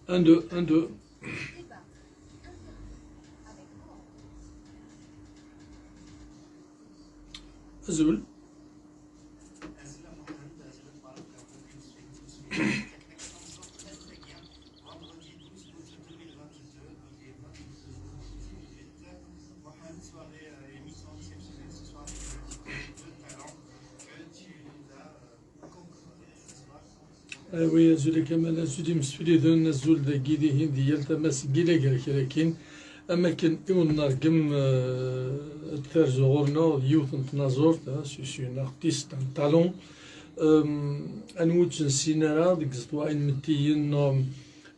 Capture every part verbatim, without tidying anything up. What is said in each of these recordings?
Un, deux, un, deux. Azul. Ah oui, azul a Kamal, azul imsefliden, azul dagi dihin di yal tama seg ilager kra akin. Am akken i wen-nergem, eh, ad terzu ɣur-neɣ yiwet n tnaẓurt, ah, c'est, c'est une artiste, un talent. Em, anwa ur tt-nessin ara deg iẓeṭwa inmettiyen, em,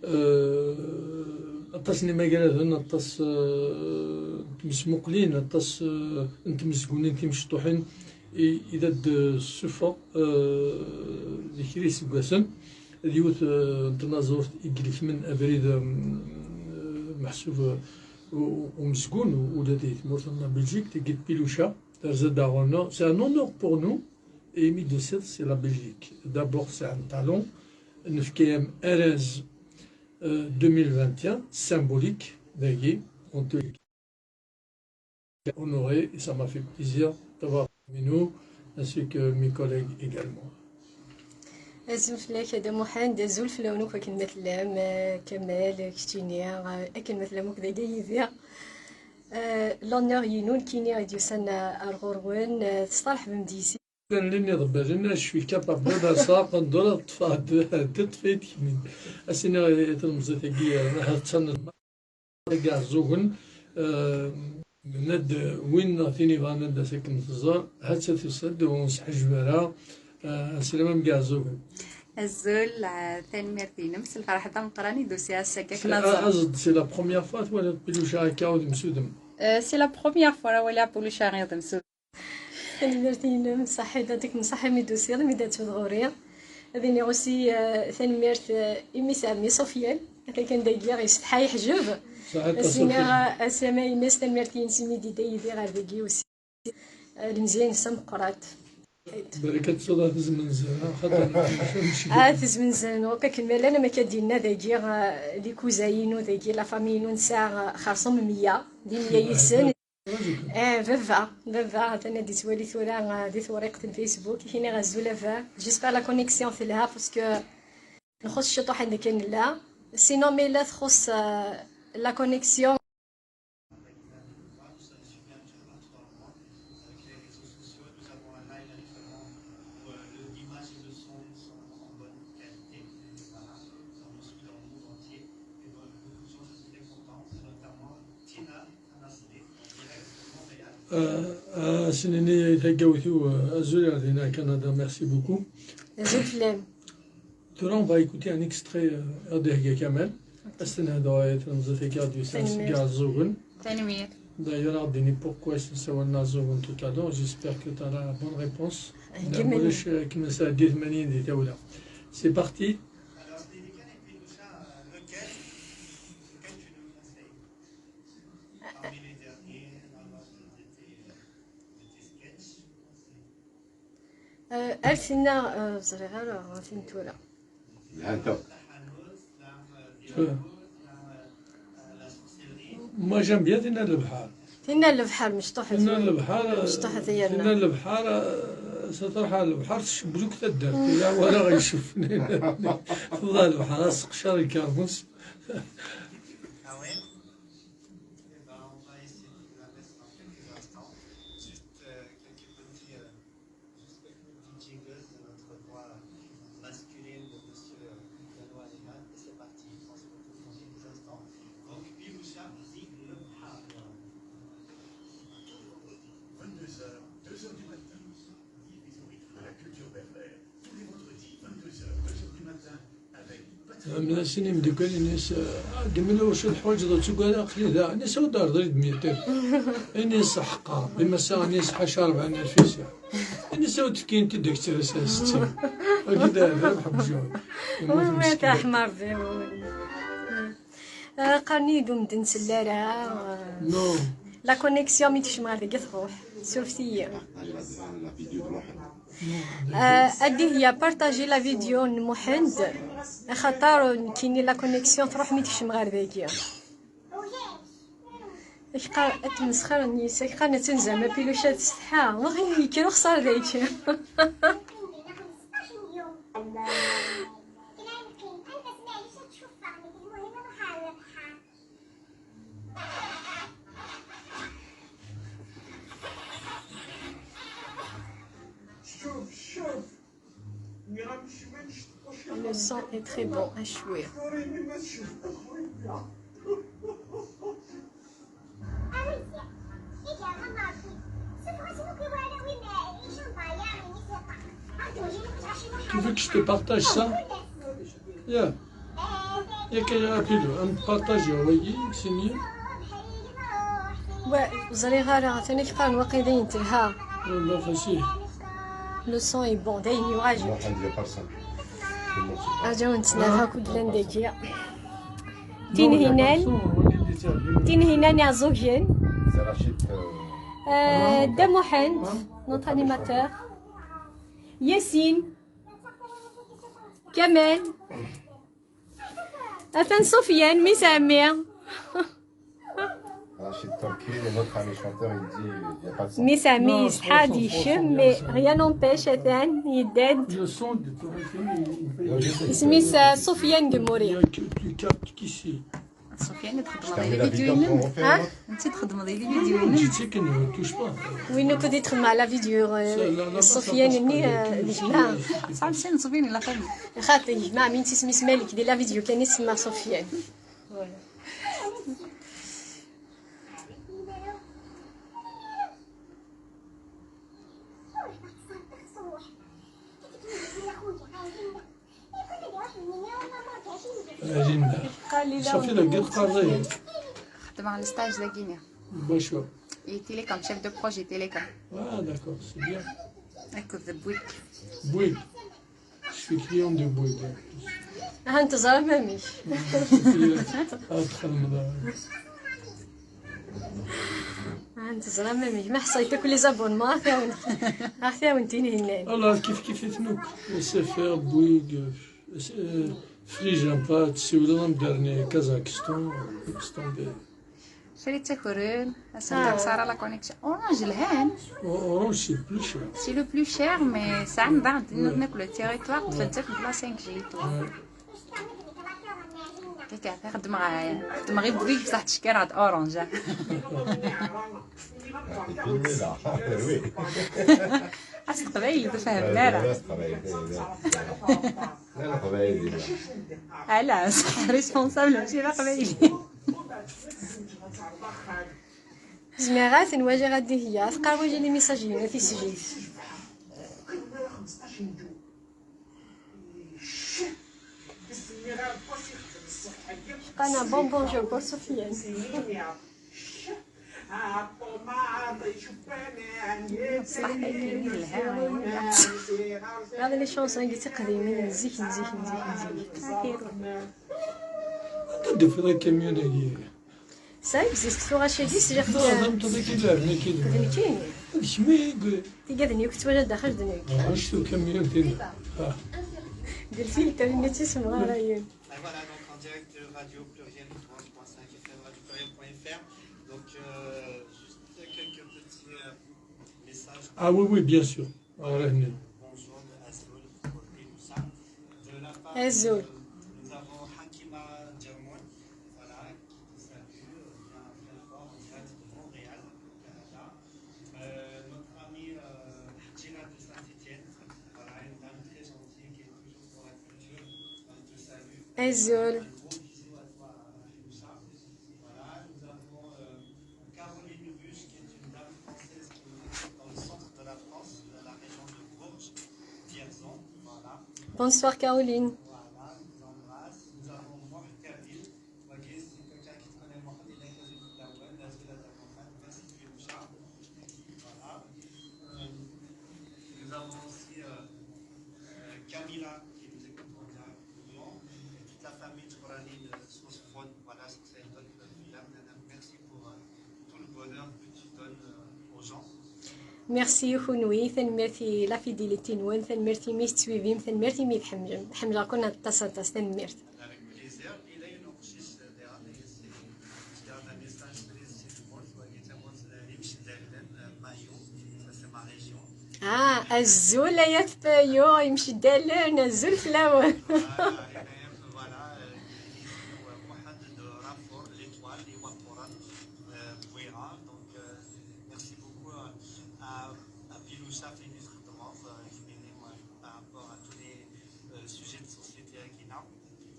eh, aṭas n imagraden, aṭas, eh, n tmesmuqlin, aṭas, eh, n tmezgunin timecṭuḥin i, i d ad d-tessufeɣ, eh, di kra iseggasen. D yiwet, eh, n tnaẓurt i ilekmen abrid, eh, meḥsub, eh, u-, umezgun, u-, ula di tmurt n la Belgique, tagi d Pilucha, terza-d ɣur-neɣ. C'est un honneur pour nous, et imi d-tusiḍ, c'est la Belgique. D'abord, c'est un talent, nefka-yam arraz, euh, deux mille vingt et un, symbolique, dagi, en tout cas, honoré, et ça m'a fait plaisir d'avoir Minou, ainsi que mes collègues également. Azul fell-ak a Dda Muḥend, azul fell-awen akk akken ma tellam, eh, Kamal, keččini, eh, akken ma tellam akk dagi yid-i. Eh, l'honneur-inu, nekkini i d-yusan, eh, ar ɣur-wen, eh, testeṛḥbem-d yis-i. Llan iḍebbalen, je suis capable de faire ça, aqendur ad ṭṭfeɣ, ad ṭṭfeɣ. Ass-nni i tlemẓit-agi, eh, ha-tt-an Iɛeẓẓugen, eh, nenna-d win neɣ tin yebɣan ad d-tas akken teẓẓer, ha-tt-a tusa-d, ur nesḥejjeb ara. Eh, slam a Iɛeẓẓugen. Azul, eh, tanemmirt-inem s lferḥ d ameqqran i d-usiɣ ass-agi akken ad ẓreɣ. Aẓ-d, c'est la première fois twalaḍ Pilucha akka udem s udem? Eh, c'est la première fois ara waliɣ Pilucha udem s udem. Tanemmirt-inem, ṣaḥit, ad kem-ṣaḥi mi d-tusiḍ, mi d-ad tefeḍ ɣur-i. Ad iniɣ aussi, eh, tanemmirt, eh, i mmi-s ɛemmi Sofyan, atan kan dagi, ɣ-isetḥa yeḥjeb. Ṣaḥit a Sofyan. As-iniɣ, eh, asama-ines, tanemmirt-ines imi d-idda yid-i ɣer dagi aussi. Eh, lemzeyya-ines tameqqrant. Balak ad tesɛuḍ a tezmenzer, a, xaṭer. Ah, tezmenzer, ok, akken ma llan, am akka d-yenna dagi, eh, les cousins-inu dagi, la famille-inu nesɛa, eh, xerṣum meyya, di meyya yid-sen. Eh, baba, baba, atan ad yettwali tura, eh, di tewriqt n Facebook, kiniɣ azul a baba. J'espère la connexion telha, parce que nxuṣ ciṭuḥ anda kan nella. Sinon, ma yella txuṣ, eh, la connexion. Ah, ah, as-nini i tagawt-iw, ah, azul ar dinna Canada, merci beaucoup. Azul fell-am. Tura, on va écouter un extrait, euh, ad d-ihegga Kamal. Ok. Ad s-tenhedreḍ i tlemẓit-agi ad d-yusan seg Iɛeẓẓugen. Tanemmirt. D'ailleurs, ad d-tini pourquoi i s-nsawal Iɛeẓẓugen tout à l'heure. J'espère que tu as la bonne réponse. Neɣ ma ulac, euh, ad kem-nesɛeddi tmanyin di tawla. C'est parti. Euh, ar tinna, euh, ẓriɣ ara, tin tura. Lhant akk. Moi, j'aime bien tinna n lebḥer. Tinna n lebḥer, mecṭuḥet. Tinna n lebḥer, mecṭuḥet yerna. Tinna n lebḥer, euh, s truḥ ɣer lebḥer, tcebbel akk taddart. Ila wara ɣ-icufnen. Tebḍa lebḥer, aseqcer, lkermus. Eh ben, on va essayer de la mettre dans quelques instants. Juste, euh, quelques petits, euh, juste quelques petits jingles de notre voix masculine de monsieur, euh, Danois Léman. Et c'est parti. On se retrouve dans quelques instants. Donc, Pilucha, Zig le Bhar. Vingt-deux heures, deux heures du matin. Vive les rythmes de la culture berbère. Tous les vendredis, vingt-deux heures, deux heures du matin. Mla sin imeddukal, ini-as, "Ah, Ddemla, wacu teḥwaǧeḍ ur ttugad, aql-i da." Ini-as, "Awi-d ar ḍrid mitin." Ini-as, "Ḥeqqa, Ṛebbi, massa," ini-as, "ḥaca ṛebɛin alf i sɛiɣ." Ini-as, "Awi-d fkin-t-id ad k-tt-rr s settin." Agi d aɛdaw, ḥebjur. Wi, wi, taḥmar, d, wi. Ah, qqaren-iyi-d ur m-d-nsell ara. Non. La connexion mi tekcem ɣer dagi tṛuḥ. Surfet-iyi. Ah, la, la, la vidéo de Mohamed. Euh, Adihya, partager la vidéo n Muḥend, axaṭer nekkini la connexion truḥ mi tekcem ɣer dagi. Ak-qqar, ad tmesxirem yes-s, ak-qqaren attan zerma piluca tsetḥa, ma ɣin yekker uxṣar dagi. Le son est très bon, à jouer. Tu veux que je te partage ça? Yeah. Yak, appelle-le, partage, oui, c'est mieux. Ouais, ẓriɣ ara, atan ak-qqaren waqila dayen telha. Wallah, facile. Le son est bon, dayen yuɣal. Aǧaw nettnadi akk llan dagi. Tinhinan, Tinhinan Iɛeẓẓugen. Euh, Dda Muḥend, notre animateur. Yasin. Kamel. Atan Sofiane, mmi-s n ɛemmi. Rachid Turki, notre ami chanteur, il dit, il y a pas de son. Mmi-s n ɛemmi yessetḥa ad yekcem, mais rien n'empêche, atan yedda-d. Le son de Turki, il fait... Isem-is, euh, Sofiane Gemouri. Il y a que, que, que, qu'ici. Sofiane, txeddmeḍ les vidéos-inem? Ha? Netta txeddmeḍ les vidéos-inem? Win akk i d-ixeddmen la vidéo, euh, Sofiane-nni, euh, d gma. Tesɛam sin n Sofiane la famille. Xaṭi, gma, min isem-is Malik, di la vidéo kan i semma Sofiane. Voilà. Ajenda. Sofi, dagi teqqareḍ-iyi. Xeddmeɣ le stage dagini. Bacu? I télécom, chef de projet télécom. Ah, d'accord, c'est bien. Akked Bouygues. Bouygues. Je suis client de Bouygues. Ah, teẓra mamik. Ah, txedmeḍ. Ah, teẓra mamik. Ma ḥṣayt akk les abonnements, ad t-awen, ad t-awen Tinhinan. Ala, kif kif i tnuk. S F R, Bouygues, euh, Free Jumpa, tsiwleḍ am dernier, Kazakhstan, Pakistan, de... Chéri Tsakuren, ass-a ur xṣara la connexion. Orange lhan. O-, Orange, c'est le plus cher. C'est le plus cher, mais ça, dans, dans le territoire, tu fais la cinq G et tout. Ouais. Kika, xedmeɣ, xedmeɣ i Bouygues, بصح تشكر هاد Orange. Filmé là. Oui. As teqbaylit, ur fehhmen ara. Ala, responsable, mačči d aqbayli. Zemreɣ ad ten-wajiɣ ad d-iheyya, teqqar waji les messages-inu tisjit. Qana bon bonjour pour Sofiane. Regardez les chansons-agi tiqdimin n zik, n zik, n zik, n zik. Anda d-tufiḍ akamyun-agi? Ça existe, tura chez dix, j'ai... Ah, d ameṭṭut-agi i ileɛben akka d nekkini. D kemm i yewwin. Tigad-nni akk tettwaliḍ daxel d nekk. Ah, anect ukamyun-nni. Ah. D lfilter-nni i tt-isemɣarayen. Et voilà, donc en direct de Radio Pluriel, trois cent trois point cinq F M, radio pluriel point F R. Donc, euh, juste quelques petits, euh, messages. Ah oui, oui, bien sûr. Bonjour de Azul, de Loussa. De la part de, nous avons Hakima Djermoun, voilà, qui nous salue, euh, vient très fort en direct de Montréal, au Canada. Euh, notre amie, euh, Gina de Saint-Étienne, voilà, une dame très gentille qui est toujours pour la culture. Elle te salue. Azul. Un gros bisou à toi, Loussa. Voilà, nous avons, euh, Caroline Hubuche, qui est une dame française qui nous écoute dans le centre de la France, dans la région de Bourges, Vierzon. Voilà. Bonsoir, Caroline. Voilà, nous embrasse. Nous avons Moh Kabyle. Ok, c'est quelqu'un qui connaît Mohamed Al Kazim Dawan, Nazila Damohan, merci de suivre ça. Voilà. Euh, nous avons aussi, euh, euh, Camila qui nous écoute en direct de Lyon. Et toute la famille Tchourani de Sosfone. Voilà, c'est une bonne fille. Merci pour, euh, tout le bonheur que tu donnes, euh, aux gens. Merci i kunwi, tanemmirt i la fidélité-nwen, tanemmirt imi tettwibim, tanemmirt imi tḥemmlem. Ḥemmleɣ-ken aṭas, aṭas, tanemmirt. Ah, azul ay at Payo, imceddalen, azul fell-awen. Voilà, euh, les, les, euh, Mohamed de Rafour, l'étoile, les Wakoran, euh, Bouira. Donc, euh, merci beaucoup à, à, à Piloucha, Fénix Trente, euh, qui m'aide, moi, par rapport à tous les, euh, sujets de société à Guinée.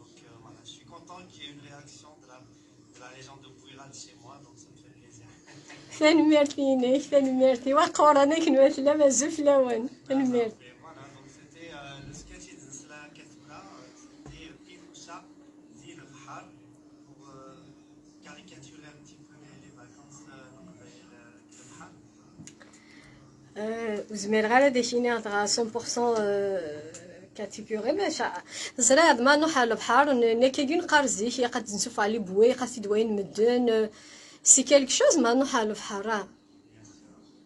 Donc, euh, voilà, je suis content qu'il y ait une réaction de la, de la légende de Bouira de chez moi, donc ça me fait plaisir. Tanemmirt-inek, tanemmirt. Iwaquran akken ma tellam, azul fell-awen. Tanemmirt. Et voilà, donc c'était, euh, le sketch de Zla Katura, euh, c'était, euh, Piloucha, dit le Bhar, pour, euh, caricaturer un petit peu les, les vacances, euh, donc, euh, le, le Bhar. Euh, ur zmireɣ ara ad ak-iniɣ dɣa cent pour cent, euh, catégorique, maca teẓriḍ, ma nruḥ ɣer lebḥer, n-, nekk agi neqqar zik, ilaq ad d-nsufeɣ les bouées, ilaq ad t-id-wayen medden, euh, c'est quelque chose, ma nruḥ ɣer lebḥer, ah.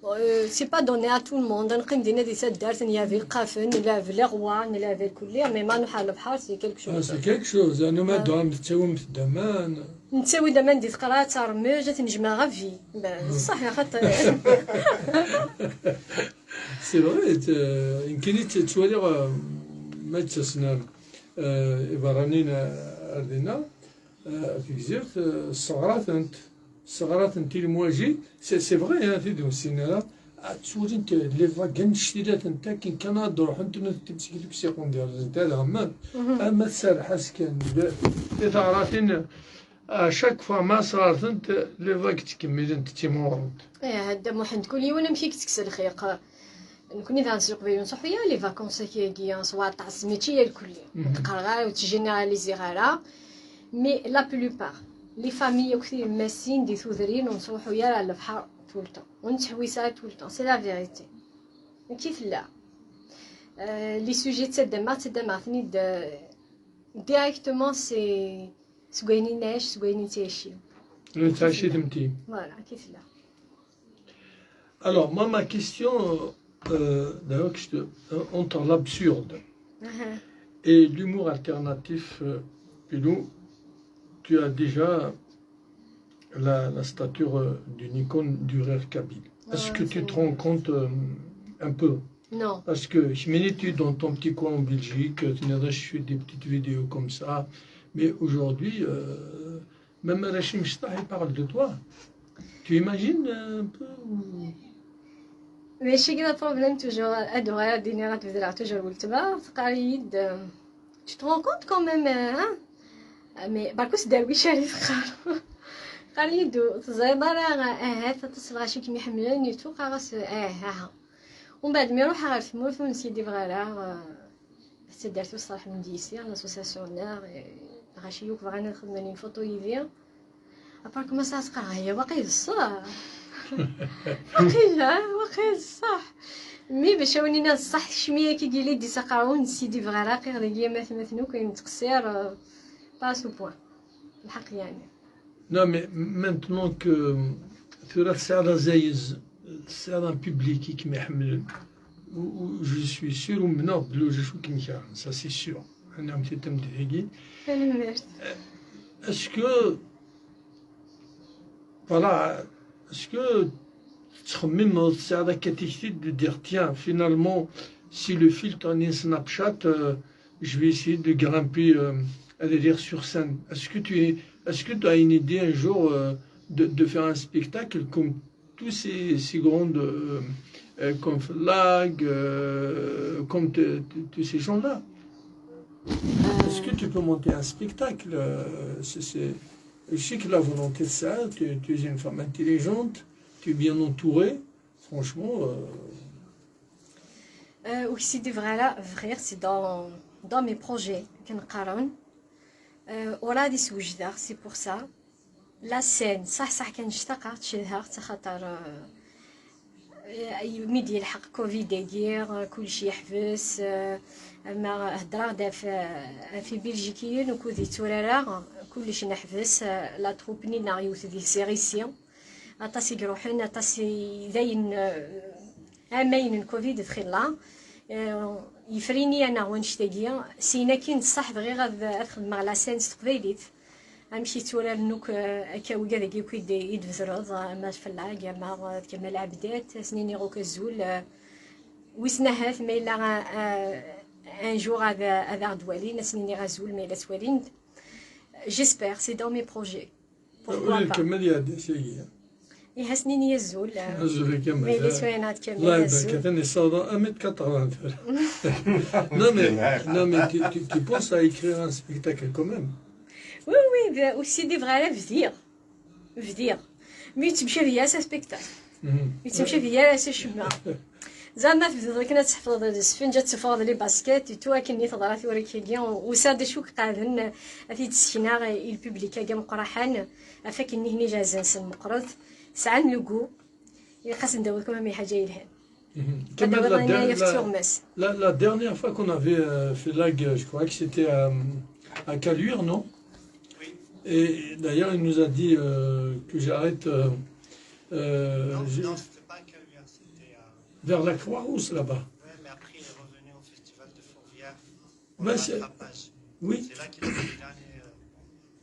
Euh, c'est pas donné à tout le monde, ad neqqim dinna di taddart, ad nyav ilqafen, ad nleɛb les rois, ad nleɛb lkulli, mais ma nruḥ ɣer lebḥer, c'est quelque chose. Ah, c'est quelque chose, ah, nous, ma d-tettawimt-d aman. Nettawi-d aman di tqerɛet, rrmej, ad t-nejmeɛ ɣef vi. Ben, ṣṣeḥ, axaṭer. C'est vrai, t-, nekkini tt-, ttwaliɣ, euh, ma d-ttasen, euh, iberraniyen, euh, ar dinna, euh, ɣef tegzirt, euh, sseɣratent, sseɣratent i lmwaji, c'est, c'est vrai, hein, tid ur ssinen ara, ad ttwalint les vagues annect-ilat akken kan ad d-ruḥent, nutenti deg secondaire, ad ɛemmen. Mhm. Ama tserreḥ-as kan, d-, di teɣratin, à chaque fois ma sɣartent, les vagues ttkemmilent, ttimɣurent. Eh, a Dda Muḥend, kul yiwen amek i yettekkes lxiq. Nekni daɣen s Leqbayel ur nettruḥu ara les vacances-agi, s waṭas, mačči irkelli. Mhm. Ur qqareɣ ara, ur ttjénéraliseɣ ara. Mais la plupart, les familles akk, tilemmasin di tudrin, ur nettruḥu ara ɣer lebḥer tout le temps. Ur nettḥewwis ara tout le temps. C'est la vérité. Akka i tella. Euh, les sujets ttaddameɣ, ttaddameɣ-ten-id, euh, directement, c'est seg wayen i nɛic, seg wayen i nettɛici. Nettɛici temti. Voilà, akka i tella. Alors, moi, ma question, euh, d'ailleurs, que je te, euh, entre l'absurde et l'humour alternatif, euh, Pilou, tu as déjà la, la stature, euh, d'une icône du rire kabyle. Est-ce que tu te rends compte, euh, un peu ? Non. Parce que, je me dis, tu es dans ton petit coin en Belgique, euh, tu as des petites vidéos comme ça, mais aujourd'hui, euh, même Rachim Chita, il parle de toi. Tu imagines, euh, un peu ou... Mais c'est un problème toujours, ad uɣaleɣ ad d-iniɣ ad bedreɣ toujours weltma, teqqar-iyi-d, euh, tu te rends compte quand même, euh, hein ? Mais, berka ur sderwic ara i teqqar. Teqqar-iyi-d ur teẓriḍ ara, ahat aṭas n lɣaci i kem-iḥemmlen, yettwaqqar-as, ah, aha. Umbeɛd mi ruḥeɣ ɣer tmurt ur nsidibeɣ ara, euh, taddart ur ṣerḥen-d yis-i, l'association-nneɣ, eh, lɣaci yakk bɣan ad xedmen une photo yid-i. Après, commencé ad qqareɣ, aya waqil d ṣṣeḥ. Waqila, waqil d ṣṣeḥ. Mi bac awen-iniɣ d ṣṣeḥ, tekcem-iyi akka gili di saqaṛu, ur nsidibeɣ ara, qqiɣ dagi am atmaten akk, ayen nettqeṣṣir, euh, pas au point. Lḥeqq yeɛni. Non, mais maintenant que tura tesɛiḍ azayez, tesɛiḍ un public i kem-iḥemmlen, u-, u-, je suis sûr, umneɣ belli ulac wi kem-ikerhen, ça c'est sûr. Anaɣ tiṭ am tigi. Tanemmirt. Est-ce que, voilà, est-ce que tettxemmimeḍ, tesɛiḍ akka tikti de dire, tiens, finalement, si le filtre n'est Snapchat, euh, je vais essayer de grimper, euh, à derrière sur scène. Est-ce que tu es, est-ce que tu as une idée un jour, euh, de, de faire un spectacle comme tous ces, ces grandes, euh, euh, comme Fellag, euh, comme te-, te-, tous ces gens-là ? Est-ce que tu peux monter un spectacle ? Euh, c'est, c'est, je sais que la volonté de ça, tu, tu es une femme intelligente, tu es bien entourée. Franchement, euh, Euh, ur k-ssidibeɣ ara, bɣiɣ, c'est dans, dans mes projets, akken qqaren. Euh, ur ɛad i s-wejdeɣ, c'est pour ça. La scène, ṣaḥ, ṣaḥ kan ctaqeɣ-tt, cedhaɣ-tt, axaṭer, euh, mi d-yelḥeq covid-agi, euh, kullec yeḥbes, euh, ama heddreɣ-d ɣef, euh, ɣef Ibiljikiyen ukud i tturareɣ, kullec neḥbes, euh, la troupe-nni-nneɣ yiwet deg-s iɣisi. Aṭas i iruḥen, aṭas i, dayen, euh, Amayen n covid d xilla, eh, yefrini-aneɣ wannect-agi. Syin akkin d ṣṣeḥ bɣiɣ ad, ad xedmeɣ la scène s teqbaylit. Amek i tturaren akk, eh, akka wigad-agi akk i d-, i d-tbedreḍ, eh, ama Fellag, ama, eh, Kamal Abdat, ad sen-iniɣ akk azul, eh, wissen ahat ma yella, eh, eh, un jour ad, ad aɣ-d-walin, ad sen-iniɣ azul ma yella ttwalin-d. J'espère, c'est dans mes projets. Pourquoi pas? Ula d Kamal iɛedda syagi. Ihi ad s-nini azul. Azul a Kamal. Ma yella ttwalin-aɣ-d Kamal, azul. Atan yessaweḍ à mètre quatre-vingts. Non, mais, non, mais tu, tu, tu penses à écrire un spectacle quand même? Oui, oui, d-, ur ssidibeɣ ara, bdiɣ. Bdiɣ. Mi yettemcabi-as aspektakl. Mhm. Yettemcabi-as acemma. Zama tebdiḍ akken ad tḥefḍeḍ lesfenǧ, ad teffɣeḍ les baskets et tout, akken i teḍra tura kagi. Usa d acu iqeɛden, ad t-id-ssekneɣ i lpublik-agi ameqqraḥan, ɣef akken nihni jazan s lmeqqret, sɛan le goût, ilaq ad sen-d-awiḍ quand même i ḥaǧa yelhan. Mhm. Ad awiḍ ayen la, yaf tuɣmas. La, la dernière fois qu'on avait, euh, fait la guerre, je crois que c'était, euh, à Caluire, non? Oui. Et d'ailleurs, il nous a dit, euh, que j'arrête, euh, euh, non, je- non, c'était pas à Caluire, c'était à... Vers la Croix-Rousse, là-bas. Ouais, mais après, il est revenu au festival de Fourvière pour le rattrapage. Oui. C'est là qu'il a fait le dernier, euh,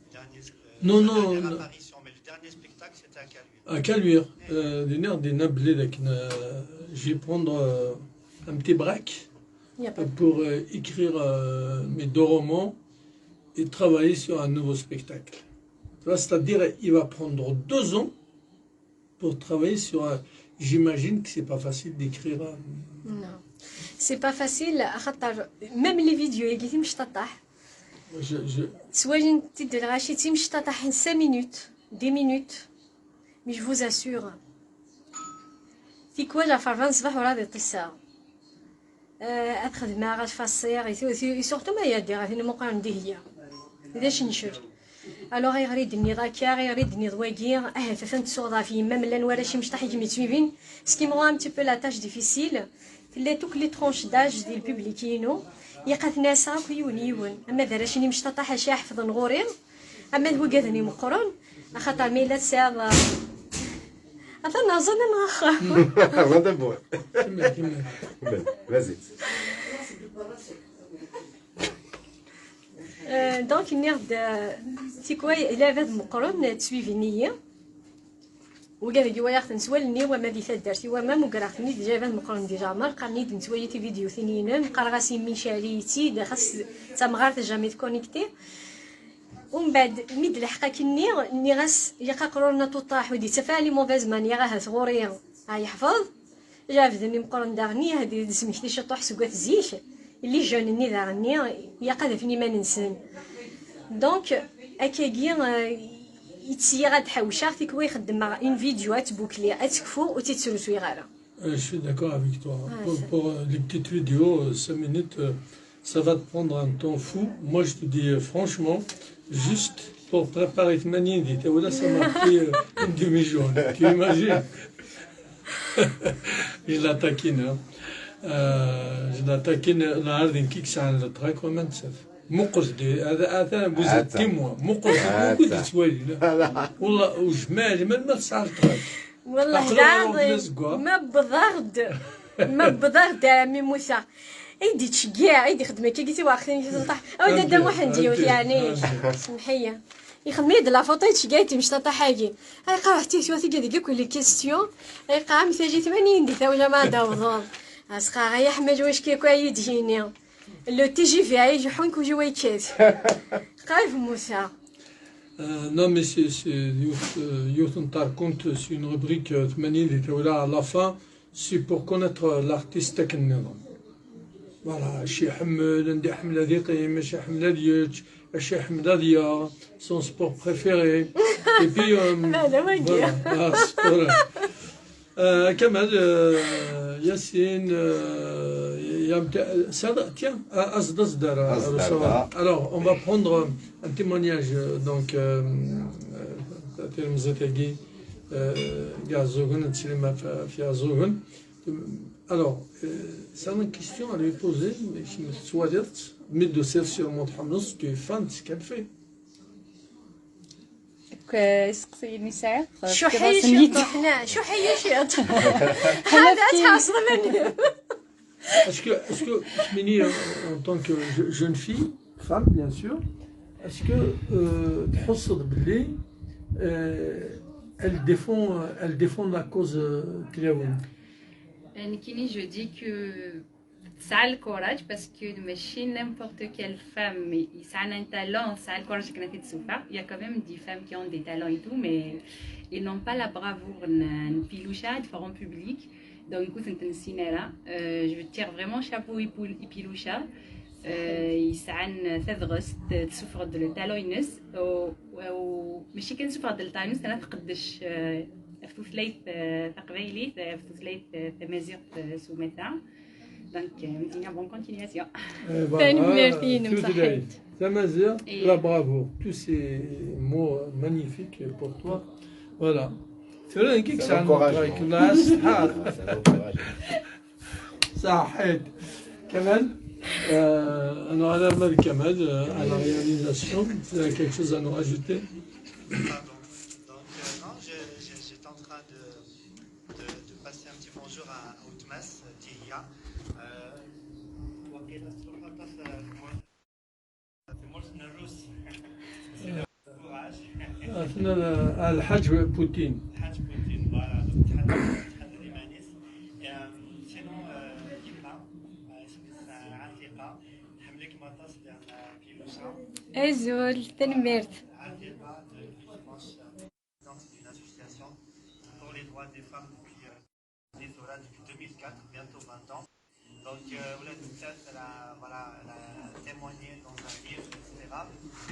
le dernier, euh, non, sa non, dernière apparition, mais le dernier spectacle, c'était à Caluire. À Caluire, euh, dinna, dinna belli dakken, euh, je vais prendre, euh, un petit break. Il y a pas de... pour, euh, écrire, euh, mes deux romans et travailler sur un nouveau spectacle. Tu vois, c'est-à-dire, il va prendre deux ans pour travailler sur un... J'imagine que c'est pas facile d'écrire un... Non. C'est pas facile, axaṭer même les vidéos-agi timecṭaṭaḥ, je, je- ttwalin-t-id lɣaci d timecṭaṭaḥ n cinq minutes, dix minutes. Mais je vous assure, tikwal ɣef ṛebɛa n ṣṣbeḥ ur ɛad iṭiseɣ. Eh, ad xedmeɣ, ad faṣṣiɣ, et, et, et surtout ma yaddiɣ, ad ten-muqlen dihya. D acencel. Alors, ayɣer i d-tenniḍ akka, ayɣer i d-tenniḍ wagi? Ahat atan tsuɣeḍ ɣef yemma, ma llan warrac imecṭaḥ i kem-yettbibin. Ce qui me rend un petit peu la tâche difficile, tella toutes les tranches d'âge di le public-inu. Ilaq ad ten-ɛasseɣ akk yiwen yiwen. Ama d arrac-nni imecṭaṭaḥ acu i ḥefḍen ɣur-i, ama d wigaden imeqqren, axaṭer ma yella tesɛiḍ, atan neɛẓen am axxam. Ɣad abur. Kemmel, kemmel. Kemmel, vas-y. Euh, donc, nniɣ-d, euh, tikwal, lɛibad meqqren, ttwibin-iyi. Wigad-agi walaɣ-ten s wallen-iw, ama di taddart-iw, ama mugreɣ-ten-id, lɛibad meqqren di leɛmer, qqaren-iyi-d nettwali tividyutin-inem, qqareɣ-as i mmi cari-yi-tt-id, xas d tamɣart jamais tconnecté. Umbeɛd, mi d-leḥqeɣ akkenni, nniɣ-as, ilaq aqrur-nni ad tuṭṭaḥ, ur d-yettaf ara les mauvaises manières, ahat ɣur-i, ah, yeḥfeḍ. Iɛebden imeqqren daɣen, ad d-smekti ciṭuḥ seg wat zik, les jeunes-nni daɣen, ilaq ad afen iman-nsen. Donc, akkagi, euh, yetteg-iyi ad ḥewceɣ, tikwal xeddmeɣ une vidéo, ad tbukli, ad tekfu, ur tt-id-srusuyeɣ ara. Euh, je suis d'accord avec toi. Ah, pour, ça, pour, euh, les petites vidéos, euh, cinq minutes, euh, ça va te prendre un temps fou. Moi, je te dis, euh, franchement, juste pour préparer tmanyin di tawla, ça m'a pris, euh, une demi-journée. Tu imagines? Je la taquine, hein. Euh, je la taquine, la, d nekk i yesɛan le trac, comment ça fait? Muqel di, ata, ata, vous êtes témoin. Muqel di, muqel di ttwali, la. Wallah, ur jmiɛ, ma, ma tesɛa le trac. Wallah, aql-aɣ lɛaḍim, d azeggaɣ. Ma wwḍeɣ-d, ma wwḍeɣ-d armi mmuteɣ. Ay d-yettceggiɛ, ay d-ixeddem akka, giti waɣ tin giti taṭaḥ. Awi d Adda Muḥend yiwet, yeɛni. Semḥ-iyi. Ixeddem-iyi-d la photo, yettceggiɛ-iyi timecṭaṭaḥ-agi. Ay, qqareɣ, tikwal tigad deg akk les questions. Ay, qqareɣ, am tagi tmanyin di tawla ma ad d-awḍeḍ. As-qqareɣ, ay aḥmel, wacki akk ay d-yini. Le T G V ay ileḥḥun kulci wa yekkat. Qrib mmuteɣ. Euh, non, mais c'est, c'est yiwet, euh, yiwet n tarkunt, c'est une rubrique, euh, tmanyin di tawla, à la fin, c'est pour connaître, euh, l'artiste akken nniḍen. Voilà, acu iḥemmel, anda iḥemmel ad iqqim, acu iḥemmel ad yečč, acu iḥemmel ad yaɣ, son sport préféré. Et puis, euh, voilà. Ah, sport. Euh, Kamal, euh, Yacine, euh, il y a un petit, euh, ça va, tiens, ah, Azda Zdara, Azda Zdara. Alors, on va prendre un témoignage, euh, donc, euh, euh, Tirmizit-agi, euh, Gazogun, Tsilima Fi Azogun. Alors, euh, ça, une question à lui poser, mais je me suis dit, mais de celle sur Mont Hamnos, tu es fan de ce qu'elle fait. Iseqsiyen i sɛiɣ, tefkiḍ-asen-iyi-d. Cuḥ-iyi ciṭ. Est-ce que, est-ce que, Smini, en tant que je- jeune fille, femme, bien sûr, est-ce que euh, تحسد باللي euh, elle défend, elle défend la cause euh, تلاون؟ Nekkini, je dis que tesɛa le courage, parce que ماشي n'importe quelle femme يسعى un talent, tesɛa le courage كنا في تسوفا. Il y a quand même des femmes qui ont des talents et tout, mais ils n'ont pas la bravoure n piloucha devant public. Donc, du coup, c'est une sinara. Euh, je tire vraiment chapeau et Piloucha. Euh, يسعى تدغس تسفر de talent, ماشي كان تسفر de talent, أنا تقدش في tutlayt taqbaylit, في tutlayt tamaziɣt s umata. Donc, euh, bonne continuation. Tanemmirt-inem, tutlayt tamaziɣt, la bravo. Tous ces mots magnifiques pour toi. Voilà. Tura nekk i yesɛan encouragement. Là, c'est hard. C'est un encouragement. Sahid. Kamal, euh, on aura la main de Kamal, euh, à la réalisation. Tu as quelque chose à nous rajouter? Pardon. Donc, euh, non, je- je- j'étais en train de, de- de passer un petit bonjour à Outmas, Tiya. Euh, وقيلا تروح تاخذ C'est moi, c'est Narous. Courage. Atnan, euh, الحاج بوتين. الحاج بوتين, voilà. Donc, تحضر تحضر لي مانيس. Et, euh, sinon, euh, كيما اسمي عتيقة. نحملك مطاس ديال بيلوشا. Azul, tanemmirt. عتيقة de Présidence d'une association pour les droits des femmes depuis euh, Zora depuis deux mille quatre, bientôt vingt ans. Donc, euh, ولات نتاع, elle a, voilà, elle a témoigné dans un livre, et cetera,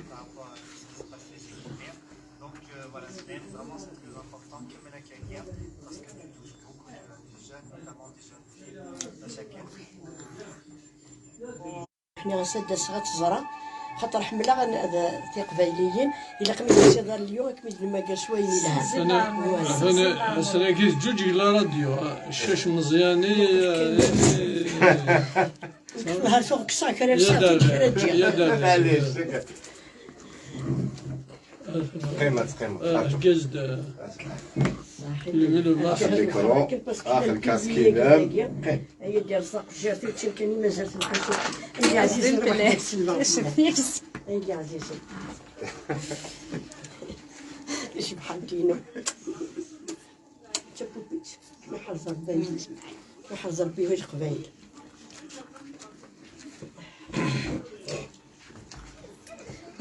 par rapport à ce qui s'est passé ces premières. Donc, euh, voilà, c'est vraiment, c'est très important, كملها كاين, parce que tu touches beaucoup de, de jeunes, notamment des jeunes filles, à chaque حنا غنسد الصغار الزرا، خاطر حملة غن- هذا تيقبايليين، إلا قمت السيدة اليوم كميت المقاس وين لها. أنا أنا أسرقي جوج إلى راديو. الشاش مزياني. نهار سوق كسا كرا يا ساعة دار كرا تجي. يا دار. معليش. قيمة، قيمة. آه، قصد. الميلو بلاصة. الميكرو. آخر كاس كيلام. هي ديال الزق جاتي تشكني مازال تنقص. هي عزيزة، روح السلمى. شفتيش؟ هي عزيزة. ايش بحال كينو. تشوفوا بيت. ما حرز ربي. ما حرز ربي وجه قبايل.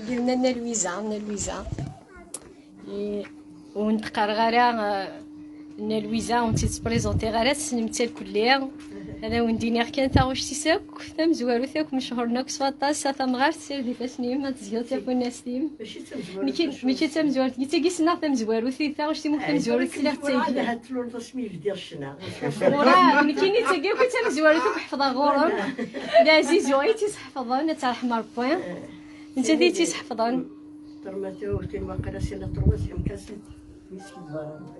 قلنا لنا لويزا، لنا لويزا. إي، ونتقرغ على، آه، لنا لويزا، ونتي تبريزونتي غير تسلم حتى الكلية. هذا ونديني كان تاغوشتي ساك، تمزوارو تاك مشهور ناك سواطا ساتا مغار سير دي فاسني ما تزيو تاكو الناس تيم. ماشي تمزوارو. ماشي تمزوارو، قلت لك سنا تمزوارو، تي تاغوشتي مو تمزوارو، تي لا تاكو. هاد لون تصميم ديال الشنا. وراه، نكيني تاكي كنت تمزوارو، تحفظها غورم. لا، عزيز، يوغي تيسحفظن، ترحم ربي. انت دي تيسحفظن. ترماتو كاين واقيلا سينا تروز كم كاسيت. مسكين بارا.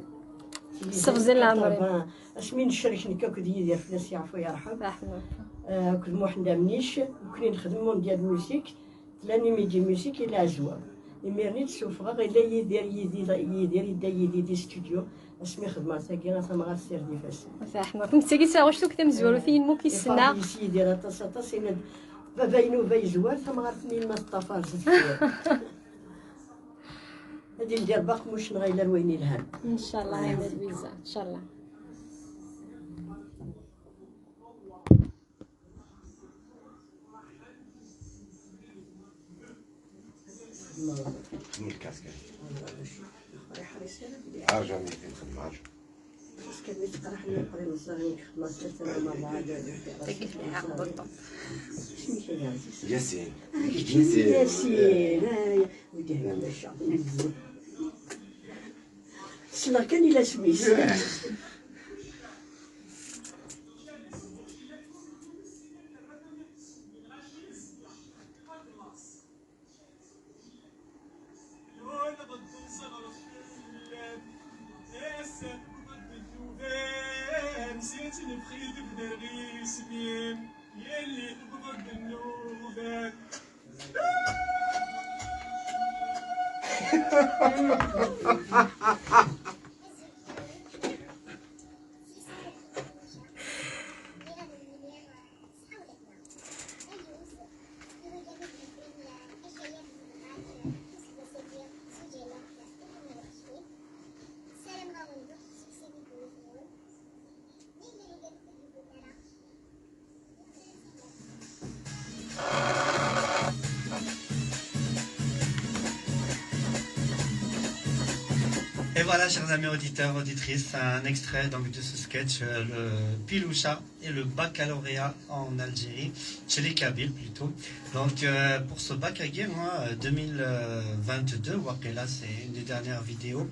السبزي اللي عمري. اسمي نشرك نكاك دي يدير فلاس يعفو يرحم. رحمة. آه، كنت موحدة منيش، وكنا نخدم مونديال ميوزيك، لاني ميدي ميوزيك إلى عزوة. إميرني تسوفغ إلا يدير يدي، يدير يدا يدي دي ستوديو. اسمي خدمة ساكي، أنا ما غاتسير دي فاس. رحمة. كنت ساكي ساعة واش توك تمزور وثين مو كيسنا. يفرح سيدي، راه تصا تصا إلا بابا ينوبة يزوار، ثم غاتني ما تطفى زفير. هادي ندير باق مش نغير وين يلهان. إن شاء الله يا مدويزة، إن شاء الله. من الكاسكيت. ارجع ميتين خدمة ارجع. ياسين. ياسين. ياسين. ياسين. سلا كان إلا سميس. Et voilà, chers amis auditeurs, auditrices, un extrait donc de ce sketch, euh, le Piloucha et le baccalauréat en Algérie, chez les Kabyles plutôt. Donc euh, pour ce bac à guerre, hein, deux mille vingt-deux, waqila, c'est une des dernières vidéos.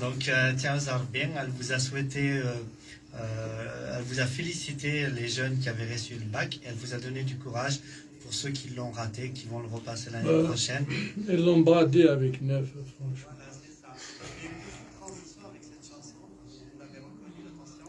Donc euh, Tiens Zarbi, elle vous a souhaité, euh, euh, elle vous a félicité les jeunes qui avaient réussi le bac. Elle vous a donné du courage pour ceux qui l'ont raté, qui vont le repasser l'année Bah, prochaine. Ils l'ont bradé avec neuf, franchement. Voilà, c'est ça. Et une petite transition avec cette chanson. Vous l'avez reconnue, attention.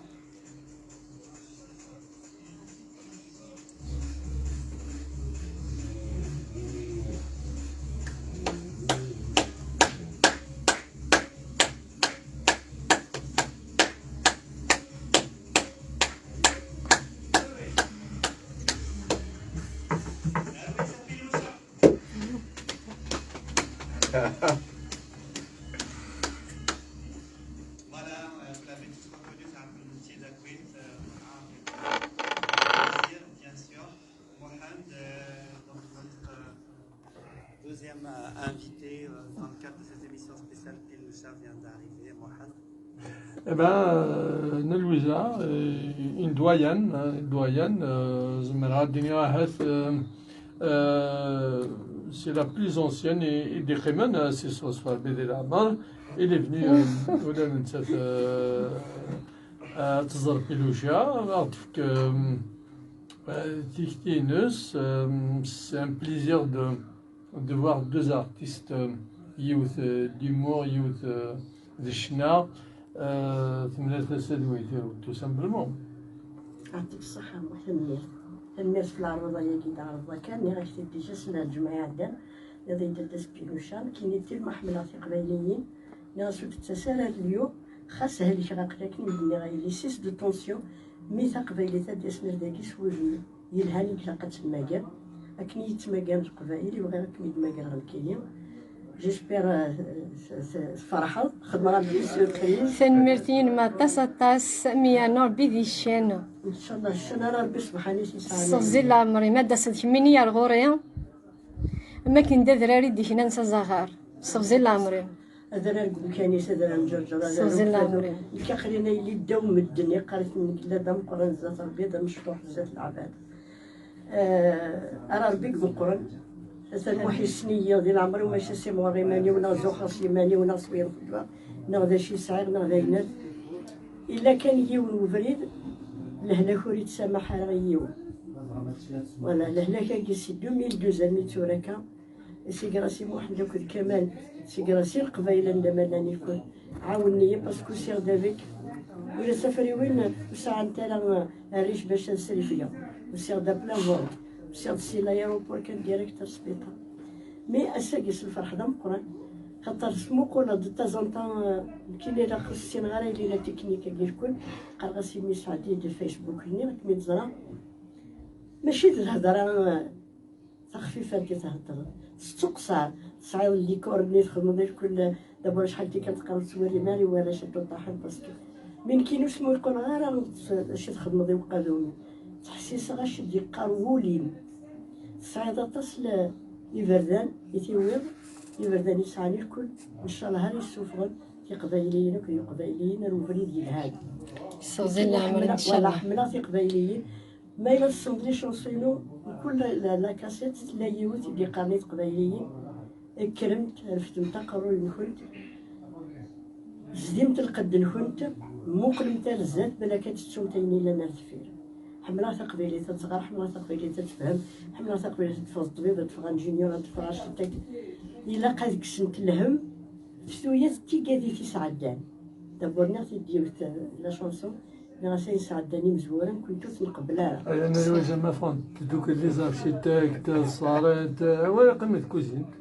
Voilà, euh, vous l'avez tous reconnu, c'est un peu le petit Dakwit, euh, voilà, avec plaisir, bien sûr. Mohamed, euh, donc notre euh, deuxième euh, invité euh, dans le cadre de cette émission spéciale Piloucha vient d'arriver. Mohamed. Eh ben, euh, Nna Louisa, euh, une doyenne, hein, une doyenne, euh, zemreɣ ad d-iniɣ ahat, euh, euh, c'est la plus ancienne et, et d-iqqimen, euh, c'est sur Sfar Bidi Lamar. Il est venu, euh, ula d nettat, euh, ad tẓer Piloucha, ad aɣ-d-tefk, euh, euh, tikti-ines, euh, c'est un plaisir de, de voir deux artistes, euh, yiwet, euh, d'humour, yiwet, euh, d ccna, euh, temlal tasa d wayt-, tout simplement. Ɛṭik ṣṣeḥḥa, tanemmirt. Tanemmirt f lɛerḍa-yagi d-ɛerḍeḍ akka, nniɣ-ak-t-id déjà sna lǧemɛa iɛeddan, iḍ-id d ass Pinuca, nekkini tellement ḥemmleɣ tiqbayliyin, nniɣ-as ur d-tettas ara ar lyu, xas helkeɣ aql-i akken i d-nniɣ a yelli, cesse de tension, mi taqbaylit ad d-yasen ar dagi s wudem yelhan i ilaq ad temmager. Akken i yettmagar Leqbayel, i bɣiɣ ad kem-id-magreɣ nekkini. J'espère, euh, s-, s-, tferḥeḍ, xedmeɣ-am une surprise. Tanemmirt-inem aṭas, aṭas, mi yerna Rebbi di ccan. Ncallah, ccan ara Rebbi subḥan-is yesɛan. Seɣzi n leɛmer-im, ad d-taseḍ kemmini ar ɣur-i. Am akken d adrar i d-iknan s azaɣar. Seɣzi n leɛmer-im. Adrar deg umkan-is, adrar n Ǧerǧer, adrar n Ukfadu. Nekk aql-in a yelli ddaw medden, iqqar-iten nekk la d ameqqran zdat Rebbi, d amecṭuḥ zdat leɛbad. Eh, ara Rebbi i imeqqren. Atan Muḥ yessen-iyi, di leɛmer-iw maca simɣer iman-iw, neɣ zuxxeɣ s yiman-iw, neɣ s wayen xeddmeɣ, neɣ d acu i sɛiɣ, neɣ d ayen. Illa kan yiwen ubrid, lehlak ur ittsamaḥ ara i yiwen. Voilà, lehlak-agi si deux mille douze armi d tura akka, Sigrasi Muḥend akked Kamal Sigrasi, Leqbayel anda ma llan ikun, ɛawnen-iyi parce que usiɣ-d avec, ula d tafriwin ur sɛant ara rric bac ad srifgeɣ. Usiɣ-d à plein ventre, usiɣ-d si l'aéroport kan direct ar sbiṭar. Mais ass-agi s lferḥ d ameqqran, xaṭer tmuquleḍ de temps en temps, euh, nekkini ilaq ur ssineɣ ara yelli la technique-agi lkul, qqareɣ-as i mmi Sɛdi de Facebook-nni, ad kem-id-ẓreɣ. Mačči d lhedra, euh, Taxfifant i theddreḍ. Tettqeṣṣer, tesɛiḍ likor-nni txedmeḍ irkul, dabur acḥal tikkal teqqareḍ ttwali mari warrac ad ṭṭaḥen parce que mi nekkini ur smuqquleɣ ara acu txedmeḍ i uqadum. Ttḥessiseɣ acu d-yeqqar wul-im. Tesɛiḍ aṭas n iberdan i tiwiḍ, iberdan yesɛan irkul, ncallah ara yessufɣen tiqbayliyin akked yeqbayliyen ar ubrid yelhan. Seɣzi n leɛmer, ncallah. Wala ḥemmleɣ tiqbayliyin. Ma yella tessneḍ les chansons-inu, mkul la, la, la cassette tella yiwet i d-yeqqaren i teqbayliyin, kkremt, refdemt aqerruy-nkent, zdimt lqedd-nkent, muqlemt ar zdat, balak ad tettumt ayen yellan ar deffir. Ḥemmleɣ taqbaylit ad tɣer, ḥemmleɣ taqbaylit ad tefhem, ḥemmleɣ taqbaylit ad teffeɣ ṭṭbib, ad teffeɣ injiniyur, ad teffeɣ architecte. Ilaq ad kksent lhemm f tuyat d tigadit i sɛeddan. Dabur nniɣ-t-id yiwet, la chanson, Nniɣ-as ayen sɛeddan imezwura, nekkenti ur t-nqebbel ara. Aya n Lwiza Mafan, tdukkel des architectes, ṣṣarent, wa yeqqim d kuzint.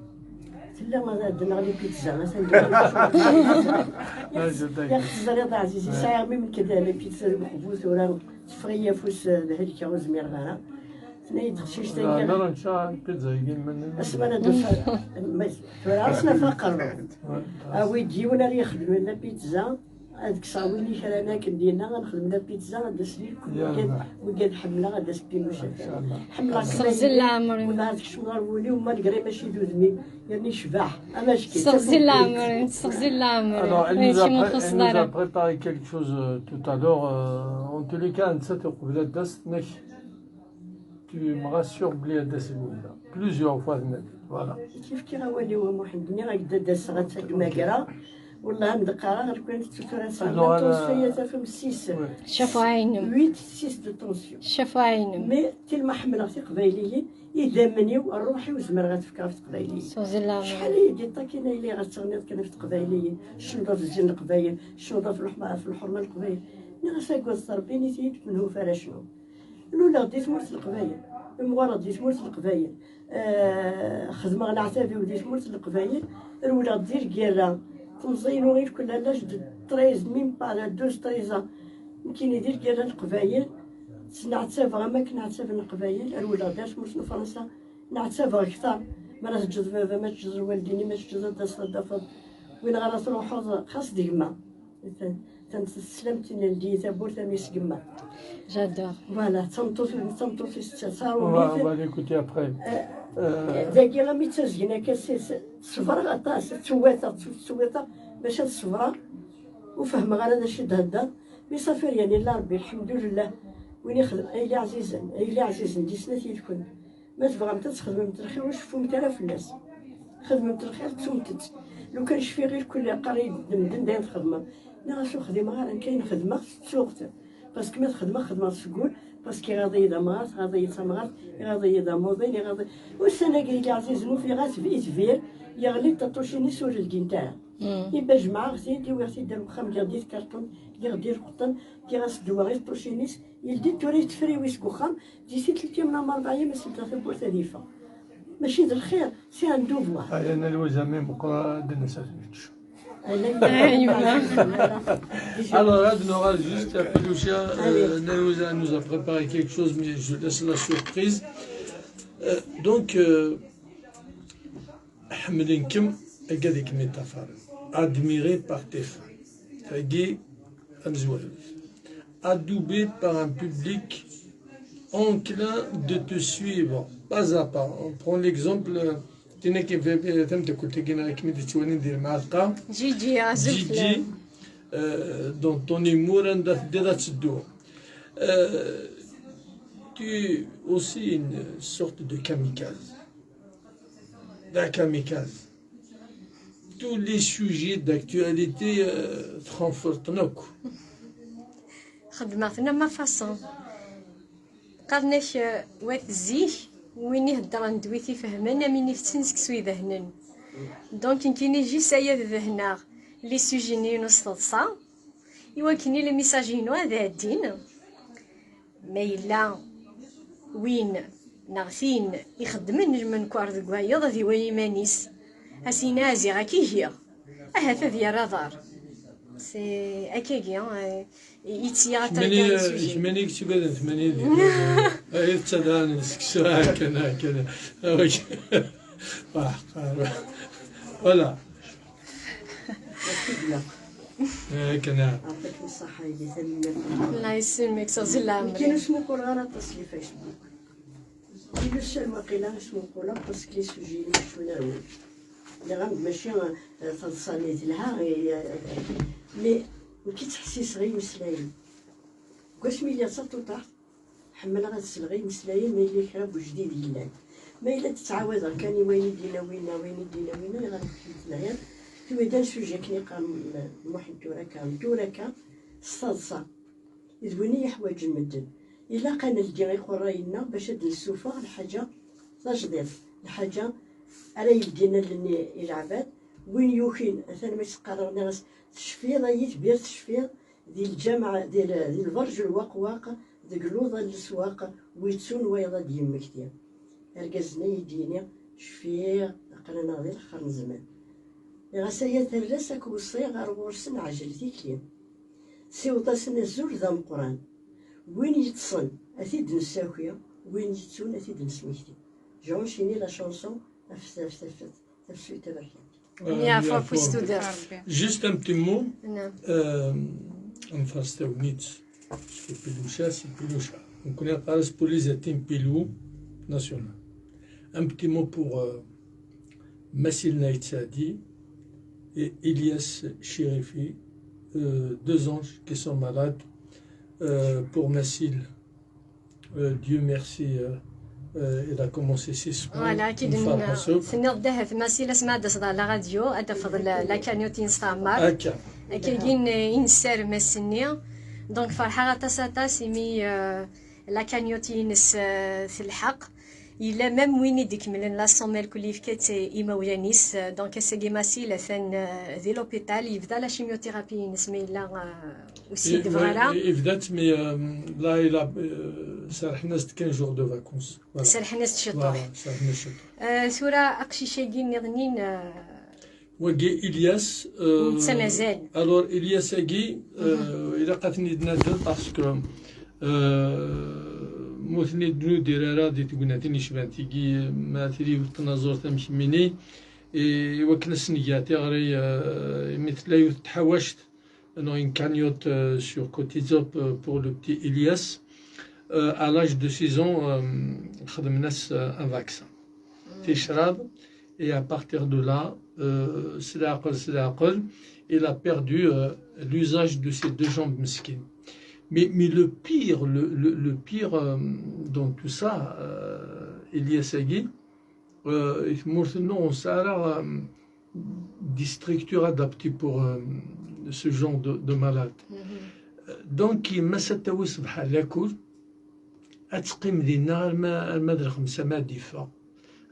Tella ma ad neɣli pizza, atan. Yak teẓriḍ a ɛzizi, sɛiɣ mi mked la pizza deg uqbu, tura teffeɣ-iyi afus, d helkeɣ, ur zmireɣ ara. Tenna-yi-d teqcict-agi. Nara nečča pizza-agi iman-nneɣ. Asma ad d-usa-, ma-, tura asna faqer. Awi-d yiwen ara yexdmen la pizza, ad kkseɣ win ikran akken dinna, ad nexdem la pizza, ad d-asen wigad, wigad ḥemmleɣ, ad d-asen pinucatan. Ḥemmleɣ. Seɣzil leɛmer-im. Wala ad kecmeɣ ɣer wul-iw, malgré mačči d udem-im, yerna yecbeḥ, ama ackil. Seɣzil leɛmer-im, seɣzil leɛmer-im. Alors, elle nous a pré-, elle nous a préparé quelque chose, euh, tout à l'heure, euh, en tous les cas, nettat uqbel ad d-tas, tenna-k, tu me rassures belli ad d-tas i wul-a. Plusieurs fois, tenna-k. Voilà. Kif fkiɣ awal-iw a Muḥend, nniɣ-ak-d ad d-aseɣ, ad tt-id-mmagreɣ. Wellah, am d-qqareɣ, ar kan tettu tura sɛiɣ la tension, tafem six. Cafeɛ inem. Huit, six de tension. Cafeɛ inem. Mais tellement ḥemmleɣ tiqbayliyin, idammen-iw, ṛṛuḥ-iw zemreɣ ad t-fkeɣ ɣef teqbayliyin. Seɣzil leɛmer. Acḥal i yi-d-iṭṭakin ay lliɣ ad teɣniḍ kan ɣef teqbayliyin, cenḍ ɣef zzin n leqbayel, cenḍ ɣef leḥma-, ɣef lḥurma n leqbayel. Nniɣ-as aggadet Ṛebbi, nitni-d menhu f ara cnuɣ. Luleɣ di tmurt n leqbayel, imɣureɣ di tmurt n leqbayel, eh, xedmeɣ leɛtab-iw di tmurt n leqbayel, rewleɣ-d di lgirra, temẓi-inu irkel à l'âge de treize, même pas à douze, treize ans. Nekkini di lgirra n leqbayel, ttneɛtabeɣ am akken ɛettaben leqbayel, rewleɣ-d ar tmurt n Fransa, neɛtabeɣ kter. Mi ara teǧǧeḍ baba-m, ad teǧǧeḍ lwaldin-im, ad teǧǧeḍ ad d-taseḍ ad d-tafeḍ win ɣer ara truḥeḍ, xas d gma. Atan, atan teslamt-nni ldi tawwurt am isegma. J'adore. Voilà, d tameṭṭut, d tameṭṭut-is d taṛumit. On va, on va l'écouter après. Euh, dagi, ɣami ttazgen akka, s-, s-, ṣebreɣ aṭas, ttewwateɣ, tt-, ttewwateɣ, maca ad ṣebreɣ, ur fehmeɣ ara d acu i d-thedder. Mi ṣafir, yani, la Rebbi, lḥemdulillah, win ixdem, ay li ɛzizen, ay li ɛzizen, di snat yid-kun. Ma tebɣamt ad txedmemt lxir, ur ceffumt ara fell-as. Xedmemt lxir, ttumt-t. Lukan cfiɣ irkel yeqqar-iyi-d medden d ayen txedmeḍ. Nniɣ-as ur xdimeɣ ara, nekk ayen xedmeɣ, tettuɣ-t. Parce que ma t-xedmeɣ, xedmeɣ-t seg wul, parce que iɣaḍ-iyi d amɣar, tɣaḍ-iyi d tamɣart, iɣaḍ-iyi d amuḍin, iɣaḍ-, ussan-agi ay li ɛzizen, ufiɣ-as itbir, yeɣli-d taṭṭucin-is ur ldint ara. Mm. Imma jemɛeɣ-t-id, uwiɣ-t-id ar wexxam, giɣ-d i tkarṭunt, giɣ-d i lqeṭṭen, giɣ-as ddwa i tṭṭucin-is, yeldi-d tura i tefriwin seg wexxam, di tikkelt-im neɣ rebɛa-yim ad s-ldiɣ tawwurt ad yeffeɣ. Mačči d lxir, c'est un devoir. Aya Nna Lwiza mi meqqer ad d-nnes ad nečč. Alors, ad nuɣal juste après Lucia, euh, Nna Lwiza nous a préparé quelque chose, mais je laisse la surprise. Euh, donc, euh, ḥemmlen-kem, akka deg kem-iṭṭafaren. Admiré par tes fans. Tagi, amezwaru. Adoubé par un public enclin de te suivre pas à pas. On prend l'exemple, euh, tin akken, euh, tameddakelt-agi neɣ akken i d-yettwalin di lemɛalqa. Gigi, azul Gigi, fell-am. Euh, donc ton humour, anda teddiḍ ad teddu. Euh, tu es aussi une sorte de kamikaze. D akamikaze. Tous les sujets d'actualité, euh, txenfreḍ-ten akk. Xedmeɣ-ten am ma façon. Qqaren-ak, euh, wat zik, win iheddren d wi t-ifehmen, am win itetten seksu idehnen. Donc, nekkini, j'essaie ad dehneɣ les sujets-nni-inu s teḍsa, i wakken i les messages-inu ad ɛeddin. Ma yella win neɣ tin ixeddmen lmenkar deg wayeḍ, ad iwali iman-is, ad s-yini ɛziɣ akka i giɣ, ahat ad yerr aḍar. C'est akkagi, euh, yetteg aṭas n les sujets. Kemmini i yettagaden tmanya di, ay, ttadran seksu, akken, akken. Voilà. Akken. Yeɛṭik ṣṣeḥḥa, yelli, tanemmirt. Allah yesselmek, seɣzil leɛmer. Nekkin ur smuquleɣ ara aṭas di Facebook. Di le seul waqila i smuquleɣ, parce que les sujets-nni keččmen ar wul. Nniɣ-am-d mačči, eh, taḍsa-nni telha, eh, eh, mais nekk i ttḥessiseɣ i imeslayen. Deg wasmi lliɣ d taṭuṭaḥt, ḥemmleɣ ad sleɣ i imeslayen ma yella kra n ujdid yellan. Ma yella d-ttɛawadeɣ kan i wayen i d-yenna winna, wayen i d-yenna winna, ayɣer i telhiḍ? Tura d sujet akken iqqar Muḥend, tura akka, tura akka, s taḍsa. D win i yeḥwaǧen medden. Ilaq ad neldi iqurray-nneɣ bac ad d-nessufeɣ lḥaǧa tajdiṭ, lḥaǧa ara yeldin allen i, i leɛbad. Win yukin, atan ma s-qqareɣ, nniɣ-as, tecfiḍ ay itbir, tecfiḍ, di lǧameɛ, di l-, di lberǧ lwaqwaq, deg luḍa n leswaq, wi ttun wayeḍ ad d-yemmekti. Argaz-nni i d-yini, cfiɣ, Aql-aneɣ di lexxer n zzman. Ɣas aya, tarra-s ad k-weṣṣiɣ, ar ɣur-sen ɛjel tikli. Siweḍ-asen azul d ameqqran. Win yeṭṭsen, ad t-id-nessaki, win yettun, ad t-id-nesmekti. J'ai enchaîné la chanson, af, af, af, af, tafsut taberkant. Euh, Nia, nia, fo, fo, fo. Juste un petit mot. Non. Euh, enfin, c'était au Nitz. Parce que Piloucha, c'est Piloucha. Donc, on est à Paris pour les ethnies Pilou national. Un petit mot pour, euh, Massil Naït Saadi et Ilyas Chérifi, euh, deux anges qui sont malades. Euh, pour Massil, euh, Dieu merci, euh, euh, il a commencé ses soins. Voilà, ki d-nniɣ, tenniḍ-d ahat Massil asma ad d-taseḍ ɣer la radio, ad d-tafeḍ la, la cagnotte-ines teɛmer. Akka. Akka i nessarem ass-nni. Donc, ferḥeɣ aṭas, aṭas, imi, euh, la cagnotte-ines, euh, telḥeq. Yella même win i d-ikemmlen la somme, alkul yefka-tt i imawlan-is. Donc, ass-agi Massil atan, euh, di l'hôpital, yebda la chimiothérapie-ines, ma yella, euh, ur s-yebɣi ara. Yebda-tt, mais, euh, là, il a, euh, serḥen-as-d quinze jours de vacances. Voilà. Serḥen-as-d ciṭuḥ. Voilà, serḥen-as ciṭuḥ. Euh, tura, aqcic-agi nniḍen-in, euh, Wagi, Ilyas, euh, netta mazal. Alors, Ilyas-agi, euh, ilaq ad ten-id-nadel parce que, euh, ma ur ten-id-nudir ara di tegnatin yecban tigi, ma tili yiwet tnaẓurt am kemmini, i wakken ad s-neg tiɣri, euh, imi tella yiwet n tḥawact, non, une cagnotte, euh, sur Cotizop, euh, pour le petit Ilyas. Euh, à l'âge de six ans, euh, xedmen-as, euh, un vaccin. Ticraḍ, et à partir de là, euh, s leɛqel, s leɛqel, il a perdu, euh, l'usage de ses deux jambes, meskin. Mais, mais le pire, le, le, le pire, euh, dans tout ça, euh, Ilyas-agi, euh, i tmurt-nneɣ ur nesɛi ara, euh, des structures adaptées pour, euh, ce genre de, de malade. Euh, donc, yemma-s ad tawi ṣṣbeḥ lakud, ad teqqim dinna arma, arma d lxemsa ma ad d-yeffeɣ.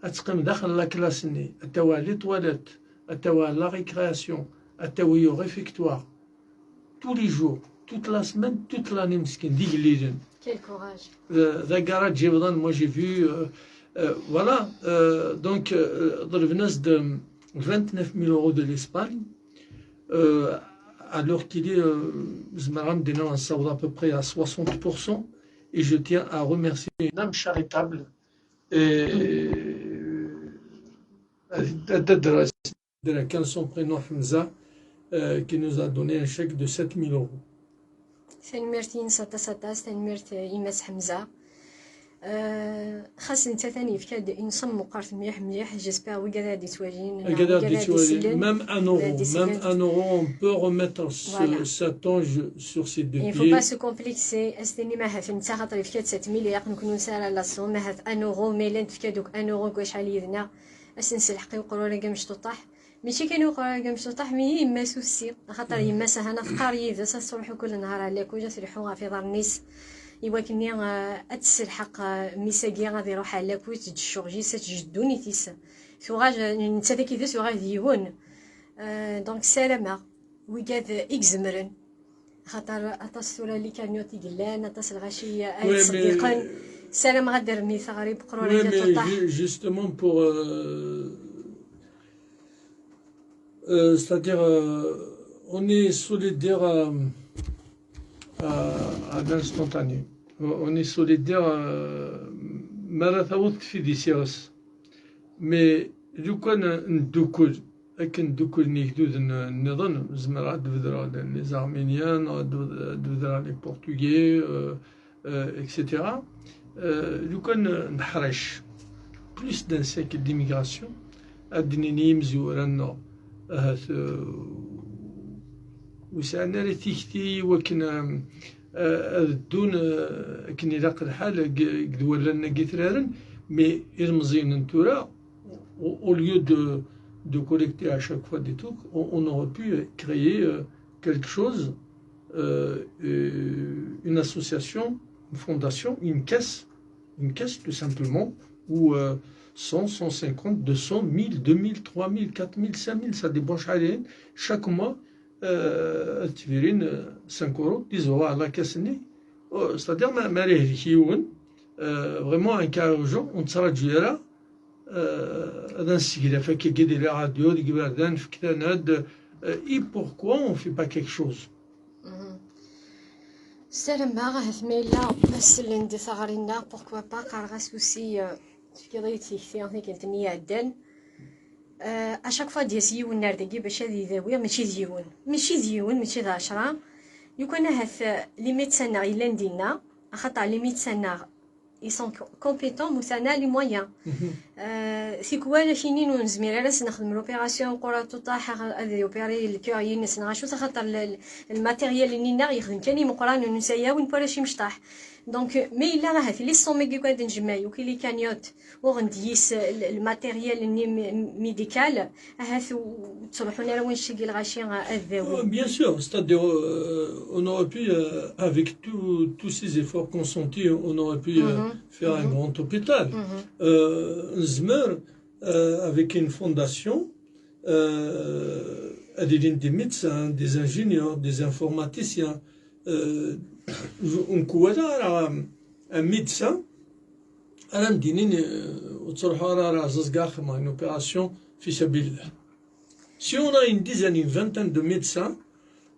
Ad teqqim daxel la classe-nni, ad tawi les toilettes, ad tawi la récréation, ad tawi au réfectoire. Tous les jours, toute la semaine, toute l'année, meskin, d igellilen. Quel courage. Euh, d agaṛaj yebḍan, moi j'ai vu, euh, euh, voilà, euh, donc, euh, ḍelben-as-d vingt-neuf mille euros de l'Espagne, euh, alors qu'il est, euh, zemreɣ ad m-d-iniɣ nessaweḍ à peu près à soixante pour cent, et je tiens à remercier une âme charitable, et, euh, Dra, son prénom Hamza, euh, qui nous a donné un chèque de sept mille euros. Tanemmirt-ines aṭas, aṭas, tanemmirt, euh, i Mass Ḥemza. Euh, xas netta tani yefka-d une somme meqqret mliḥ, mliḥ, j'espère wigad ad d-ittwalin, wigad ad d-ittwalin, même un euro, même un euro, on peut remettre ce, cet ange sur ses deux pieds. Il faut pas se complexer, ad s-tinim ahat netta xaṭer yefka-d sept mille, ilaq nekkni ur nesɛi ara la somme, ahat un euro, ma yella tefka-d akk un euro deg wacḥal yid-neɣ, ad s-nselḥeq i uqrur-agi amecṭuṭaḥ. Mačči kan i uqrur-agi amecṭuṭaḥ, mi i yemma-s ur tessi. Axaṭer yemma-s ahan ad teqqar yid-s, ad tettruḥu kul nhar ɣer lakul, ad tleḥḥu ɣef iḍarren-is, i wakken-nni, eh, ad tesselḥeq, eh, mmi-s-agi ad iruḥ ɣer lakul, teǧǧ ccɣel-is, ad teǧǧ ddunit-is. Tuɣal, eh, nettat akked-s uɣal d yiwen. Eh, donc, ssarameɣ, wigad i izemren, axaṭer aṭas tura les cagnottes i yellan, aṭas lɣaci ara yettṣeddiqen. Ssarameɣ ad d-termi teɣri n uqrur-agi amecṭuṭaḥ. Justement pour, euh, euh, c'est-à-dire, euh, on est solidaire à, à, à l'instantané. On est solidaire, euh, mi ara taweḍ tekfi di s iɣes. Mais lukan neddukel, akken dduklen igduden nniḍen, zemreɣ ad d-bedreɣ les Arméniens, ad d-, ad d-bedreɣ les Portugais, euh, euh, et cetera. Euh, lukan neḥric, plus d'un siècle d'immigration, ad d-nini imezwura-nneɣ, ahat, euh, ur sɛin ara tikti i wakken, euh, euh, ad ddun, euh, akken ilaq lḥal deg, deg wallen-agi traren, mais ilmeẓyen n tura, au, au lieu de, de collecter à chaque fois des trucs, on, on aurait pu créer, euh, quelque chose, euh, euh, une association, une fondation, une caisse, une caisse tout simplement, où, euh, cent, cent cinquante, deux cents, mille, deux mille, trois mille, quatre mille, cinq mille, ça dépend, chaque mois, euh, ad tbirin, euh, cinq euros, dix euros à la caisse-nni. Euh, c'est-à-dire, ma, ma rih yiwen, euh, vraiment un cas urgent, ur nettraǧu ara, euh, ad nesseglaf akkagi di la radio, deg iberdan, fket-aneɣ-d, euh, et pourquoi on fait pas quelque chose? Mhm. Ssarameɣ ahat ma yella ma sellen di teɣri-nneɣ, pourquoi pas, qqareɣ-as aussi, euh, tefkiḍ-iyi-d tikti tikkelt-nni iɛeddan. Euh, à chaque fois d-yas yiwen ar dagi bac ad idawi, mačči d yiwen, mačči d yiwen, mačči d ɛecra. Lukan ahat, euh, les médecins-nneɣ yellan dinna, axaṭer les médecins-nneɣ ils sont co- compétents, mais on a les moyens. Euh, tikwal akinin ur nezmir ara ad s-nexdem l'opération, qura tuṭaḥ ad opérer le cœur-ines neɣ acu, axaṭer le, le, le matériel-nni-nneɣ yexdem kan imeqranen, ur nesɛi ara win n warrac imecṭaḥ. Donc, euh, ma yella ahat les sommes-agi kan ad njemmeɛ, akk les cagnottes, uɣen-d yis, euh, le, le matériel-nni mé- médical, ahat ur ttruḥun ara wanect-agi lɣaci ad Oh, dawin. bien sûr, c'est-à-dire, euh, on aurait pu, euh, avec tout- tous ces efforts consentis, on aurait pu, euh, Mhm. faire un Mhm. grand hôpital. Mhm. Euh, nezmer, euh, avec une fondation, euh, ad ilin des médecins, des ingénieurs, des informaticiens. Euh, ur newwi ara un médecin ara m-d-inin, euh, ur ttruḥu ara ar Ɛeẓẓaẓ deg axxam, une opération fi sabilillah. Si on a une dizaine, une vingtaine de médecins,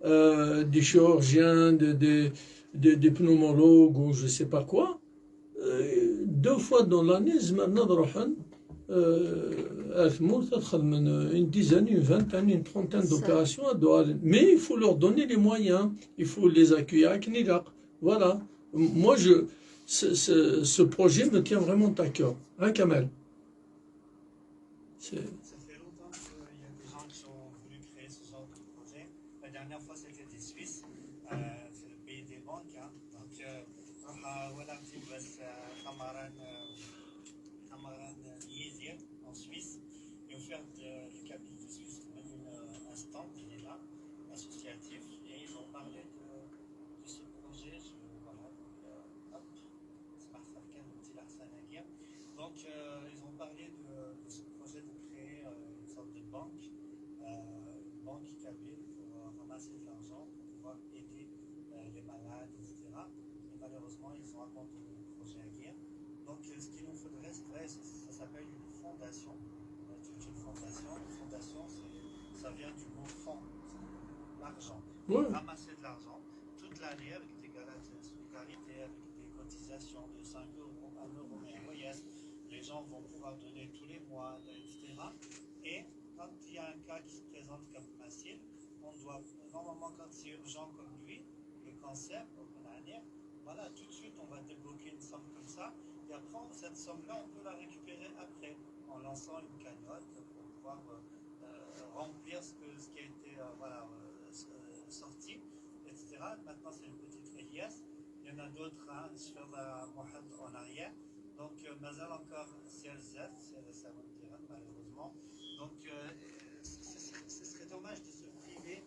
euh, des chirurgiens, de, de, de, des pneumologues ou je sais pas quoi, euh, deux fois dans l'année, zemren ad ruḥen, euh, ar tmurt ad xedmen, euh, une dizaine, une vingtaine, une trentaine Ça. d'opérations, ad d-uɣalen. Mais il faut leur donner les moyens, il faut les accueillir akken ilaq. Voilà. M- Moi, je, ce, ce, ce projet me tient vraiment à cœur. Hein, Kamel? C'est- Ça fait longtemps qu'il y a des gens qui ont voulu créer ce genre de projet. La dernière fois, c'était des Suisses. Euh, c'est le pays des banques. Hein. Donc, euh, on a, voilà, un petit peu, euh, Samaran, euh, Samaran, euh, Yezir, en Suisse. Et au fait, euh, les cabinets de Suisse ont même une, euh, un stand, il est là, associatif. Et ils ont parlé de, de ce projet. Je, voilà, donc, euh, hop, c'est parti, un petit larcin à guerre. Donc, euh, ils ont parlé de, de ce projet de créer, euh, une sorte de banque, euh, une banque kabyle pour, euh, ramasser de l'argent, pour pouvoir aider, euh, les malades, et cetera. Mais malheureusement, ils ont abandonné le projet à guerre. Donc, euh, ce qu'il nous faudrait, c'est vrai, c'est- ça s'appelle une fondation. Euh, c'est une fondation. Une fondation, c'est- ça vient du mot fond, c'est l'argent. Ouais. Ramasser de l'argent toute l'année avec des galas de solidarité, avec des cotisations de cinq euros, un euro, mais en moyenne, les gens vont pouvoir donner tous les mois, et cetera. Et quand il y a un cas qui se présente comme facile, on doit, normalement, quand c'est urgent comme lui, le cancer, comme on a à dire, voilà, tout de suite, on va débloquer une somme comme ça. Et après, on- cette somme-là, on peut la récupérer après, en lançant une cagnotte pour pouvoir, euh, euh, remplir ce, que- ce qui a été, euh, voilà, euh, s- euh, sorti, et cetera. Maintenant, c'est le petit Elias. Il y en a d'autres, hein, sur la Mohed en arrière. Donc, euh, مازال encore Sial Zat, Sial Sawan Tiran, malheureusement. Donc, euh, ce, ce- ce serait dommage de se priver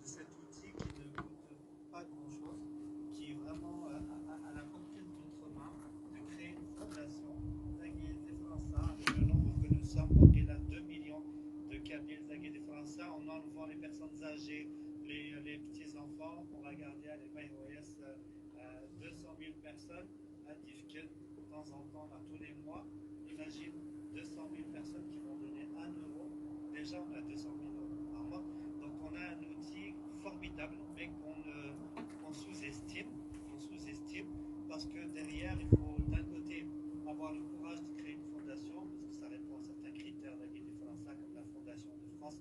de cet outil qui ne coûte pas grand-chose, qui est vraiment, euh, à, à- à la portée de notre main, de créer une fondation. Tagi di Fransa, avec le nombre que nous sommes, on est là deux millions de Kabyles, Tagi di Fransa, en enlevant les personnes âgées, les, les petits-enfants, on va garder à les Maïroyas, euh, euh, deux cent mille personnes à Tifkel, de temps en temps, là, tous les mois. Imagine deux cent mille personnes qui vont donner un euro. Déjà, on a deux cent mille euros par mois. Donc, on a un outil formidable, mais qu'on euh, qu'on sous-estime, qu'on sous-estime, parce que derrière, il faut d'un côté avoir le courage de créer une fondation, parce que ça répond à certains critères, Tagi di Fransa, comme la Fondation de France,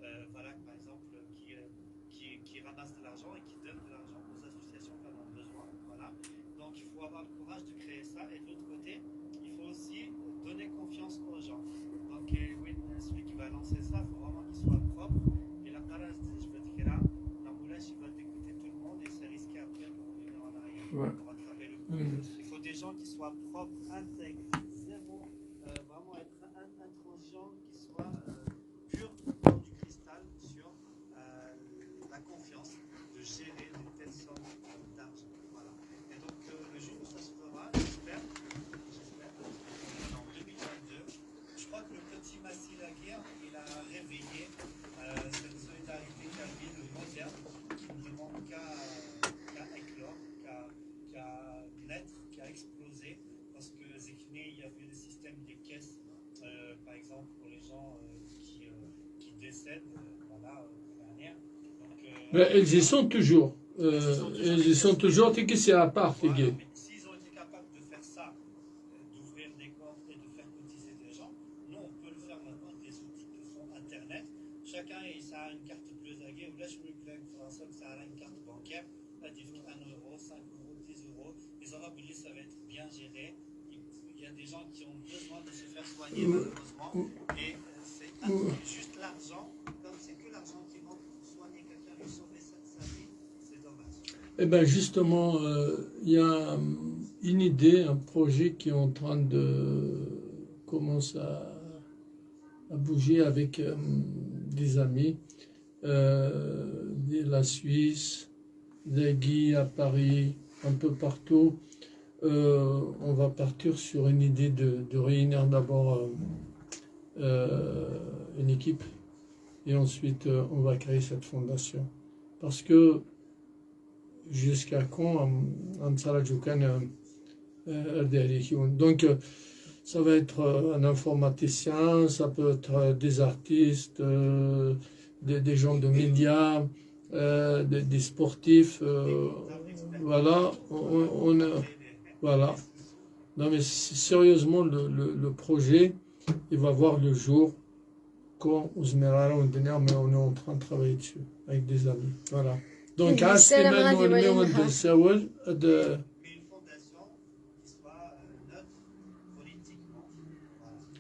euh, voilà, par exemple, qui, euh, qui, qui ramasse de l'argent et qui donne de l'argent aux associations qui en ont besoin. Voilà. Donc, il faut avoir le courage de créer ça. Et de l'autre côté, il faut aussi donner confiance aux gens. Donc, euh, oui, celui qui va lancer ça, il faut vraiment qu'il soit propre. Et la parade, je veux dire, là, la moulage, il va dégoûter tout le monde et c'est risqué après pour revenir en arrière, Ouais. Pour rattraper le coup. Mm. Il faut des gens qui soient propres, intègres, zéro, euh, vraiment être in- intransigeant, qui soit euh, pur comme du cristal sur euh, la confiance de gérer de telles sommes euh, d'argent. Voilà. Et donc euh, le jour où ça se fera, j'espère, j'espère, en deux mille vingt-deux, je crois que le petit Massi Laguerre, il a rêvé. Mais ils y sont toujours. Euh, ils y sont toujours, tigi, c'est à part, tigi. S'ils ont été capables de faire ça, d'ouvrir des comptes et de faire cotiser des gens, nous, on peut le faire maintenant avec des outils que sont Internet. Chacun a une carte bleue, ولا شنو يقول لك فرنسا، une carte bancaire. Ils disent un euro, cinq euros, dix euros. Ils savent que ça va être bien géré. Il y a des gens qui ont besoin de se faire soigner, malheureusement. Et c'est juste l'argent, comme c'est que l'argent qui manque pour soigner quelqu'un, lui sauver sa, sa vie, c'est dommage. Eh bien, justement, euh, il y a euh, une idée, un projet qui est en train de commencer à, à bouger avec euh, des amis euh, de la Suisse, d'Aiguille à Paris, un peu partout. Euh, on va partir sur une idée de, de réunir d'abord euh, euh, une équipe et ensuite euh, on va créer cette fondation. Parce que jusqu'à quand on, on sera du euh, euh, Donc, euh, ça va être euh, un informaticien, ça peut être euh, des artistes, euh, des, des gens de médias, euh, des, des sportifs. Euh, voilà, on, on- on a- voilà. Non, mais s- sérieusement, le, le- le projet, il va voir le jour quand on se mettra en dernière, mais on est en train de travailler dessus avec des amis. Voilà. Donc, Oui, à ce c'est la moment, maladie, on met voilà. De Sawel, de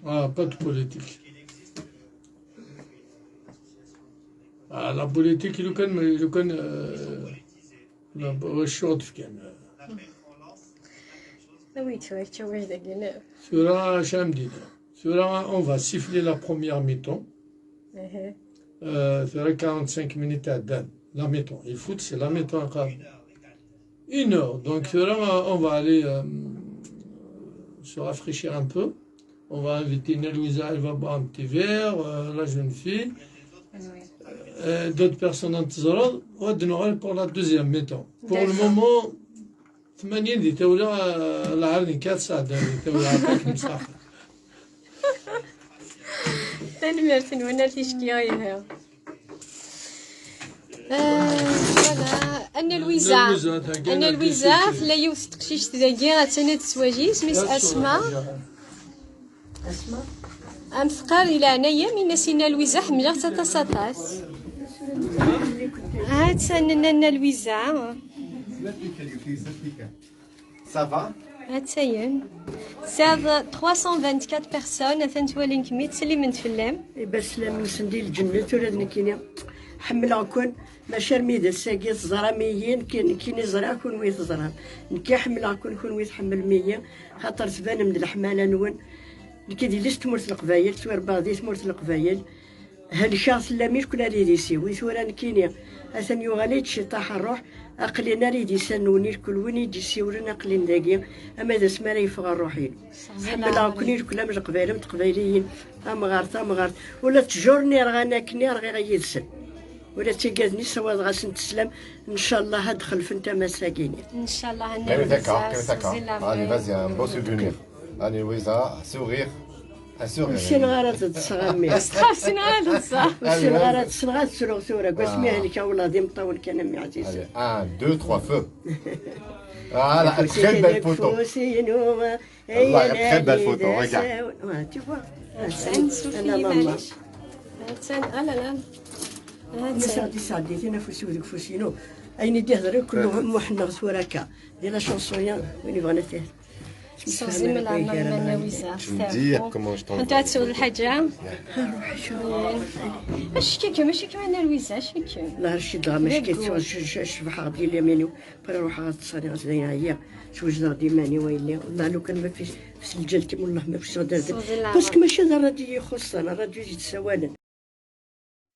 Ah, pas de politique. Ah, la politique, il connaît, il connaît. Euh, la, je suis en tout cas. Ah oui, tu vois, tu vois, je l'ai gagné. Sur la chambre, sur la, on va siffler la première mi-temps. Mhm. Euh, sur les quarante-cinq minutes à Dan. La mi-temps. Il faut, c'est la mi-temps. Une heure. Donc, euh, là, on va aller euh, se rafraîchir un peu. On va inviter Nna Louisa, elle va boire un petit verre, euh, la jeune fille. Oui. Euh, d'autres personnes en Tizarol. On va pour la deuxième mi-temps. Pour le D'accord. Moment, ثمانين دي تولى العرض كات ساعة دي تولى عطاك مساحة. Tanemmirt-nwen, ar ticki ihi. Euh, voilà. Anna Lwiza. Anna Lwiza, tella yiwet n teqcict dagi, attan ad tettwali, isem-is Asma. Asma? Am teqqar di leɛnaya-m, ini-as i Nna Lwiza, ḥemmleɣ-tt aṭas, aṭas. Ha-tt-an Nna Lwiza. Ça va? Attayen. Tesɛiḍ trois cent vingt-quatre personnes, atan ttwalin-kem-id, ttsellimen-d fell-am. Iba sslam-nsen di lǧennet, ula d nekkini ḥemmleɣ-ken, maca armi d ass-agi teẓram-iyi, nekki, nekkini ẓriɣ kunwi teẓram. Nekki ḥemmleɣ-ken, kunwi tḥemmlem-iyi, xaṭer tbanem-d leḥmala-nwen. Nekki di list tmurt n Leqbayel, ttwarebbaɣ di tmurt n Leqbayel. Helkeɣ, tellam irkel ar idis-iw. I tura nekkini, atan yuɣal-iyi-d ciṭaḥ ṛṛuḥ, aql-in ar idisan-nwen irkel, win i d-yessiwlen aql-in dagi, ama d asmi ara yeffeɣ ṛṛuḥ-inu. Ḥemmleɣ-ken irkel am Leqbayel, am Teqbayliyin, tamɣart, tamɣart. Ula d ttjur-nni rɣan akkenni rɣiɣ yid-sen. Ula d tigad-nni ssawaḍeɣ-asent sslam, ncallah ad d-xelfent amassa-gini. Ncallah. Allez, vas-y, un beau souvenir. Allez, Louisa, sourire. Ur ssineɣ ara ad ṭṭseɣ, a mmi. Ur ssineɣ ara ad ṭṭseɣ. Ur ssineɣ ara ad ṭṭseɣ, ad ttruɣ tura. Deg wasmi helkeɣ, wellah, d imeṭṭawen kan, a mmi ɛzizen. Allez, un, deux, trois, feu. Voilà, très belle photo. Très belle photo, regarde. Ouais, tu vois. Attan, Sophie, maɛlic. Attan, ah là là. Attan. Sɛeddi, sɛeddi, tin afus-iw deg ufus-inu. Ayen i d-ihder, kullu muḥenneɣ tura akka. Di la chanson-ya, win yebɣan ad t-ihder. Teɣzim leɛmer Nna Lwiza. Tu me dis comment je t'envoie. Anta ad tesweḍ lḥaǧa? Acu-kem, acu-kem a Nna Lwiza, acu-kem? La rcid dɣa mačči kif ttuɣ, cebḥeɣ di lyamin-iw. Après ruḥeɣ ad ttṣaliɣ, ad dayen ɛyiɣ. Swejdeɣ-d iman-iw a yelli. Wallah lukan ma fi, fi lǧal-im, wallah ma fsiɣ-d ar deg. Parce que mačči d rradyu i yi-ixuṣṣen, rradyu i d-yessawalen.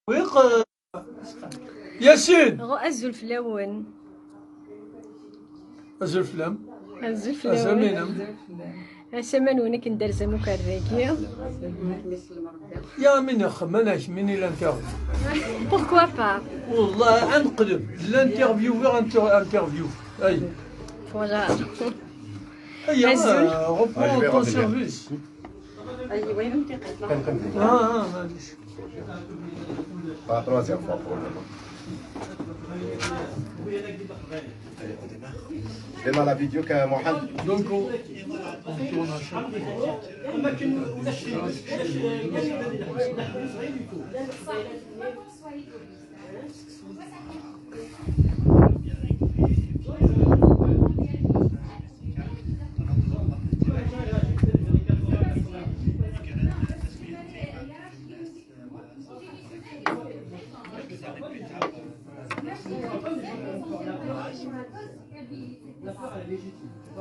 Wiq, eh, Yasin! Azul fell-awen. Azul fell-am. Azul fell-awen. Asamin-am. Asaman-nwen akken d-terzam ukar dagi. Ya min ixemmen ak min i l'interview. Pourquoi pas? Wallah, ad neqleb. L'interview, inter-, interview. Ay. Voilà. Ay, azul. Euh, reprends ton service. Ah, ah, معليش. La troisième fois pour le moment. Démarre la vidéo, que Mohamed. Donc, on, on tourne à chaque fois.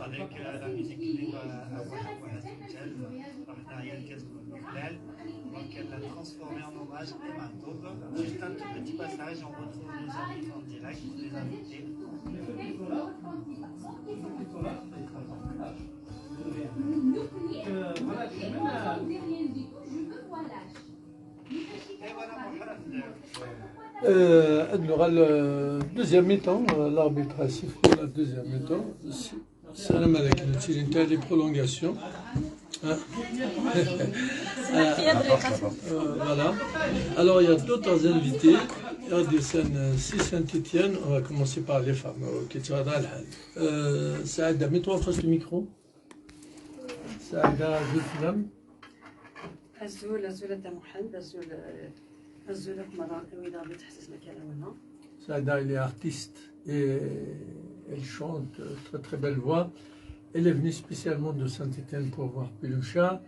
Avec, euh, la musique qui va avoir un Donc, elle l'a transformé en hommage et Mahtoub. Juste un tout petit passage, on retrouve nos invités en direct, les invités. Euh, elle aura le deuxième mi-temps, euh, l'arbitre a sifflé la deuxième mi-temps. Salam alaikum, c'est une telle prolongation. Hein? Euh, voilà. Alors, il y a d'autres invités. Il y a des scènes, euh, si Saint-Étienne, on va commencer par les femmes. Ok, tu vas dans le hall. Euh, Saïda, mets-toi en face du micro. Saïda, deux femmes. Azul, azul a Dda Muḥend, azul, euh, azul akk merra, wid i ɣ-d-ittḥessisen akka lawan-a. Saïda, elle est artiste et elle chante, euh, très très belle voix. Elle est venue spécialement de Saint-Étienne pour voir Piloucha.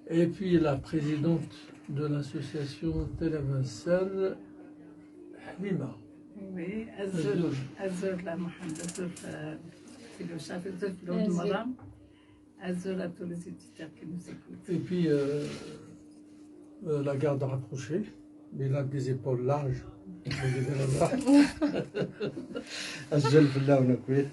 Et puis la présidente de l'association Télé Vincennes, Halima. Oui, azul, azul a Dda Muḥend, azul, euh, Piloucha, azul fell-awen merra. Azul à tous les éditeurs qui nous écoutent. Et puis, euh, euh, la garde rapprochée, mais il a des épaules larges. Azul fell-awen akkit.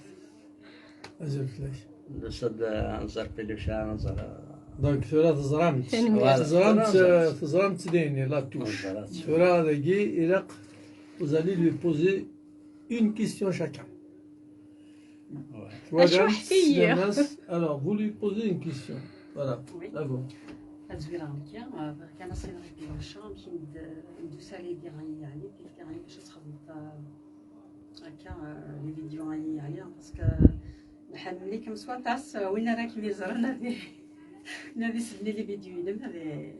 Azul fell-ak. Nessaweḍ, euh, ad nẓer Piloucha, ad nẓer, euh, Donc, tura teẓram-tt. Tanemmirt. Voilà, teẓram-tt, tura euh, teẓram-tt dayen, la touche. Voilà. Tura, dagi, ilaq, vous allez lui poser une question chacun. Ouais. Voilà, acu ḥfiyi? Alors, vous lui posez une question. Voilà. Oui. Ah bon. Ad zwireɣ nekki, euh, bɣiɣ kan ad s-iniɣ i Piloucha amek i d-, d-tusa l'idée-ayi, yeɛni, l'idée-ayi bac ad txedmeḍ, euh, akka, euh, les vidéos-ayi, yeɛni, parce que nḥemmel-ikem s waṭas, euh, win ara kem-iẓren ad i-, ad isellel i les vidéos-inem, ad i-,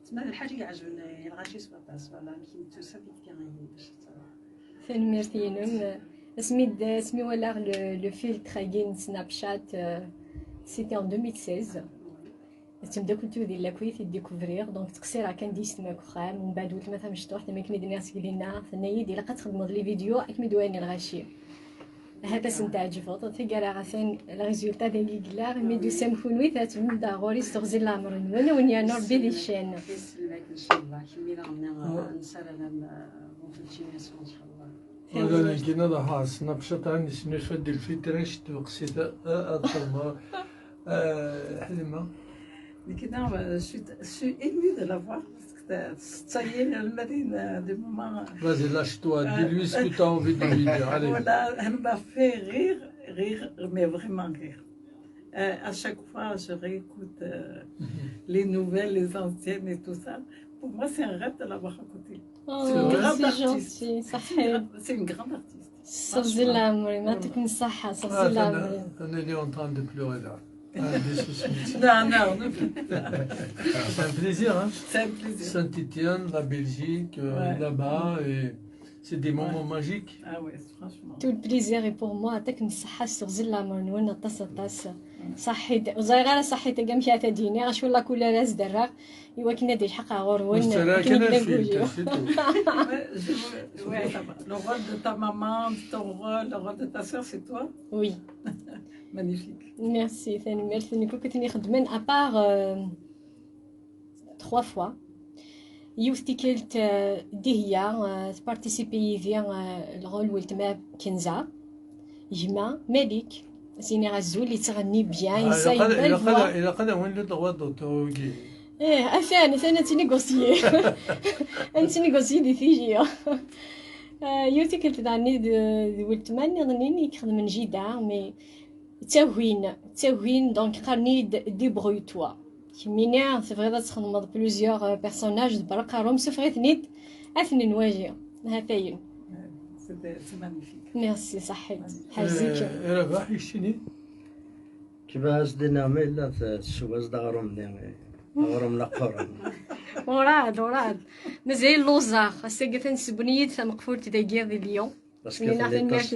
tma d lḥaǧa i iɛejben i lɣaci s waṭas, voilà, amek i d-tusa l'idée-ayi bac ad Tanemmirt-inem. Asmi d-, asmi walaɣ le, le filtre-agi n Snapchat, euh, c'était en deux mille seize. D tamdakkelt-iw di Lakwit i d-découvriɣ, donc ttqessireɣ kan d yessetma deg uxxam, mbeɛd weltma tamecṭuḥt, am akken i d-nniɣ seg dinna, tenna-yi-d ilaq ad txedmeḍ les vidéos akken i d-walan lɣaci. Ahat ad sen-teɛǧbeḍ. Taggara atan le résultat dagi yella, imi d-tusam kunwi, tɛettbem-d ar ɣur-i s teɣzi n leɛmer-nwen, a wen-yernu Rebbi di ccan. Yesselmek, ncallah. Kemmel aɣenni, nessaram, euh, bonne continuation, ncallah. Voilà, nekkin ad ruḥeɣ Snapchat, ɛni nesnulfa-d lfitra, iceddeq si ta, a, a, Ṭuma, a, Ḥlima. Nekk daɣ, euh, je suis, je suis émue de la voir, parce que ta-, tettayen alma d ayen, euh, des moments, euh, Vas-y, lâche-toi, euh, dis-lui ce que t'as envie de lui dire, allez. Voilà, elle m'a fait rire, rire, mais vraiment rire. Euh, à chaque fois, je réécoute, euh, Mhm. les nouvelles, les anciennes et tout ça. Pour moi, c'est un rêve de l'avoir à côté. Oh, c'est une grande artiste. C'est gentil, c'est une gra-, c'est une grande artiste. S teɣzi n leɛmer-im, yeɛṭikem ṣṣeḥḥa, s teɣzi n leɛmer-im. Ah, on est en train de pleurer là. Ah, des soucis. Non, non, ne pleure pas. C'est un plaisir, hein. C'est un plaisir. Saint-Étienne, la Belgique, euh, là-bas, et c'est des moments magiques. Ah ouais, franchement. Tout le plaisir est pour moi, yeɛṭikem ṣṣeḥḥa, s teɣzi n leɛmer-nwen, aṭas, aṭas. Ṣaḥḥit, ur ẓriɣ ara ṣaḥḥit-agi amek ara t-id-iniɣ, acu la couleur ara s-d-rreɣ, i wakken ad ilḥeq ɣur-wen. Ur ttara akken kan i d-nella alfin, guli. C'est tout. Ouais, je veux, ouais, ça va. Le rôle de ta maman, ton rôle, le rôle de ta sœur, c'est toi. Oui. Magnifique. Merci, tanemmirt. Nekk akked ten-ixeddmen, à part, euh, trois fois. Yiwet tikkelt, euh, Dihya, euh, tparticipi yid-i, euh, le rôle weltma Kenza. Gma Malik, ad s-iniɣ azul, yettɣenni bien, ah, yessayen belle voix. Ilaq ad, ilaq ad awen le droit d'auteur-agi. Eh, atan, atan ad t-négocier. Ad t-négocier di tiji. Euh, yiwet tikkelt daɣen d, d weltma nniḍen i ixedmen Jida, mais ttagin, ttagin, donc qqaren-iyi-d débrouille-toi. Kemmini tebɣiḍ ad txedmeḍ plusieurs, euh, personnages d berra qqar-, sufeɣ-iten-id, Ad ten-nwali. Hatayen. C'était, c'est magnifique. Merci, ṣaḥḥit. Ḥazik. Eh, Rabaḥ, keččini? Kma as-d-nniɣ, ma yella t-, teswa-as-d aɣrum-nni, aɣrum n aquran. Werɛad, werɛad. Mazal lluẓeɣ. Ass-agi atan sewwen-iyi-d tameqfult dagi di Lyon. Parce que tenniḍ-as,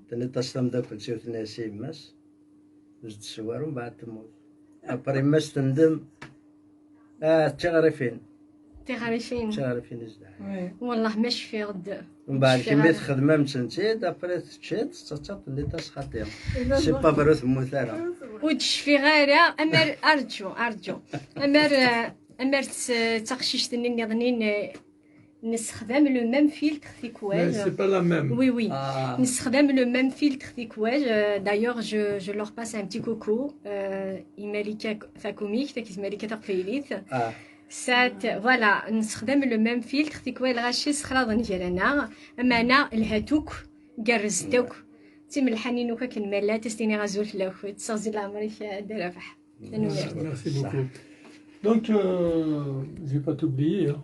tenniḍ-as tameddakelt-iw, tenna-as i yemma-s, ur s-d-teswi ara, mbeɛd temmut. Après, yemma-s tendem, ah, d tiɣrifin. Tiɣrifin. D tiɣrifin i s-d-ɛni. Oui. Wellah, ma cfiɣ-d. Mbeɛd kemmi txedmem-tent-id, après teččiḍ, tettaṭṭaḍ, tenniḍ-as xaṭi. C'est pas vrai, ur temmut ara. Ur d-cfiɣ ara, amer, arǧu, arǧu. Amer, eh, amer d, d taqcict-nni nniḍen, eh, Nessexdam le même filtre tikwal. Mais c'est pas la même. Oui, oui. Ah. Nessexdam le même filtre tikwal. Euh, d'ailleurs, je, je leur passe un petit coucou. Euh, i Malika Takumik, takit Malika Taqbaylit. Ah. Sat, voilà, nessexdam le même filtre tikwal, ɣaci sexlaḍen gar-aneɣ. Amana, lhat akk, gerrez-d akk. Timelḥanin akk akken ma llant, as-tiniɣ azul fell-akent. Seɣzi leɛmer-ik, a Dda Rabaḥ. Tanemmirt. Merci beaucoup. Donc, euh, je vais pas t'oublier, hein.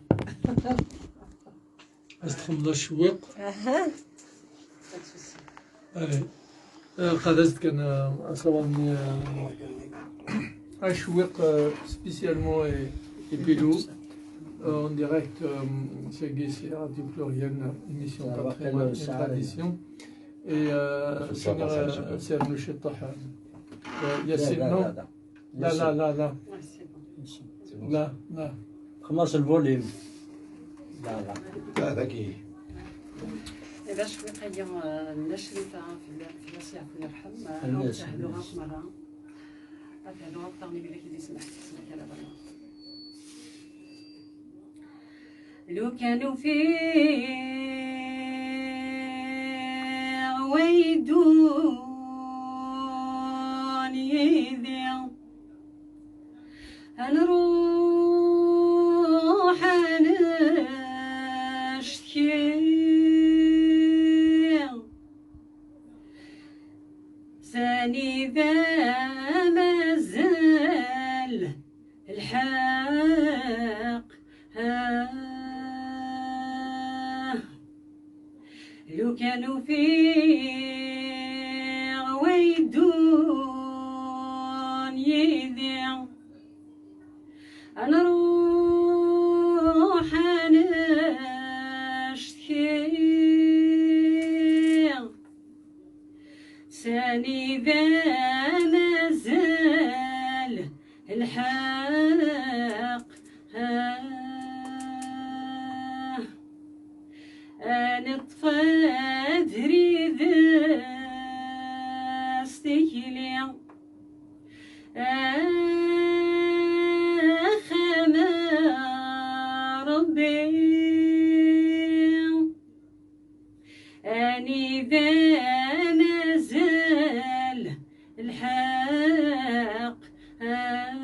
Ad txedmeḍ acewwiq. Aha. Allez. Euh, qad as-d kan, euh, asawaḍ-nni, euh, acewwiq, euh, spécialement et, et Pilou, euh, en direct, euh, c'est, c'est Radio Pluriel, émission Patrimoine et Tradition. Et, euh, c'est, euh, c'est Arnaud Chettohan. Euh, Yassine, non ? لا، لا، لا، لا. لا، لا. خلاص الفوليوم. لا، لا. لا، ذكي. إذا شوي قيم، آه، النشرة في ال-، في الوصية يكون يرحم، آه، أو الناس، تهدو الناس. غير مرة. هذا هو الطعم اللي كيدي سمحت، سمحت على برا. لو كان فيغ ويدون يدي نروح نشتكي ثاني ذا مازال الحق. آه، لو كانوا في غويدون يدي نروح نشتكي ثاني ذا مازال الحق. آه. أنا طفى ذري ذا استكلي. آه، خما ربي. أني ذا مازال الحق. آه.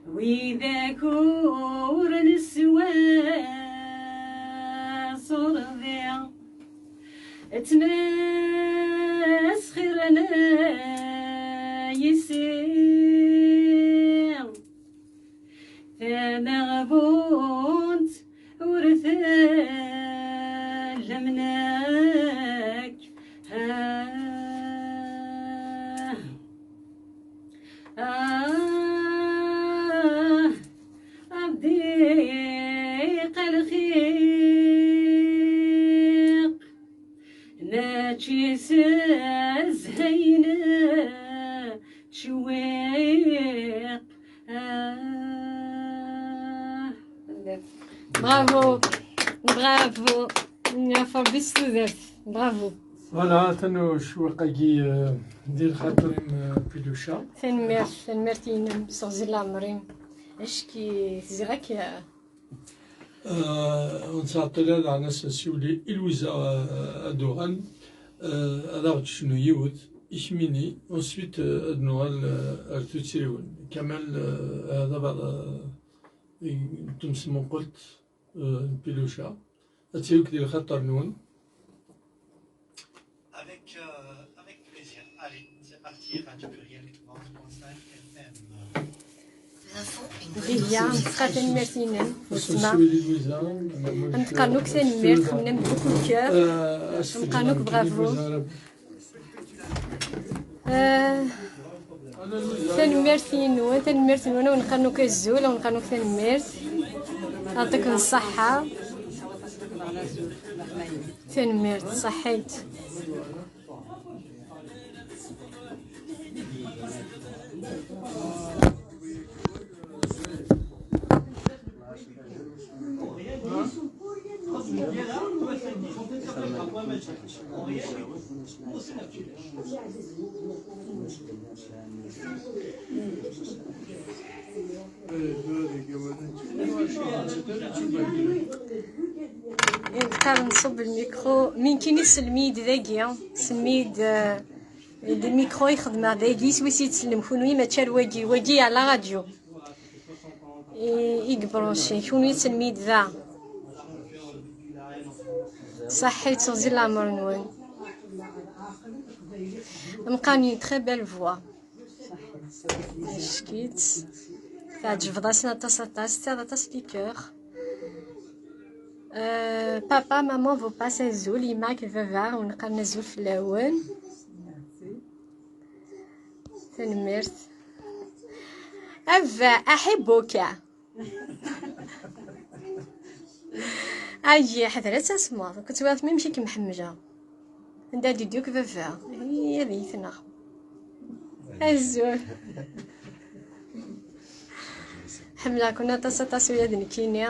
وإذا كور نسوى صرضي تمسخرنا يسير. Tameɣbunt ur tellemnek. Ah, ah, أضيق الخيق. Mačči s zzhayna ttcewwiq. Ah. Bravo, bravo. Ɣef Ṛebbi s tudert. Bravo. Voilà, atan ucewwiq-agi, euh, di lxaṭer-im, euh, Piluca. Tanemmirt, tanemmirt-inem, seɣzi leɛmer-im. Acki tziɣ-ak, euh, Euh, ur nettɛeṭṭil ara, daɣen ad s-nsiwel i Lwiza, euh, ad d-tuɣal, euh, ad aɣ-d-tecnu yiwet, i kemmini, ensuite, euh, ad nuɣal, euh, ar tuttriwin. Kamal, euh, hada bada, euh, n temsmuqelt, euh, n Piluca. Ad tt-yefk di lxaṭer-nwen. Avec, euh, avec plaisir. Allez, c'est parti, Radio Pluriel quatre-vingt-onze point cinq F M. L'info, une Dihya, nefka tanemmirt-inem, weltma. Nefka-ken akk tanemmirt, xemnem beaucoup de cœur. Nefka-ken akk bravo. Eh, tanemmirt-nwen, tanemmirt-nwen, awen-nefka akk azul, awen-nefka akk tanemmirt. Yeɛṭikum ṣṣeḥḥa. Tanemmirt, ṣaḥḥit. Ilaq ad nṣubb lmikru. Min kini selmi-d dagi, selmi-d, eh, lmikru i xedmeɣ dagi, s wis i d-sellem kunwi, mačči ar wagi, wagi à la radio. I, i yebṛuci, kunwi selmi-d da. Ṣaḥḥit, teɣzi leɛmer-nwen. Am qqaren une très belle voix. Ack-itt. Teɛǧbeḍ-asen aṭas, aṭas, tesɛiḍ aṭas n cœur. Euh, papa, maman, vous passez azul, yemma akked baba, wen-qqaren azul fell-awen. Tanemmirt. Ava, aḥibbuka. Ay, ḥader ad tasmeḍ. Kent twalaḍ mi amek i kem-ḥemmleɣ. Anda d-iduk baba? Ay, ad iyi-tneɣ. Azul. Ḥemmleɣ-ken aṭas, aṭas, ula d nekkini.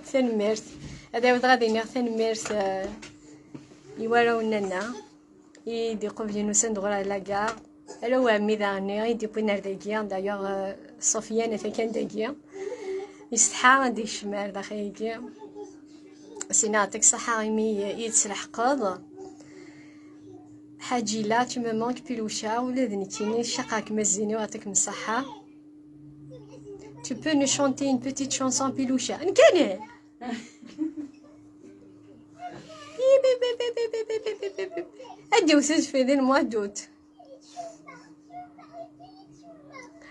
Tanemmirt. Ad awdeɣ ad iniɣ tanemmirt, eh, i warraw-nneɣ i d-iqublen usan-d ɣur-i à la gare. Ala u ɛemmi daɣen i d-yewwin ar dagi. D'ailleurs, euh, Sofiane atan kan dagi. Yessetḥa ad d-yekcem ar daxel-agi. Sina, yeɛṭik ṣṣeḥḥa imi i yi-d-tleḥqeḍ. Ḥaǧila, tu me manques, Piloucha, ula d nekkini caqeɣ-kem a Zini, yeɛṭikem ṣṣeḥḥa. Tu peux nous chanter une petite chanson, Piloucha? Nekkini! Ad d-iwet udfel di le mois d'août.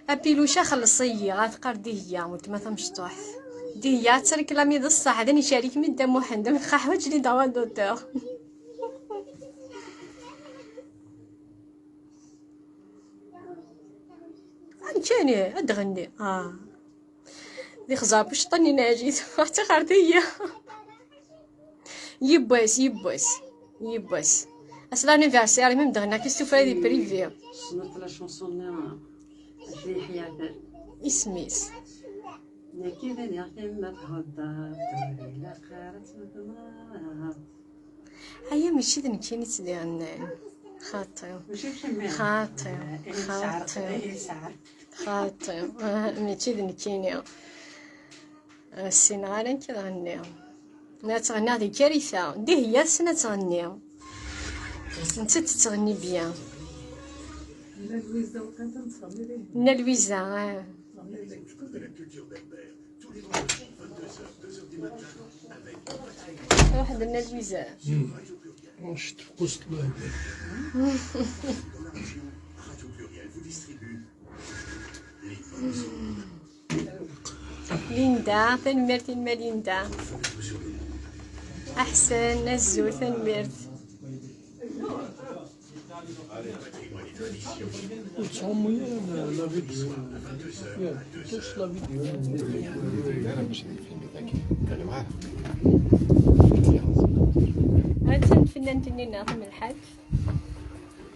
A Piloucha, xelleṣ-iyi, ad teqqar Dihya, weltma tamecṭuḥt. Dihya ad terklami d ṣṣeḥ, d ayen icerrek mi Dda Muḥend, am tqaḥwaǧ les droits d'auteur. Amkan, ad d-ɣenni. Ah. Di xẓer bucṭan n Ɛziz, ɣer tixert-iyi. Yiwwas, yiwwas, yiwwas. Ass l'anniversaire, même dɣa nekk s tuffra di privé. Tessneḍ la chanson-nni, ah, Ddi Ḥyaten? Isem-is? Nekki d iniɣ kemma thedder, tura ilaq ara tfehmeḍ. Aya mačči d nekkini i tt-d-iɣennan. Xaṭi. Mačči d kemmi. Xaṭi. Eh, eh, xaṭi. Eh, sɛer. Xaṭi. Ah, mačči d nekkini. Ah, ssineɣ ara nekk ad ɣenniɣ. La ttɣenniɣ di Karita. Dihya tessen ad tɣenni. Nettat tettɣenni bien. Nna Lwiza, ah. Ruḥ-d Nna Lwiza. Hmm. Ruḥ-d tfeqqust, Allah ibarik. Linda, tanemmirt-im a Linda. Aḥsen, azul, tanemmirt. Ur ttɛumu ara la vidéo. Ya, tus la vidéo. Attan tfennant-nni-nneɣ tamelḥant.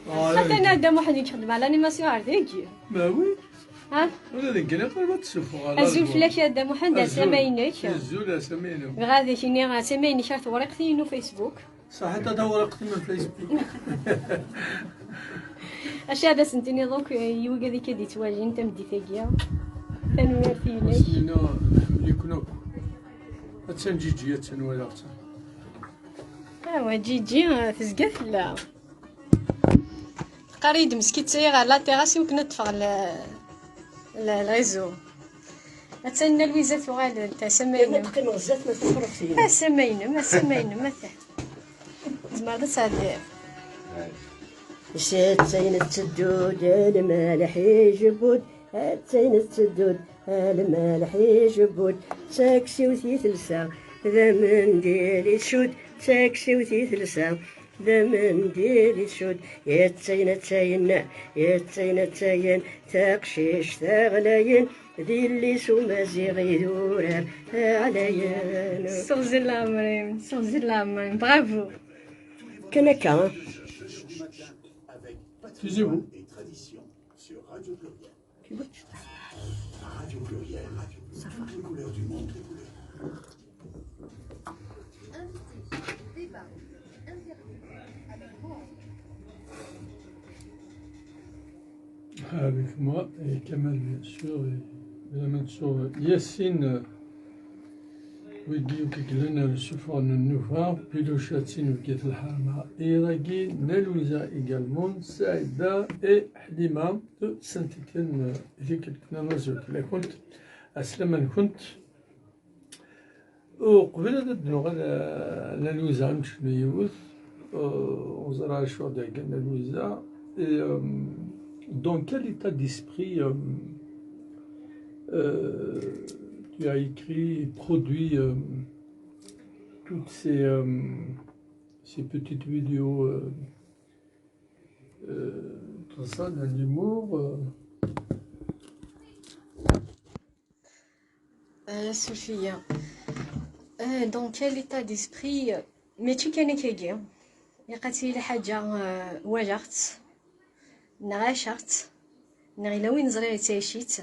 Ah, xaṭi, Dda Muḥend i ixeddem l'animation ar dagi. Ma oui. Ha? Ula d nekkini qrib ad tessufeɣ ɣer azul fell-ak a Dda Muḥend, asama-inek. Azul, asama-inu. Bɣiɣ ad ak-iniɣ asama-inek ar tewriqt-inu Facebook. Saḥit a tawriqt-im n Facebook. Acu ad asen-tiniḍ akk i wigad i k-id-yettwalin tameddit-agi? Tanemmirt-inek. Asen-iniɣ nḥemmel-iken akk. Attan Ǧiǧi, attan walaɣ-tt. Awa, Ǧiǧi, tezga tella. Teqqar-iyi-d meskint ɣer la terrasse i wakken ad ṭṭfeɣ le, le, le réseau. Attan Nna Lwiza tuɣal-d, tasa-m. Yerna teqqimeḍ zdat ma tafruxt-inu. Tasa-m, tasa-m, ata. Tzemreḍ ad tɛeddiḍ. Setta-inu tetteddu-d, lmelḥ ijebbu-d. Attayen tetteddu-d, a lmelḥ ijebbu-d, d taksiwt i telsa, d amendil i tcudd, d taksiwt i telsa, d amendil i tcudd. Attayen, attayen, attayen, attayen, taqcict ɣlayen, d yelli-s umaziɣ idurar ɛlayen. Seɣzil leɛmer-im, seɣzil leɛmer-im, bravo. Kan akka. Taisez-vous. Avec moi, et Kamal, bien sûr, et Madame Mansour, Yassine, euh, wigi i yellan ar ussuffeɣ n nnuba, Pilucha d tin wigi n lḥerma, Iragi, Nna Lwiza également, Saïda et Ḥlima de Saint-Étienne, euh, i tikkelt-nni n azul fell-akent. Ɛeslama-nkent. Uqbel ad d-nuɣal, euh, Nna Lwiza, ad ncennu yiwet, euh, ur ẓriɣ acu d-thegga Nna Lwiza. Et, euh, dans quel état d'esprit, euh, euh, tu as écrit, produit, euh, toutes ces, euh, ces petites vidéos, euh, euh, tout ça, dans l'humour, euh, Euh, Sophia. Euh, dans quel état d'esprit, euh, mačči kan akkagi. Ilaq ad tili lḥaǧa, euh, walaɣ-tt, neɣ ɛaceɣ-tt, neɣ yella win ẓriɣ yettɛic-itt.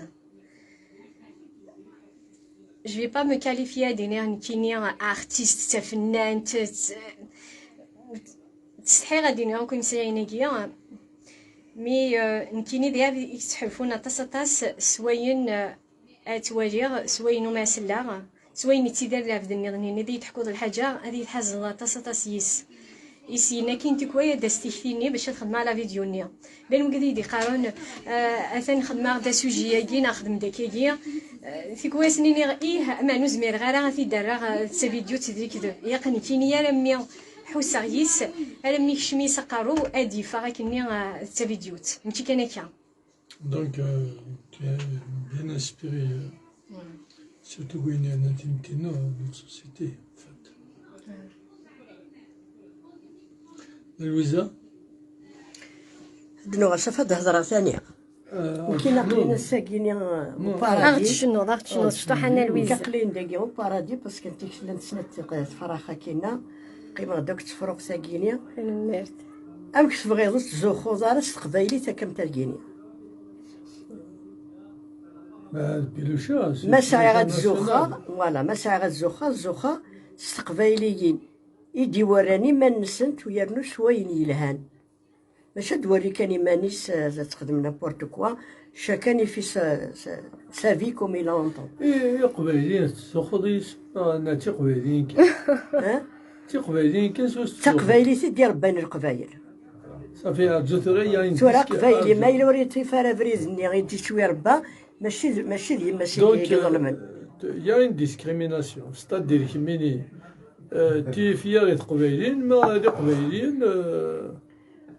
Je vais pas me qualifier ad iniɣ nekkini artiste, tafennant, t-, ttsetḥiɣ ad iniɣ akk imeslayen-agi. Mi, euh, nekkini d iɛad i yettḥulfun aṭas, aṭas s wayen, euh, ad twaliɣ, s wayen umi selleɣ, s wayen yettidir lɛebd nniḍen-nni, ad iyi-d-teḥkuḍ lḥaǧa, ad iyi-tḥazeḍ aṭas, aṭas yis. Is yenna akin tikwal ad d-as tikti-nni bac ad xedmeɣ la vidéo-nni. Llan wigad i yi-d-iqqaren, euh, atan xedmeɣ-d asuji-agi neɣ xedm-d akkagi. Euh, tikwal ad sen-iniɣ ih, ama ur zmireɣ ara ad t-id-rreɣ, euh, d tavidyut d lekdeb. Ilaq nekkini armi ḥusseɣ yis, armi yekcem yis aqerru, ad d-yeffeɣ akkenni, euh, d tavidyut. Mačči kan akka. Donc, euh, tu es bien inspiré, euh, surtout quand il y a un intimité, non, notre société, en fait. Louisa. Ad nuɣal s ad d-hedreɣ tani. Nekkin aqlin ass-agi-ni, euh, au paradis. Ad ɣ-tcennuḍ, ad ɣ-tcennuḍ cṭuḥ a Nna Lwiza. Nekk aqlin dagi au paradis, parce que tikli n snat tefrax akkinna. Qqimeɣ-d akk tefruxt-agi-ni. Tanemmirt. Amek tebɣiḍ ur tettzuxxuḍ ara s teqbaylit akka am tergini? Ma sɛiɣ ad zuxxeɣ, voilà, ma sɛiɣ ad zuxxeɣ, zuxxeɣ s teqbayliyin i d-iwerran iman-nsent u yernu s wayen yelhan. Mačči ad d-werri kan iman-is, euh, ad texdem n'importe quoi, chacun y fait sa, sa, sa vie comme il entend. I, iqbayliyen tettzuxxuḍ yis-, ah, na d tiqbayliyin kan. Hein? D tiqbayliyin kan s wacu tettzuxxuḍ. D taqbaylit i d-irebban Leqbayel. Safi, rǧu tura, ya indi. Tura aqbayli, ma yella ur yeṭṭif ara abrid-nni i d-ittwi Rebba, mačči d, mačči d yemma-s i, donc, i iḍelmen. Euh, il y a une discrimination, c'est-à-dire kemmini, euh, tu es fier i teqbayliyin, ma d iqbayliyen, euh,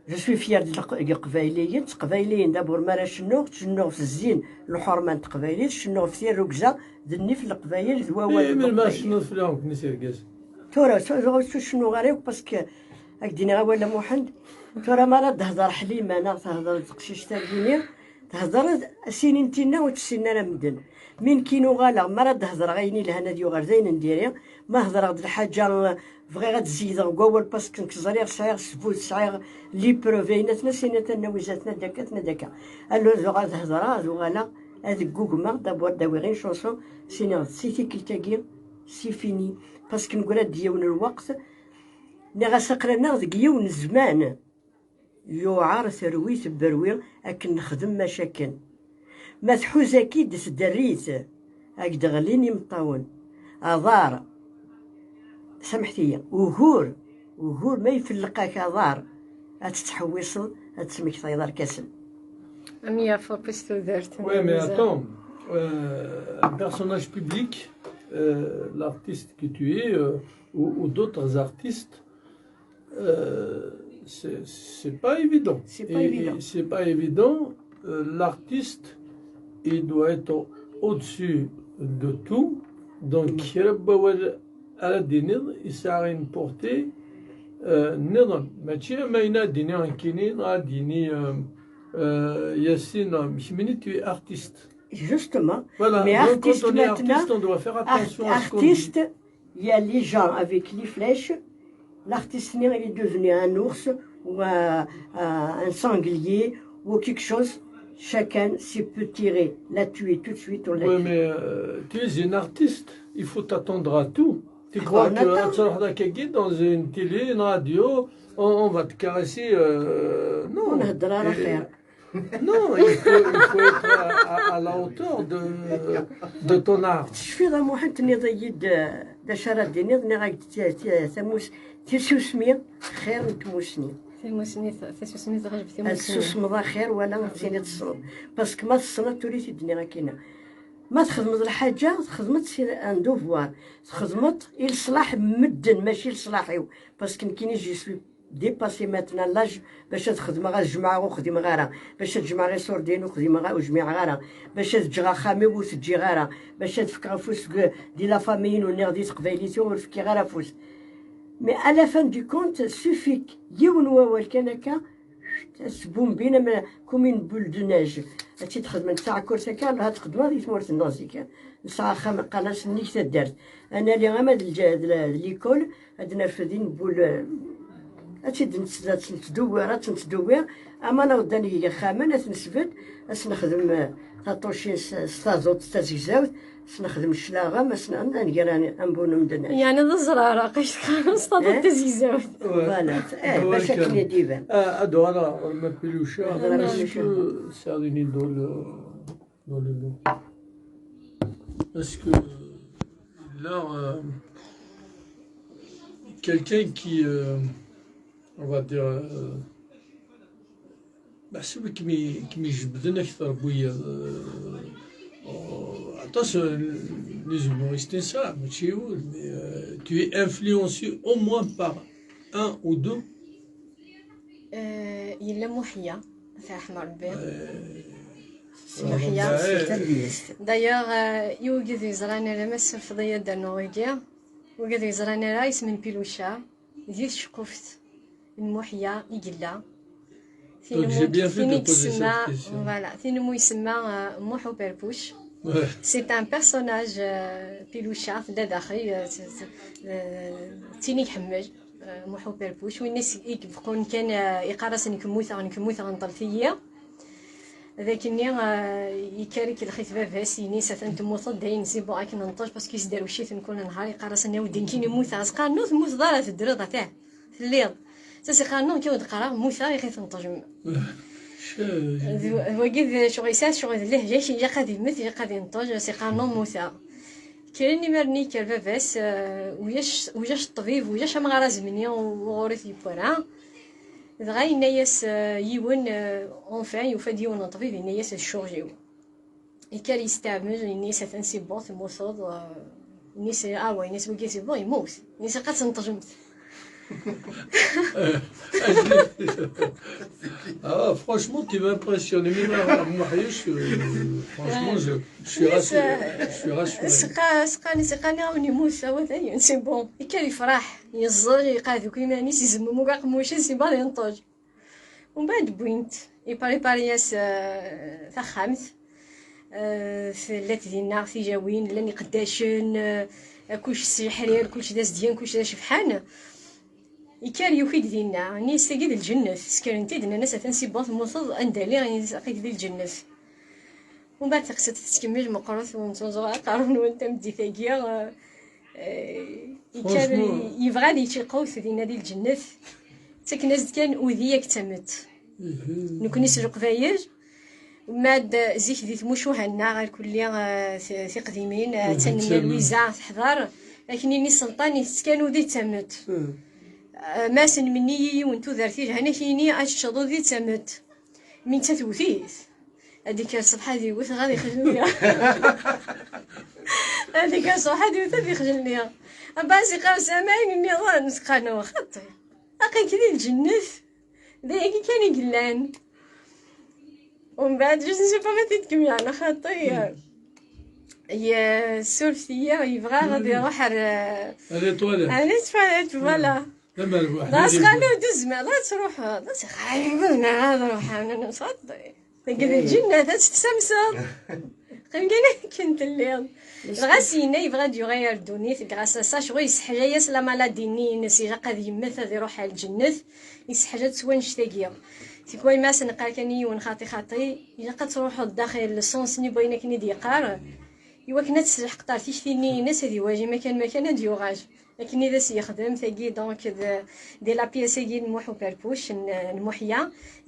Je suis fier de leq-, leqbayliyen, d teqbayliyin, d'abord, mi ara cennuɣ, cennuɣ f zzin, lḥurma n teqbaylit, cennuɣ f tirrugza, d nnif n leqbayel, d wawal n leqbayel. Melmi ara tcennuḍ fell-awen, kenni s irgazen? Tura, tura, tura ur cennuɣ ara akk, parce que, ad k-d-iniɣ awal a Muḥend, tura mi ara d-tehder Ḥlima, neɣ tehder teqcict-agi-ni, Thedreḍ, sinin tinna ur tt-ssinen ara medden. Mi nekkin uɣaleɣ, mi ara d-hedreɣ ayen ilhan ad yuɣal d ayen n diri. Ma hedreɣ-d lḥaǧa, bɣiɣ ad d-zeyydeɣ deg wawal, parce que nekk ẓriɣ sɛiɣ sbud, sɛiɣ les preuves, ayen atna sinin atna wizatna d akka, atna d akka. Alors, ad uɣaleɣ ad hedreɣ, ad uɣaleɣ ad ggugmeɣ, d'abord ad d-awiɣ une chanson, siniɣ si tikkelt-agi, c'est fini. Parce que neggra-d yiwen n lweqt, nniɣ-as aql-aneɣ deg yiwen n zzman. Yuɛer terwi tebberwi akken nexdem macakken. Ma tḥuz-ak-id tderrit, ad k-d-ɣlin imeṭṭawen. Aḍar, samḥet-iyi, ugur, ugur ma ifelleq-ak aḍar, ad tettḥewwiseḍ, ad tesmektayeḍ arkasen. Am yafeq s tudert. Oui, mais attends, euh, un personnage public, euh, l'artiste que tu es, euh, ou, ou d'autres artistes, Euh, c'est, c'est pas évident. C'est pas évident. Et c'est pas évident. Euh, l'artiste, Il doit être au-dessus de tout. Donc, kra n wawal ara d-tiniḍ yesɛa une portée, euh, nniḍen. Mačči am ayen ara d-yini nekkini, neɣ ara d-yini, euh, euh, Yasin, euh, kemmini, tu es artiste. Justement. Voilà. Mais donc, quand artiste on est maintenant, artiste, on doit faire attention à ce qu'on dit. Artiste, il y a les gens avec les flèches. L'artiste, il est devenu un ours ou un, un, un sanglier ou quelque chose. Chacun s'y peut tirer, la tuer tout de suite, on l'a tué. Oui, mais, euh, tu es une artiste, il faut t'attendre à tout. Tu crois que tu vas dans une télé, une radio, on, on va te caresser, euh, non. Non, il faut, il faut être à, à, à la hauteur de, de ton art. Tecfiḍ a Muḥend, tenniḍ-iyi-d, eh, d acu ara d-tiniḍ, nniɣ-ak-d ti-, ti-, tamus-, tisusmi xir n tmusni. Timusni, t-, tisusmi teɣleb timusni. Ad tsusmeḍ axir wala ad tiniḍ tessneḍ. Parce que ma tessneḍ tura i t-id-nniɣ akkin. Ma txedmeḍ lḥaǧa, txedmeḍ-tt, c'est un devoir. Txedmeḍ-tt i leṣlaḥ n medden, mačči i leṣlaḥ-iw. Parce que nekkini, je suis dépassé maintenant l'âge, bac ad xedmeɣ, ad jemɛeɣ ur xdimeɣ ara, bac ad jemɛeɣ iṣurdiyen ur xdimeɣ ara, ur jmiɛeɣ ara, bac ad ǧǧeɣ axxam-iw ur t-ǧǧiɣ ara, bac ad fkeɣ afus deg, di la famille-inu, nniɣ di teqbaylit-iw ur fkiɣ ara afus. Mais à la fin du compte, suffit yiwen wawal kan akka, tesbumbin am, comme une boule de neige. Ad tt-id-xedmen d taɛkurt akka, ad txedmeḍ di tmurt-nneɣ zik. Nesɛa axxam, qqaren-as nnig taddart. Ad nali ama d lǧ-, d la-, d l'école, ad nerfed inbul, eh, ad tt-id-nett-, ad tt-nettdewwir, ad tt-nettdewwir, ama neɣ d ad neg ixxamen, ad t-nesbedd, ad s-nexdem, eh, taṭucin s, s taẓuṭ tazegzawt, ad s-nexdem cclaɣem, ad s-n-, ad nger an-, ambunum d nnac. Yeɛni d aẓrar, aqcic s taḍuṭ tazegzawt. Voilà, eh, bac akken i d-iban. Ah, ad uɣaleɣ ɣer Mma Piluca. Est-ce que tesɛiḍ une idole, euh, dans le lot. Est-ce que là, euh, quelqu'un qui, euh, on va dire, euh, meḥsub kem-i-, kem-ijebden akter n wiyaḍ, euh, euh, aṭas, euh, n les humoristes, ça, mačči ul, mais, euh, tu es influencé au moins par un ou deux. Euh, yella Muḥya, ad t-yerḥem Rebbi. Euh, Muḥya. D'ailleurs, euh, i wigad ur yeẓran ara, ma tessurfeḍ-iyi ad d-rnuɣ wigi, wigad ur yeẓran ara, isem n Piluca, di tceqquft n Muḥya i yella. Donc, j'ai bien fait de poser cette question. Voilà, tin umi isemma, euh, Muḥ Uperpuc. Ouais. C'est un personnage, euh, Piluca, tella daxel, euh, t-, t-, euh, d tin i iḥemmel. Eh, Muḥ Uperpuc, win i s-, i ibeqqun kan, eh, iqqar-asen: "Nekk mmuteɣ, nekk mmuteɣ, nṭel-iyi." D akken-nni, eh, yekker ikellex-it baba-s, yenna-yas: "Atan temmuteḍ, dayen zibuɣ akken nṭej, parce que yesderwec-iten kul nehar, iqqar-asen: 'Awi-d nekkini mmuteɣ.' Azekka rnu temmuteḍ ara teddreḍ, atah, telliḍ." Sas iqqar: "Non, nekk ur d-qqareɣ mmuteɣ, iɣi tenṭejem." D, d wagi d ccɣel yesɛa, ccɣel d lehja-k, ilaq ad immet, ilaq ad inṭej, as iqqar: "Non, mmuteɣ." Kkren imir-nni, yekker baba-s, eh, ulac, ulac ṭṭbib, ulac amɣar azemni u-, uɣur i t-yewwi ara. Dɣa yenna-yas, eh, yiwen, eh, enfin, yufa-d yiwen n ṭṭbib, yenna-yas: "D ccɣel-iw." Yekker yesteɛmel, yenna-yas: "Atan sibbuɣ, temmuteḍ." Eh, yenna-yas: "Ah ouais." Yenna-yas: "Wagi sibbuɣ, yemmut." Yenna-yas: "Ilaq ad tenṭejemt." Ah, franchement, tu m'impressionnes. Mais là, moi, je, franchement, je, je suis rassuré. Je suis rassuré. Seqqa, seqqa, seqqa, niɣ awen yemmut, ah ouais, dayen, c'est bon. Yekker yefreḥ, yeẓẓel, yeqɛed akk iman-is, izemmem akk aqemmuc-is, yebɣa ad yenṭej. Umbeɛd wwin-t, iprépari-yas, euh, taxxamt. Euh, tellat dinna tijawin, llan iqeddacen, euh, kullec s leḥrir, kullec d azedyan, kullec d acebḥan. Yekker yuki-d dinna, yenna-yas: "Tagi d lǧennet." Ssekren-t-id, nnan-as: "Atan sibbuɣ temmuteḍ, anda lliɣ?" Yenna-yas: "Aql-ik di lǧennet." Umbeɛd taqsiṭ tettkemmil meqqret, ur nettruẓu ara aqerru-nwen tameddit-agi, eh, eh, yekker, franchement, yebɣa ad yečč lqut dinna di lǧennet. Ttaken-as-d kan udi yak d tamet. Mhm. Nekni s Leqbayel, ma d zik di tmucuha-nneɣ, irkelli, eh, ti-, tiqdimin, eh, udi d tamet. Lwiza teḥḍer, akken-nni sselṭan itett kan udi d tamet. Mhm. Eh, ma asen-menni i yiwen tudert yelhan, akken-nni ad teččeḍ udi d tamet. Mi netta tewwet-it, ad ikker ṣṣbeḥ ad iwet, dɣa ad ixjel nniɣ. Ad ikker ṣṣbeḥ ad iwet, ad ixjel nniɣ. Abba, as iqqar Sami ayen nniḍen, s qqaren: "Xaṭi, aql-ik di lǧennet, d ayagi kan i yellan." ومن بعد je ne sais pas ma t-id-kem yeɛna xaṭi. Yessuref-iyi, yebɣa ad iruḥ ar Allez, toilette. Allez, toilette, voilà. Tamerbuḥt. Lasɣalu d uzmal ad truḥeḍ. Lasɣalu d uzmal ad ruḥeɣ. Nṣaḍi. Tagi d lǧennet, ad tetsamseḍ. Qqim kan akken telliḍ. Dɣa Sina yebɣa ad yuɣal ar ddunit, grâce à ça, ccɣel yesseḥla-yas la maladie-nni-ines, ilaq ad yemmet, ad iruḥ ar lǧennet, yesseḥla-t s wannect-agi. Tikwal ma as-neqqar kan i yiwen xaṭi xaṭi, ilaq ad truḥeḍ daxel le sens-nni n wayen akken i d-yeqqar, iwakken ad tesleḥqeḍ ar tikti-nni-ines, ad iwali makan makan ad d-yuɣal. Akken i d as-yexdem tagi, donc, d, di la pièce-agi n Muḥ Uperpuc, n, n Muḥya,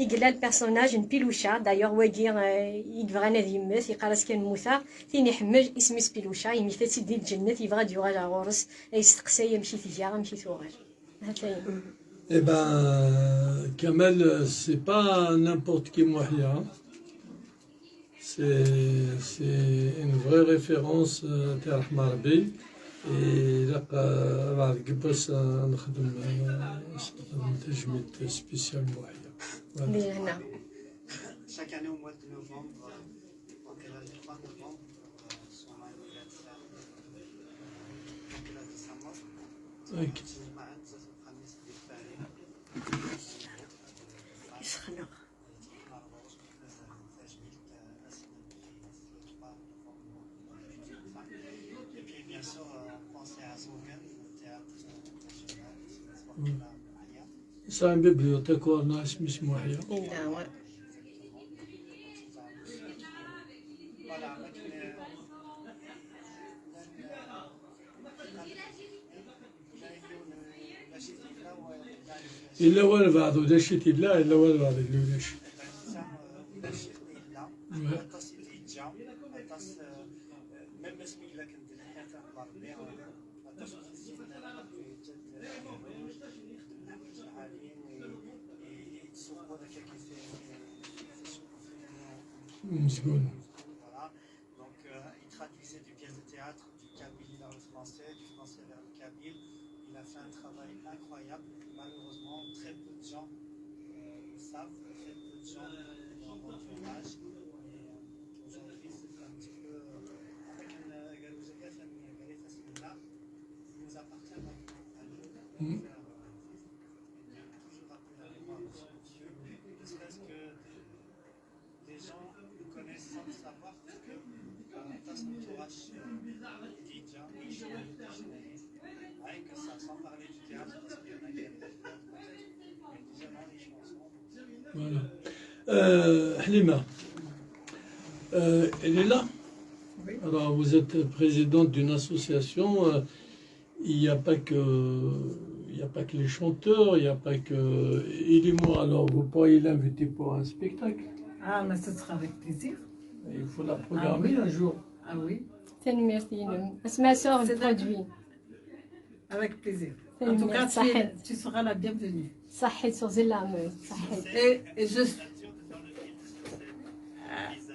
i yella le personnage n Piluca. D'ailleurs, wagi, euh, i yebɣan ad yemmet, yeqqar-as kan mmuteɣ, tin iḥemmel, isem-is Piluca, yemmekta-tt-id di lǧennet, yebɣa ad yuɣal ɣer ɣur-s, ad yesteqsay amek i tga, amek i tuɣal. Ha-t-ayen. Eh ben, Kamel, c'est pas n'importe qui Muḥya, hein. C'est, c'est une vraie référence, euh, ترحم ربي. Et ilaq, euh, بعد قبس, euh, نخدم, euh, تجميد spécial Muḥya. Voilà. Di lehna. Chaque année au mois de novembre, euh, donc elle a le trois novembre, euh, son anniversaire, donc elle a dit sa mort. Ok. تجمعت زوج الخميس بالفعل. يسخنوا. Et puis bien sûr, euh, on pense à Zogan, le théâtre, euh, national, c'est Mohamed Maria. C'est une bibliothèque, on a اسمه Muḥya. Yella, ouais. Voilà, avec le, Yella walbeɛḍ ulac-it, yella, yella walbeɛḍ yella ulac. aṭas i d-yeǧǧa, aṭas, euh, même asmi yella kan d lḥiyaḍ n Ṛebbi, aṭas ur t-yessin ara, yeǧǧa-d, euh, lḥaǧa ɛali, i, i, i yettṣubbu akka kif, kif, Mezgun. Voilà. Donc, euh, il traduisait des pièces de théâtre du kabyle vers le français, du français vers le kabyle. Il a fait un travail incroyable. Malheureusement, très peu de gens, euh, le savent, très peu de gens lui ont rendu hommage. Et, euh, aujourd'hui, c'est un petit peu, euh, avec un, euh, il nous appartient à nous. Mm. Toujours rappeler la mémoire de ce monsieur, ne serait-ce que des gens nous connaissent sans le savoir, parce que, euh, dans son entourage, euh, il dit déjà, rien que ça, sans parler du théâtre, parce qu'il y en a qui aiment le théâtre, peut-être, mais déjà dans les chansons. Voilà. Euh, Halima, euh, elle est là. Oui. Alors, vous êtes présidente d'une association. Euh, il n'y a pas que, il n'y a pas que les chanteurs, il n'y a pas que Elimor. Alors, vous pourriez l'inviter pour un spectacle. Ah, mais ce sera avec plaisir. Il faut la programmer un jour. Ah oui. Tanemmirt-inem. Asma sort C'est produit. Avec plaisir. En tout cas, tu, es- tu seras la bienvenue. صحيت sur Zillam, صحيت. Et, et je.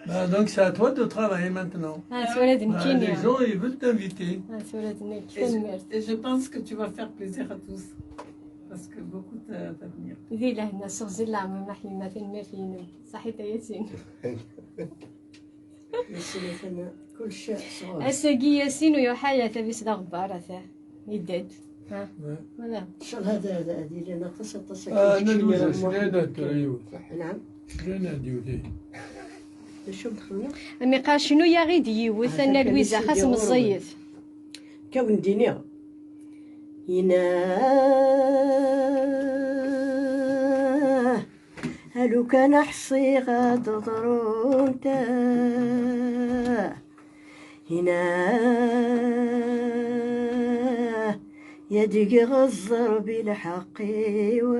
Bah, donc, c'est à toi de travailler maintenant. Ah, tura d Bah, les nekkini. Gens, ils veulent t'inviter. Ah, tura d nekk. Et je, Tanemmirt. Et je pense que tu vas faire plaisir à tous. Parce que beaucoup t'a- t'admirent. Di lehna sur Zillam, Maḥlima, tanemmirt-inem. صحيت a Yasin. Yasin atan kullec sɣur-s. Ass-agi Yasin u yuḥay ata bis d aɣebbar ata. Yedda-d. Ha. Ouais. Voilà. Ncallah ad ad ad yilin aṭas aṭas Ah, akken Nna yeččan Lwiza, Muḥend. Sina ad tura yiwet. Naɛam. Sina ad yiwet. D acu nxemmem? Ami qal cnu yaɣ-id yiwet, Ah, a Nna takka Lwiza, d xas sidi meẓẓiyet. Kawen d-iniɣ. Ina a lukan ḥṣiɣ ad ḍrunt. Ina ya d-giɣ ẓẓerb i lḥeqq-iw.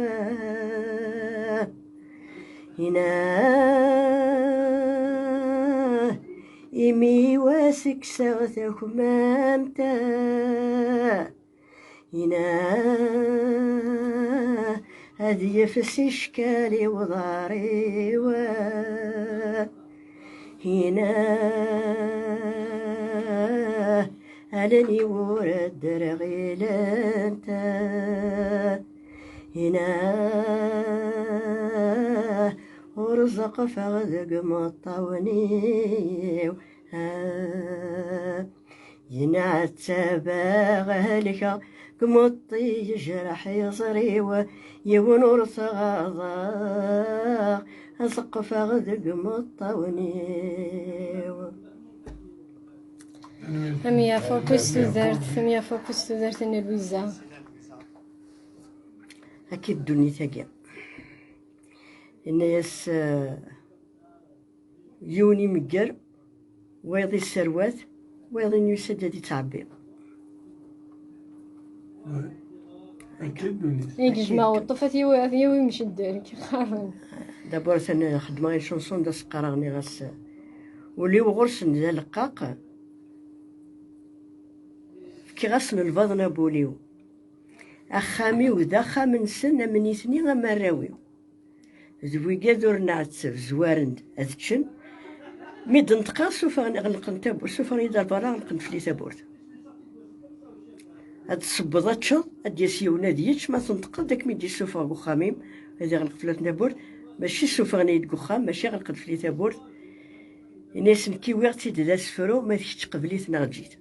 Ina imi wa s-kkseɣ takmamt. Ina ad yefs icekal i uḍar-iw. Ina allen-iw ur ddreɣ ilent. Ina Ur zeqfeɣ deg imeṭṭawen-iw, ah, yenɛettabeɣ helkeɣ, deg imeṭṭi yejreḥ iẓri-w, yiwen ur t-ɣaḍeɣ, zeqfeɣ deg imeṭṭawen-iw. Am yaf akk s tudert, am yaf akk s tudert n Lwiza. Akka i ddunit-agi. Yenna-yas, eh, yiwen imegger, wayeḍ isserwat, wayeḍ yusa-d ad ittɛebbi. Akka i ddunit. I yejmeɛ uṭṭuf, ad t-yawi, ad t-yawi mcedder, qqaren. D'abord, atan xeddmeɣ une chanson d as-qqareɣ, nniɣ-as, ul-iw ɣur-sen d aleqqaq, fkiɣ-asen lbaḍna n wul-iw. Axxam-iw d axxam-nsen, am nitni am arraw-iw. D wigad ur nɛetteb, zwaren-d ad ččen. Mi d-neṭqeɣ, sufɣen, ɣelqen tawwurt, sufɣen-iyi-d ar berra, ɣelqen fell-i tawwurt. Ad tṣebbeḍ ad teččeḍ, ad d-yas yiwen ad yečč, ma tenṭqeḍ, ad kem-id-issufeɣ deg uxxam-im, ad iɣleq fell-asen tawwurt. Mačči sufɣen-iyi-d deg uxxam, mačči ɣelqen fell-i tawwurt. Ini-asen, kiwiɣ-tt-id d asefru, ma d kečč qbel-it neɣ eǧǧ-it.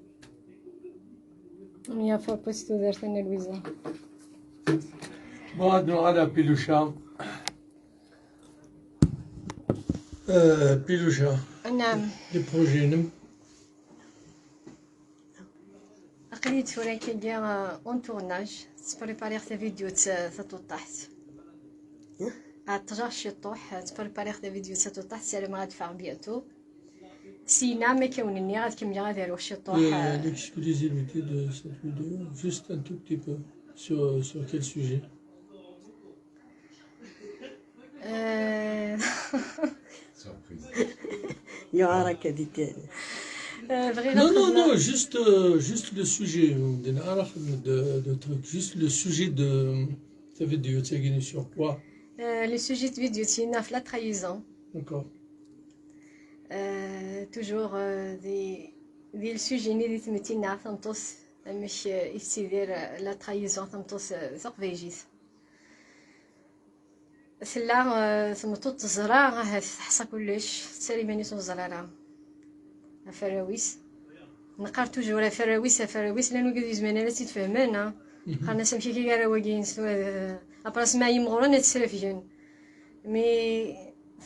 Am yaf akk s tudert n Lwiza. Bon, ad nuɣal ar Piluca. Euh, Piluca. Naam. Les projets-inem. Aql-iyi tura akkagi, euh, en tournage, ttprépariɣ tavidyut, euh, tatuṭṭaḥt. Ɛeṭṭleɣ ciṭuḥ, ttprépariɣ tavidyut tatuṭṭaḥt, ssarameɣ ad d-teffeɣ bientôt. Sina, ma akka wen-nniɣ, ad kemmleɣ ad aruɣ ciṭuḥ. Euh, euh, l'exclusivité de cette vidéo, juste un tout petit peu. Sur, sur quel sujet ? Euh, Surprise. Yuɛer akka di kan. Euh, bɣiɣ ad... Non, non, xedmeɣ, non, juste, euh, juste le sujet. On dirait de, de trucs. Juste le sujet de cette vidéo, c'est sur quoi ? Euh, le sujet de vidéo, c'est la trahison. D'accord. Euh, toujours, euh, di, di le sujet-nni di tmetti-nneɣ tameṭṭut, amek, euh, i tettidir, euh, la trahison tameṭṭut, euh, taqbaylit. Tella, euh, tmeṭṭut teẓra, ahat teḥṣa kullec, tettarra iman-is ur teẓri ara ɣef warraw-is. Neqqar toujours ɣef warraw-is, ɣef warraw-is, llan wigad ur yezmiren ara ad tt-id-fehmen, ah. Mhm. Qqaren-as amek i arraw-agi-ines tura, d, après ma yimɣuren ad t-srefgen. Mi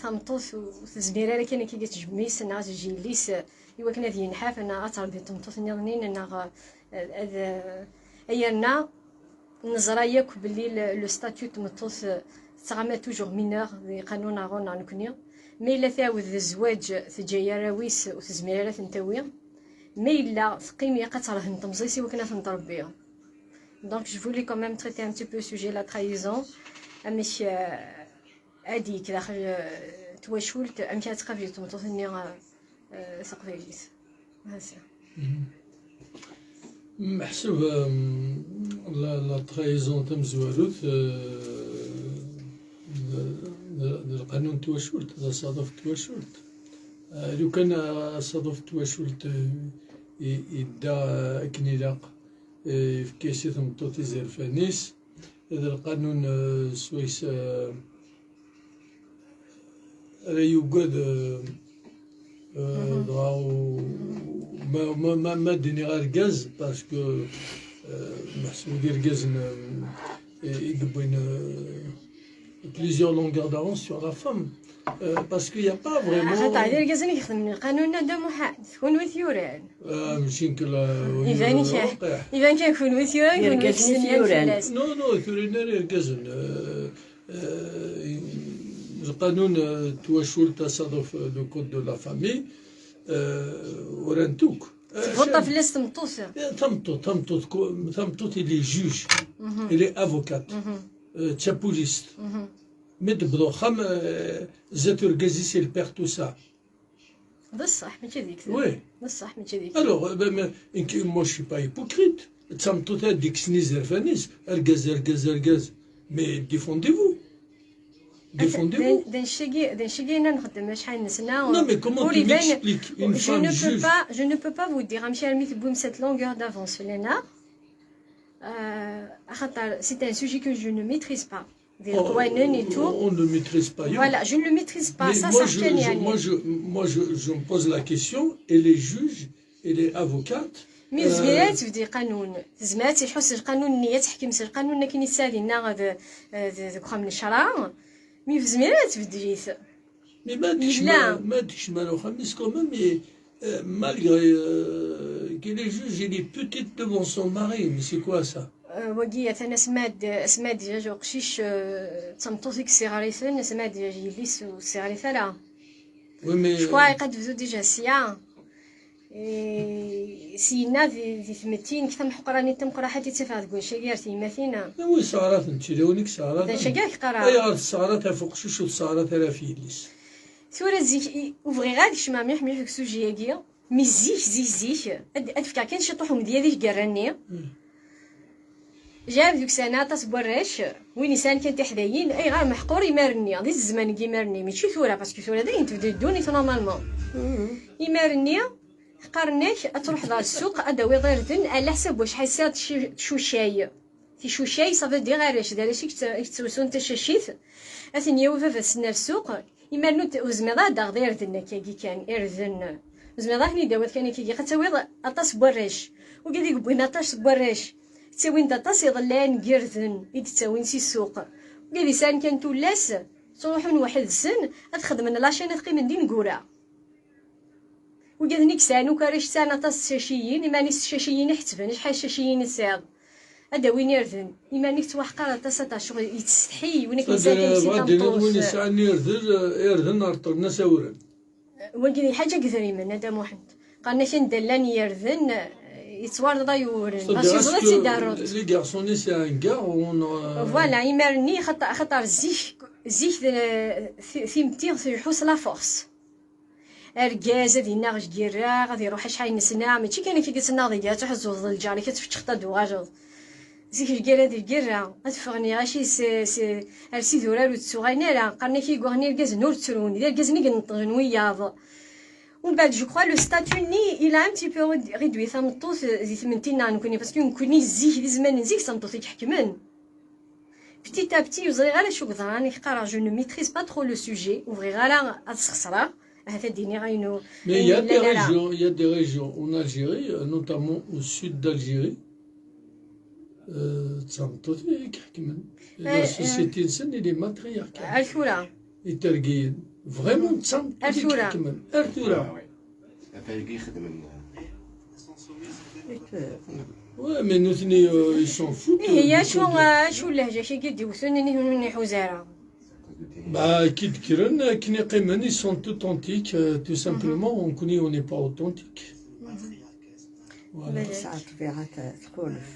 tameṭṭut ur tezmir ara kan akka ad tejjem yis-s neɣ ad teǧǧ yelli-s, i wakken ad yenḥaf, neɣ ad tṛebbi tameṭṭut nniḍen, neɣ, eh, ad, eh, ay yerna neẓra yakk belli le, le statut n tmeṭṭut, eh, tettɣama toujours mineure di qanun aɣur neɣ nekni. Ma yella tɛawed d zzwaǧ, teǧǧa arraw-is ur tezmir ara ad ten-tawi. Ma yella teqqim, ilaq ad terhen temẓi-s i wakken ad ten-tṛebbi. Donc, je voulais quand même traiter un petit peu le sujet de la trahison. Amek, euh, ad yekk daxel, euh, twacult, amek ad tqabel tmeṭṭut-nni, euh, euh, taqbaylit. Hasa. Mhm. Meḥsub, euh, la, la trahison tamezwarut, euh, d, d, d lqanun n twacult, d asaḍuf n twacult. Euh, lukan, euh, asaḍuf n twacult, euh, i, idda, euh, akken ilaq, euh, yefka-as i tmeṭṭut izerfan-is, d lqanun, euh, swayes, euh, ara yugad, euh, euh, dɣa u-, ma, ma, ma, ma d-iniɣ argaz, parce que, euh, meḥsub d irgazen, euh, i, i yewwin, euh, plusieurs longueurs d'avance sur la femme. Euh, parce qu'il n'y a pas vraiment... Axaṭer d irgazen i ixedmen lqanun-a, Dda Muḥend, d kunwi i t-yuran. Ah, mačči nekk la... Iban kan, iban kan kunwi i t-yuran, kunwi i yessemyan fell-as. Non, non, ur t-yurin ara irgazen. Euh, euh, lqanun, euh, n twacult, asaḍuf, euh, le code de la famille, euh, uran-t akk. Euh, tebɣa fell-as tmeṭṭut. Eh, tameṭṭut, tameṭṭut, ko-, tameṭṭut, il est juge, il est avocate, euh, d tapulist. Mi d-tewweḍ uxxam, euh, zdat urgaz-is, il perd tout ça. D ṣṣeḥ, mačči d zik. Oui. D ṣṣeḥ, mačči d zik. Alors, euh, ben, mais, inki-, moi, je suis pas hypocrite. D tameṭṭut ad d-ikksen izerfan-is, argaz, argaz, argaz. Mais défendez-vous. Défendez-vous. D, d annect-agi, d annect-agi i nxeddem acḥal n sna. Non, mais comment tu m'expliques une femme juge ? Je ne peux pas, je ne peux pas vous dire amek armi tewwim cette longueur d'avance fell-aneɣ. Euh, axaṭer, c'est un sujet que je ne maîtrise pas. Di leqwanen et tout. On ne le maîtrise pas. Voilà, je ne le maîtrise pas. Mais ça, moi, ça je, je, moi, je, moi, je, je me pose la question, et les juges, et les avocates, mi ur tezmir ara ad tbeddi lqanun. Tezmer ad tḥuss s lqanun-nni, ad teḥkem s lqanun akken yesɛa dinna d, d, deg uxxam n ccṛeɛ. Mi ur tezmir ara ad tbeddel-it. Mais ma d-kecma, ma d-kecma ar uxxam-is quand même, et, euh, malgré, euh, que les juges, il est peut-être devant son mari, mais c'est quoi ça? Euh, wagi atan asmad, asmad ijaj uqcic, euh, d tameṭṭut i yessiɣer-iten, asmad ijaj yelli-s ur ssiɣer-it ara. Oui, mais je crois iqad bdu déjà sya. Eh, syenna di, di tmetti nekk tameḥqranit tamqraḥat i ttafeɣ deg wannect-agi ar tyemmatin-a. Anwa yesseɣraten? D tilawin i yesseɣraten? D acu akka i k-qqareɣ? Ayɣer tesseɣrat ɣef uqcic ur tesseɣrat ara ɣef yelli-s? Tura zik, i, ur bɣiɣ ad kecmeɣ mliḥ mliḥ deg sujet-agi, mi zik, zik, zik, ad, ad fkeɣ kan ciṭuḥ umedya di tgerra-nni. Jɛib deg ussan-a aṭas n warrac, win yesɛan kan tiḥdayin, ayɣer meḥqur imar-nni, di zzman n yimar-nni, mačči tura, parce que tura dayen tebdel ddunit normalement. Imar-nni, qqaren-ak ad truḥeḍ ɣer ssuq, ad d-tawiḍ irden, ɛla ḥsab wacḥal sɛiḍ tcu-, tcucay. Ticucay, ça veut dire arrac, d arrac i yett-, i yettrusun tacacit, ad ten-yawi baba-tsen ar ssuq, imar-nni ur t-, ur tezmireḍ ad d-taɣeḍ irden akkagi kan, irden. Ur tezmireḍ ad ten-id-tawiḍ kan akkagi, ad tawiḍ aṭas n warrac. Wigad i yewwin aṭas n warrac, ttawin-d aṭas iḍellan n yirden i d-ttawin si ssuq. Wigad yesɛan kan tullas, ttruḥun weḥd-sen, ad xedmen lacan, ad qqimen d ineggura. Wigad-nni i yesɛan akk arrac sɛan aṭas n tcaciyin, iman-is tcaciyin i ḥettben, acḥal n tcaciyin i tesɛiḍ? Ad d-awin irden, iman-ik ttwaḥqar aṭas, aṭas, ccɣel yettsetḥi, win akken yesɛan kan sin tameṭṭut. Win yesɛan irden, irden reṭṭlen-as awren. Wagi d lḥaǧa n yedrimen, a Dda Muḥend. Qqaren-ak anda llan yirden, yettwarḍay uwren. Ɣas yuẓeḍ ad tt-id-terreḍ. Les garçons-nni c'est un gars, on, euh, voilà, imar-nni, xaṭer, xaṭer zik, zik, eh, ti-, timetti tleḥḥu s la force. Argaz ad yennaɣ deg yirra, ad iruḥ acḥal n sna, mačči kan akka i tennaɣ deg ad tḥuzzuḍ d lǧar-ik, ad tfeččeḍ, ad d-tuɣaleḍ. Zik lgirra d lgirra, ad ffɣen iɣaci s, s, ar s idurar ur d-ttuɣalen ara, qqaren-ak i yuɣen irgazen ur ttrun, d irgazen i ineṭṭgen wiyaḍ. Umbeɛd, je crois, le statut-nni, il a un petit peu réduit tameṭṭut di tmenti-nneɣ nekkni, parce que nekkni zik, di zzman n zik, d tameṭṭut i iḥekmen. Petit à petit, ur ẓriɣ ara acu yeḍran, i k-qqareɣ, je ne maîtrise pas trop le sujet, ur bɣiɣ ara ad sxeṣreɣ, ahat ad d-iniɣ ayen ur, mais il y a des régions, il y a des régions en Algérie, euh, notamment au sud d'Algérie, euh, d tameṭṭut i iḥekmen. La société-nsen, il est matriarcal. Ar tura. Itergiyen. Vraiment, d tameṭṭut i iḥekmen. Ar tura. Ata yagi ixedmen. Ouais, mais nutni, euh, ils s'en foutent, euh, ihi, acu, acu lehǧa-agi d-iwten, nutni ur iḥuz ara? Bah, ki d-kkren, akken i qqimen, ils sont authentiques, euh, tout simplement, nekkni, on n'est pas authentique. Voilà. Tesɛa ṭṭbiɛa txulef.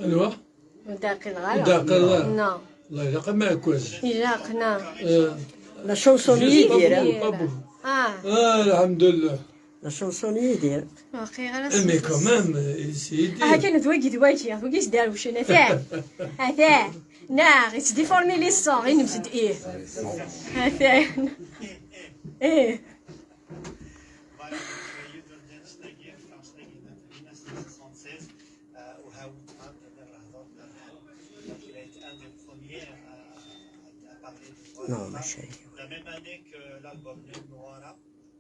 Anwa? Ur d-ɛqileɣ ara. Ur d-ɛqileɣ ara. Non. Allah, ilaq ameɛkaz. Ilaq, non. Euh, la chanson n Yidir. Ah. Ah, alhamdulillah. La chanson n Yidir. Ur ɛqileɣ ara. Eh, mais quand même, euh, c'est Yidir. Ah, kan d wagi d wagi, d wagi i s-d-rewcen, atan. Atan. Neɣ, it's déformé les sons, i nemt-d ih. Atan. Eh. Voilà, donc, euh, Yidir Djanj, tagi, tagi, tagi, tagi, tagi, tagi, euh, وهاوتها، تقدر الهضور تاعها. Donc, il a été un des premiers à, à, à parler de, voilà, ça. Non, ma chérie. La même année que l'album Newara,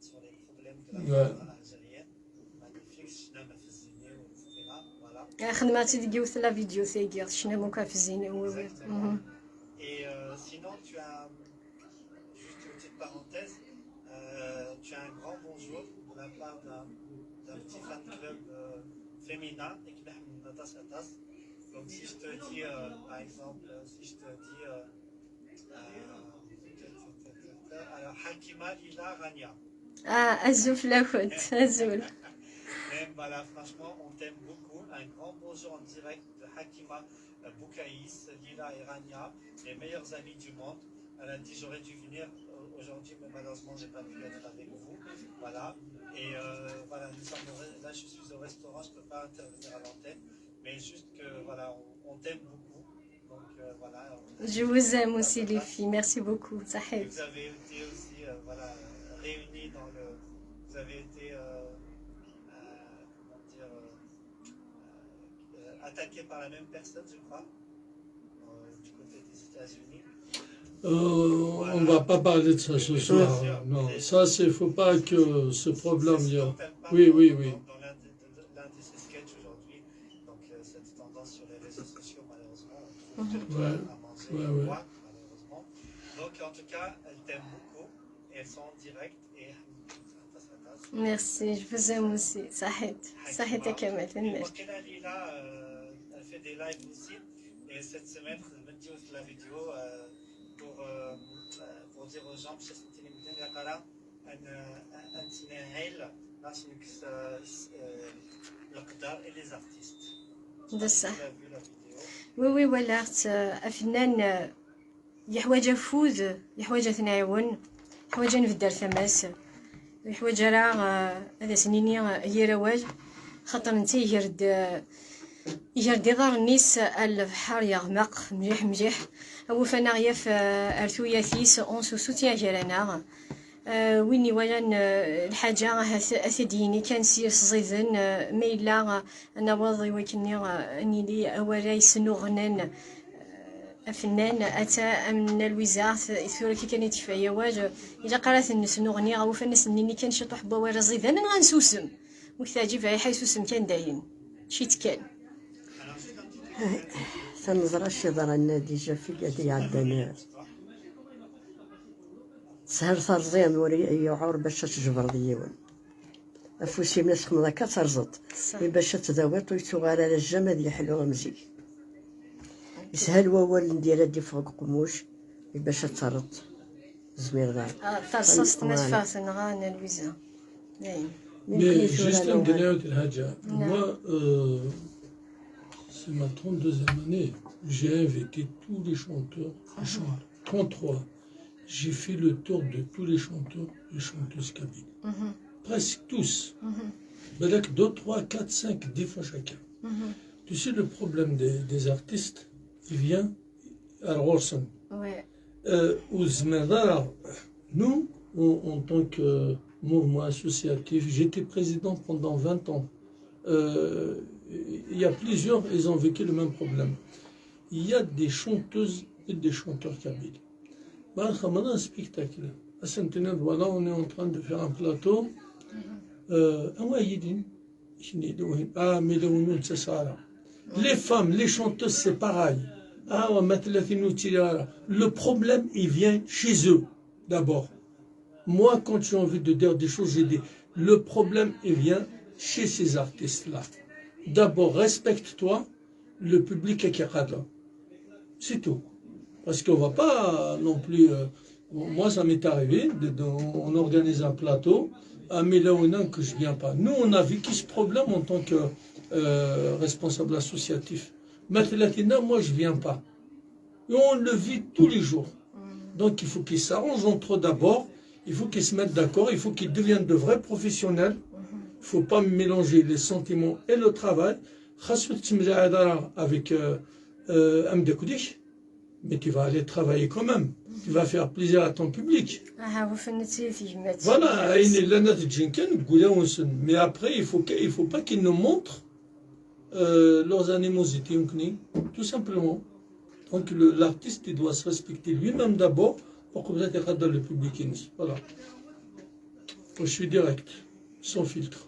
sur les problèmes de la femme algérienne. Magnifique, Cnam ɣef zzin-iw, et cetera. Voilà. Ah, xedmeɣ-tt-id deg yiwet la vidéo tagi, Cnam akk ɣef zzin-iw. Exactement. Mhm. Et, euh, sinon, tu as Juste une petite parenthèse, euh, tu as un grand bonjour de la part d'un, d'un petit fan club, euh, féminin, et qui m'aime aṭas, aṭas. Donc si je te dis, euh, par exemple, euh, si je te dis, euh, euh, alors, Hakima Ila Rania. Ah, azul fell-akent, azul. Même, voilà, franchement, on t'aime beaucoup. Un grand bonjour en direct de Hakima, euh, Boukaïs, Lila et Rania, les meilleures amies du monde. Elle a dit, j'aurais dû venir, euh, aujourd'hui, mais malheureusement, j'ai pas pu être avec vous. Voilà. Et euh, voilà, nous sommes au re- là, je suis au restaurant, je peux pas intervenir à l'antenne, mais juste que voilà, on, on t'aime beaucoup. Donc euh, voilà. On- Je vous aime aussi, les filles. Merci beaucoup. Et صحيت. Vous avez été aussi, euh, voilà, réunis dans le. Vous avez été euh, euh, comment dire, euh, euh, attaqué par la même personne, je crois, euh, du côté des États-Unis. Euh, on va pas parler de ça ce soir. Non, ça, c'est, faut pas que ce problème. C'est Il y a- ce qu'on t'aime pas Oui, dans- oui, dans- oui. Dans l'un de, de- l'un de ces sketchs aujourd'hui, donc euh, cette tendance sur les réseaux sociaux, malheureusement, on trouve Mhm. que tu Ouais, as mangé ouais, une ouais. boîte, malheureusement. Donc en tout cas, elle t'aime beaucoup et elles sont en direct et Merci, je vous aime aussi. صحيت. صحيت يا كمال. Et Wakila Lila, euh, elle fait des lives aussi. Et cette semaine, خدمت la vidéo euh, pour, euh, euh, pour dire aux gens باش تسنتيني مدينة يقرا أن أن تنهيل ناس نكس القدر et les artistes. بصح. Tu as vu la vidéo. Oui, oui, ولات. آه، أفنان، آه، يحواج أفود، يحواج أثنعيون، يحواج نبدر ثماس، يحواج راه، آه، هذا سنيني، آه، يروج. خاطر نتا يجرد، آه، يجرد يضر نيس البحر يغمق مليح مليح. أو فانا غياف، آه، أرثوياتيس أونسو سوتيا جرانا. آه، وين يوالان، آه، الحاجة هاث-، أثديني كان سير صزيدن، آه، ما إلا، آه، نواض يوكني، آه، نيلي أولا يسنوغنن، آه، أفنان أتا أمن الوزارة ثورة كي كان يتفايا واجه. إلا قرأت النسنوغني غوفا نسنيني كان شي طوح بوارا زيدان غنسوسم. وكتعجب هاي حيسوسم كان داين. شي تكان. Taneẓra ciḍran déjà fi gad iɛeddan. Teshel terẓi am ur yuɛur bac ad tjebreḍ yiwen. Afus-im ad txedmeḍ akka terẓeḍ. صح. I bac ad tdawiḍ ur yettuɣal ara jjam ad yeḥlu am zik. Yeshel wawal n dir ad d-iffeɣ deg uqemmuc i bac ad terreḍ. Tezmireḍ ara. آه، ترصصت ما تفاس نغان الوزا. داين. Mais juste une dernière chose, Hadja. Moi, euh, c'est ma trente-deuxième année. J'ai invité tous les chanteurs, franchement, trente-trois. J'ai fait le tour de tous les chanteurs et chanteuses kabyles. Presque tous. Avec deux, trois, quatre, cinq, dix fois chacun. Tu sais, le problème des, des artistes, il vient à Rorsen. Ouais. Euh, au Zmedar, nous, en, en tant que mouvement associatif, j'étais président pendant vingt ans. Euh, il y a plusieurs, ils ont vécu le même problème. Il y a des chanteuses et des chanteurs kabyles. Bah, on a un spectacle. À Saint-Denis, voilà, on est en train de faire un plateau. Euh, ah ouais, il dit, ah, mais le, le, c'est ça, là. Les femmes, les chanteuses, c'est pareil. Ah, ouais, mais le, le problème, il vient chez eux, d'abord. Moi, quand j'ai envie de dire des choses, je dis, le problème, il vient chez ces artistes-là. D'abord, respecte-toi, le public est capable. C'est tout. Parce qu'on va pas non plus. Euh, moi, ça m'est arrivé, de- de- on organise un plateau, à Milaouina que je viens pas. Nous, on a vécu ce problème en tant que euh, responsable associatif. Maintenant, moi, je viens pas. Et on le vit tous les jours. Donc, il faut qu'ils s'arrangent entre eux d'abord. Il faut qu'ils se mettent d'accord. Il faut qu'ils deviennent de vrais professionnels. Il faut pas mélanger les sentiments et le travail. خاص تملي avec euh, euh, un مداكوديك, mais tu vas aller travailler quand même. Tu vas faire plaisir à ton public. ها هو فن تيمات. Voilà, عيني لا نتجين كان نقول ونسن. Mais après, il faut que, il faut pas qu'ils nous montrent euh, leurs animosités, tout simplement. Donc le- l'artiste, il doit se respecter lui-même d'abord pour que vous êtes dans le public. Voilà. Je suis direct, sans filtre.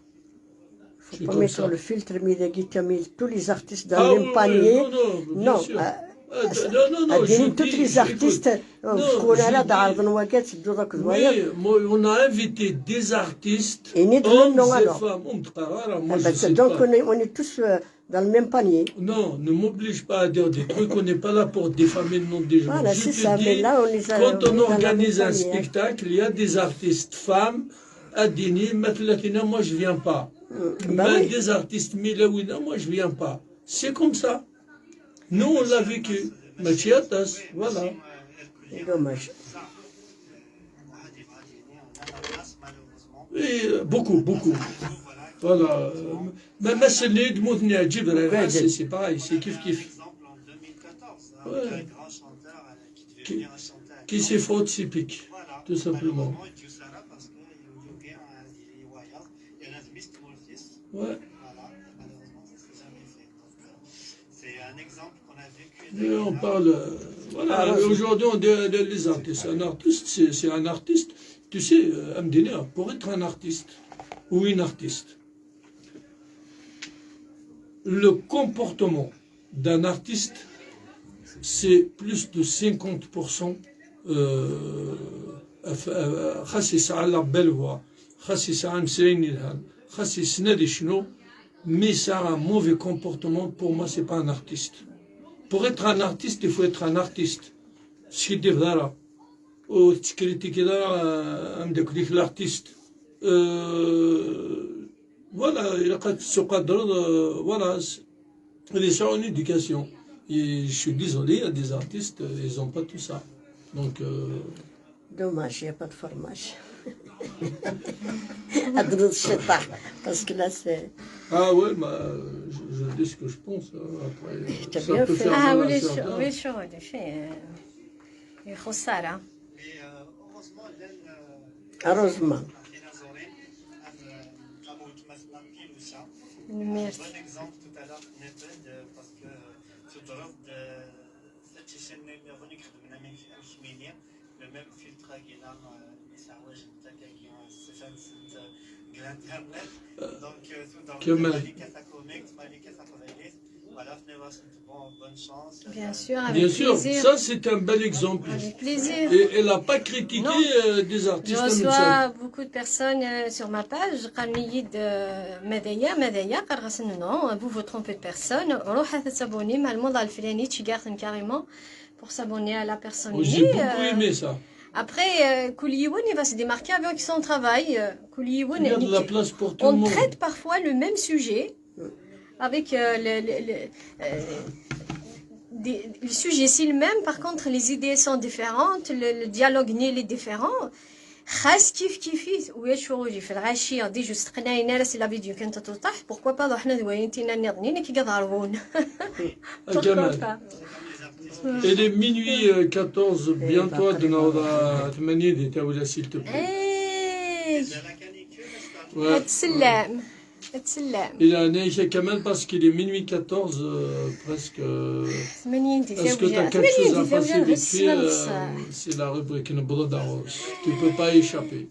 Je suis Faut pas comme mettre ça. Le filtre, mais il y a Camille, tous les artistes dans Ah le oui, même oui, panier. Non, non, bien Non, sûr. euh, Ah, d- non, non, non, à je dire dis, tous les j'écoute. Artistes, Non, تكون je على dis- تعرض وقت تدو ذاك الضوايا. Oui, moi, on a invité des artistes, Et ni de hommes nom, et alors. Femmes. On ne parle pas, moi, je Parce que sais donc pas. On est, on est tous euh, dans le même panier. Non, ne m'oblige pas à dire des trucs, on n'est pas là pour diffamer le nom des gens. Voilà, Je c'est te ça, dis, mais là, on est, quand on est on dans la organise même un panier, hein. Spectacle, il y a des artistes femmes, Adini, Matlatina, moi je viens pas. Mais des artistes, mille wina, moi je viens pas. C'est comme ça. Nous, on l'a vécu. Mačči aṭas, voilà. C'est dommage. Et euh, beaucoup, beaucoup. Voilà. Euh, Même ass-nni d-mmuten Ɛǧib Rayeɛ, c'est c'est pareil, c'est kif kif. Ouais. Qui, qui s'est foutu ses pics, tout simplement. Ouais. C'est un exemple qu'on a vécu. Mais on parle. Euh, voilà, aujourd'hui on dit euh, les artistes. Un artiste, c'est c'est un artiste. Tu sais, euh, Amdina, pour être un artiste ou une artiste, le comportement d'un artiste, c'est plus de cinquante pour cent euh, af- euh, xas yesɛa la belle voix, xas yesɛa amsayen yelhan, xas yessen ad yecnu, mais ça a un mauvais comportement, pour moi c'est pas un artiste. Pour être un artiste, il faut être un artiste. Skiddib d ara. Ur tettkritikid ara euh, ameddakel-ik l'artiste. Euh, voilà, ilaq ad tessuqadreḍ, euh, voilà, ad yesɛu une éducation. Et je suis désolé, il y a des artistes, euh, ils n'ont pas tout ça. Donc, euh, Dommage, il n'y a pas de fromage. Adresse chez ta, parce que là c'est. Ah ouais, bah, je, je dis ce que je pense. Hein. Après, T'as ça bien peut fait. faire Ah, mal à وليش certains. وليش وليش يخسارة. Mais euh, heureusement, llan euh, Heureusement. Dinazorin, am am weltma-tneɣ Pilusa. Merci. Bon exemple tout à l'heure, Nepal, euh, parce que tu trouves de cette chaîne numéro une qui le même filtre qui est là, euh, ça, ouais, j'aime ça, qui est sur l'internet. Donc, euh, tout dans Kemal. Malika Sakomik, Malika Sakomik. Voilà, venez voir cette bon, bonne chance. Bien sûr, avec Bien sûr, plaisir. Ça c'est un bel exemple. Avec plaisir. Et elle n'a pas critiqué Non. euh, des Je artistes comme ça. reçois beaucoup de personnes euh, sur ma page. قالني يد آه، ماذايا ماذايا قال غاس non, vous vous trompez de personne. روح تسابوني مع الموضة الفلاني تشيغارتن carrément pour s'abonner à la personne. Oh, j'ai beaucoup aimé ça. Après, euh, كل يوم il va se démarquer avec son travail. Euh, كل يوم Il y a de la نيك- place pour tout le On monde. Traite parfois le même sujet avec euh, le, le- le- euh, des- le sujet c'est le même, par contre les idées sont différentes, le, le dialogue il est différent. خاص كيف كيفي ويا شروجي في الغاشية دي جوست قناين راس la vidéo كانت تطرح. Pourquoi pas روحنا ذوين تينا نظنين كي قضارون. Ah, Kamal. Il est minuit euh, quatorze, bientôt à ثمانية دي تاولا, s'il te plaît. ايه Ouais. تسلم. تسلم. Il a neige Kamal parce qu'il est minuit quatorze euh, presque. euh, ثمانية دي Est-ce que tu as quelque chose à passer vite fait euh, C'est la rubrique نبض d'Aros. Tu peux pas y échapper.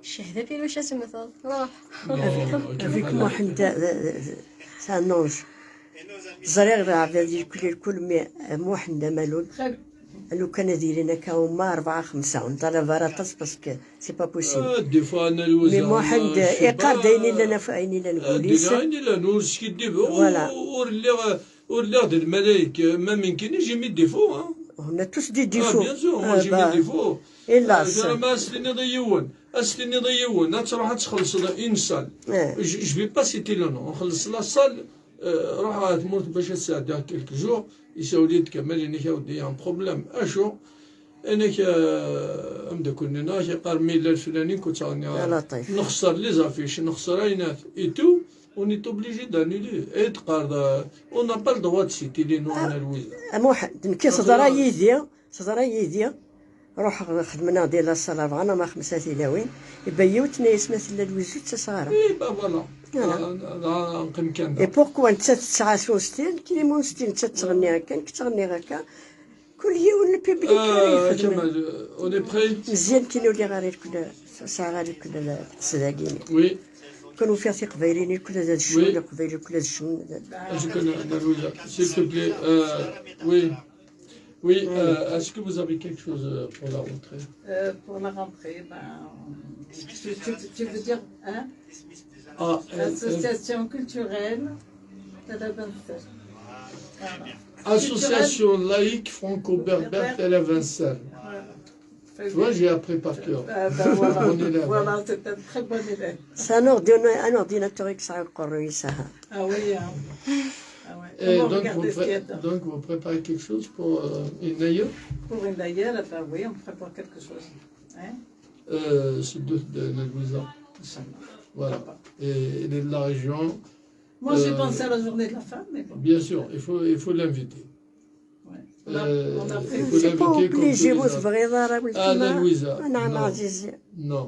الشهدة في الوش اسمثل روح. Non, ok, Avec voilà. Mohand, euh, euh, c'est un ange. ẓriɣ d aɛbad irkel irkel, mais Mohand Amalul, لو كان ad ilin akka uma rebɛa xemsa, nṭalab ara aṭas parce que c'est pas possible. Ah, des fois, أنا الوزع, Mais Mohand, je sais iqard pas, ayen illan af-, ayen illan deg euh, wul-is. ayen illan, ur skiddib, Voilà. ur lliɣ, ur lliɣ d lmalayek, ma mumkin j'ai mes défauts, hein. On a tous des Ah, défauts. bien sûr, moi Ah, j'ai bah, mes défauts. Hélas. Euh, ma as-tiniḍ i yiwen, as-tiniḍ i yiwen, ad truḥ ad txelṣeḍ une salle. Eh. Je, je vais pas citer le nom, xelleṣ la salle, euh, ruḥ ɣer tmurt bac ad sɛeddiɣ quelques jours, isawel-iyi-d Kamal, inek a weddi, un problème. Acu? Inek, euh, ameddakel-nni neɣ ak-iqqar mi yella leflani, ur ttɣenniɣ ara. Ala ṭif. Nexṣer les affiches, nexṣer ayennat et tout, on est obligé d'annuler. Et d-qqar, euh, on n'a pas le droit de citer les noms à Louise. A Muḥend, nekki teḍra yid-i, teḍra yid-i, ruḥeɣ xedmen-aɣ di la salle rebɛa neɣ xemsa tilawin, iba yiwet tenna-yas ma tella Louise ur ttaseɣ ara. Eh ben voilà. Voilà. Dɣa, dɣa neqqim kan da. Et pourquoi nettat tesɛa tunṣti, nekk imi unṣti nettat tettɣenni akka, nekk ttɣenniɣ akka. Kul yiwen le public ara Euh, yexdem. Kamal, euh, on est prêt? Meẓyan kan ur lliɣ ara irkel, sɛiɣ ara irkel tsedagini. Oui. Kan ufiɣ tiqbayliyin irkel ad cnun, Oui. Iqbayliyen irkel ad cnun. Est-ce que Narouza, s'il te plaît, euh, oui. Oui, euh, est-ce que vous avez quelque chose euh, pour la rentrée? Euh, pour la rentrée, ben, tu, tu- tu veux dire, hein, Ah, euh, euh, association culturelle, Talabanser. Voilà. Association laïque franco-berbère Talabanser. Voilà. Tu vois, j'ai appris par cœur. Ah, ben voilà. Bon élève, voilà, hein. C'est un très bon élève. C'est un ordi-, un ordinateur qui s'est encore réussi. Ah oui, hein. Ah ouais. Et comment donc, vous, pré- donc, vous préparez quelque chose pour euh, une aïeul ? Pour une aïeul, ben oui, on prépare quelque chose. Hein ? Euh, c'est de, de, de Louisa. Inch'Allah. Voilà. Et elle est de la région. Moi, j'ai euh, pensé à la journée de la femme, mais bon. Bien sûr, il faut, il faut l'inviter. Ouais. On a, euh, on a prévu. C'est pas obligé, ur tebɣiḍ ara, weltma. Ah, Louisa. Non, non. Non.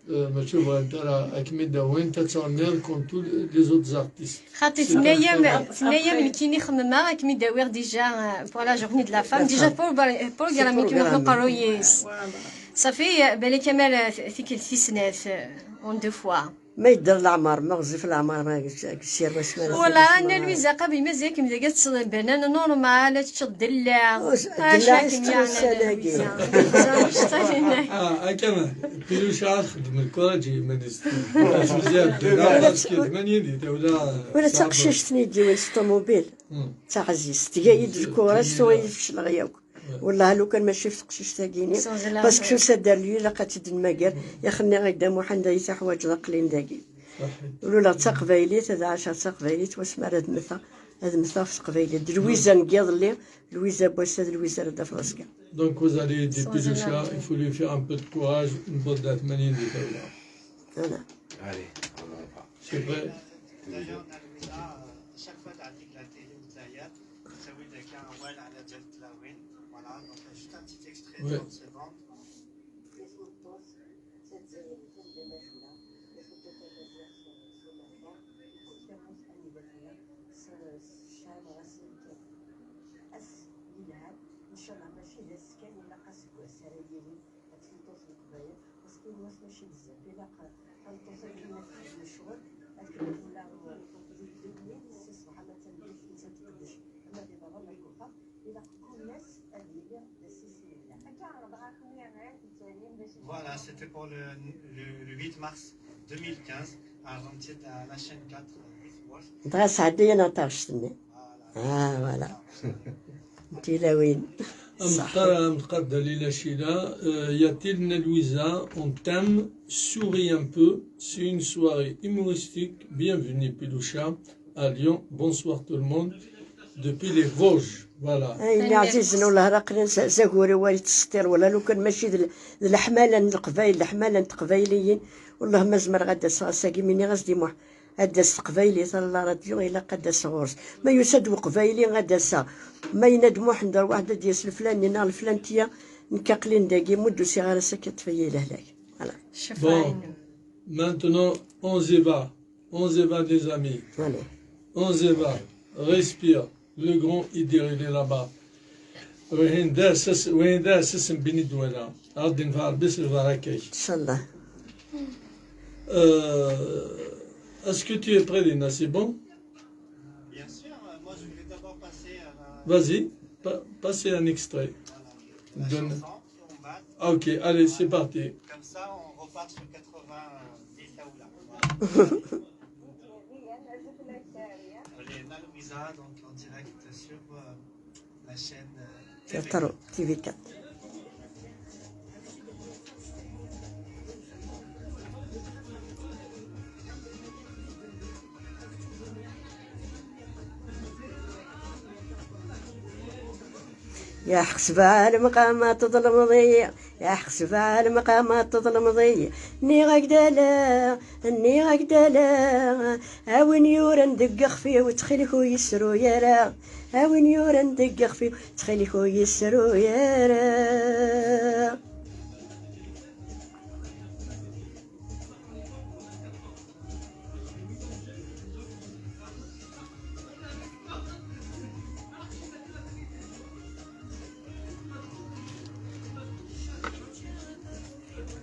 Euh, mačči bɣant ara ad kem-id-awint ad tɣenniḍ comme tous les autres artistes. Xaṭi, tenna-yam, tenna-yam nekkini xemmemeɣ ad kem-id-awiɣ déjà, euh, pour la journée de la femme, déjà pour, pour programme-agi n uqerruy-is. Voilà. Safi, euh, balak amar, euh, tikkelt tis snat, euh, en deux fois. Ma yedder leɛmer, ma ɣezzif leɛmer, ma sir wasmi ara. Wala, Nna Lwiza, qabel mazal-ikem dagi ad tesseḍ lbanan normal, ad teččeḍ ddellaɛ. Ddellaɛ i tettɛussan-agi. Ah, akka ma, Piluca ad txeddem lkuraǧ i yiman-is. Wala d taqcict-nni i d-yewwin s ṭumubil. D taɛzizt. Tga-yi-d lkuraǧ, tura-yi-d fecleɣ yakk. Wellah, lukan mačči ɣef teqcict-agi-ni, parce que tusa-d ar lli ilaq ad tt-id-nmager, ixenni Dda Muḥend ay teḥwaǧeḍ aqlin dagi. Ula d taqbaylit, ad ɛaceɣ d taqbaylit, wasmi ara d-mmteɣ, ad mmteɣ ɣef teqbaylit. D Lwiza n yiḍelli, Lwiza n wass-a, d Lwiza ara d-tafeḍ azekka. Donc vous allez aider Pilucha, il faut lui faire un peu de courage, une bonne date, Manine de Taoula. Voilà. Allez, on en va. C'est vrai. D'ailleurs, Nna Lwiza, euh, chaque fois, elle dit que la télé ou de la يد. تسوي لك أول على جال تلاوين. Voilà, donc juste un petit extrait, trente secondes. Ad tfenṭuḍ leqbayel, parce que الناس ماشي بزاف. إلا ق-، tameṭṭut-agi ma txeddem ccɣel, ad teddu la, di ddunit, si ṣṣbeḥ ma d tameddit, nettat tqeddec. Ama di berra, ma deg uxxam, ilaq kul ass ad yili d ass-is yellan. Voilà, c'était pour le, le, le huit mars deux mille quinze, à l'antenne, à la chaîne quatre, euh, Huit Wolf. Dɣa sɛeddayen taɣect-nni. Ah, voilà. Tilawin. Amqar, amqar Dalila Cila, euh, y a-t-il Nna Lwiza, on t'aime, souris un peu, c'est une soirée humoristique, bienvenue Pilucha à Lyon, bonsoir tout le monde, depuis les Vosges, voilà. Ay, Nna ɛzizen, wellah, raqlen s-, s aguri war yettseṭṭir, wala lukan mačči d l-, d leḥmala n Leqbayel, leḥmala n teqbayliyin, wellah ma zemreɣ ad d-aseɣ ass-agi, miniɣ-as-d i Muḥ. Ad d-tas teqbaylit ar la radio, ilaq ad d-tas ɣur-s. Ma yusa-d uqbayli ad d-aseɣ. Ma yenna-d Muḥend, rwaḥ-d ad d-yas leflani neɣ leflantiya, nekk aqlin dagi, mu d-usiɣ ar ass-a, akka ṭṭef-iyi lehlak. Voilà. Bon, maintenant, on y va. On y va, les amis. Allez. On y va. Respire. Le grand Idir, il est là-bas. Wihin d aɛessas, wihin d aɛessas n Beni Douala. Ad yenfeɛ Rebbi s lbaraka-k. Inchallah. Euh, est-ce que tu es prêt, Dina ? C'est bon ? Bien sûr, euh, moi je voulais d'abord passer à la... Vas-y, pa- passez un extrait. Voilà. La chanson, et on va... Ah, ok, allez, c'est parti. Comme ça, on repart sur quatre-vingt-dix Taoula. Voilà. Allez, Nna Lwiza, donc en direct sur, euh, la chaîne, euh, T V quatre. Quatre, T V quatre. يا حق سبع المقامات تظلمضي، يا حق سبع المقامات تظلمضي. Nniɣ-ak-d ala, nniɣ-ak-d ala. A win yuran deg ixef-iw, ttxil-k ur yessru ara. A win yuran deg ixef-iw, ttxil-k ur yessru ara.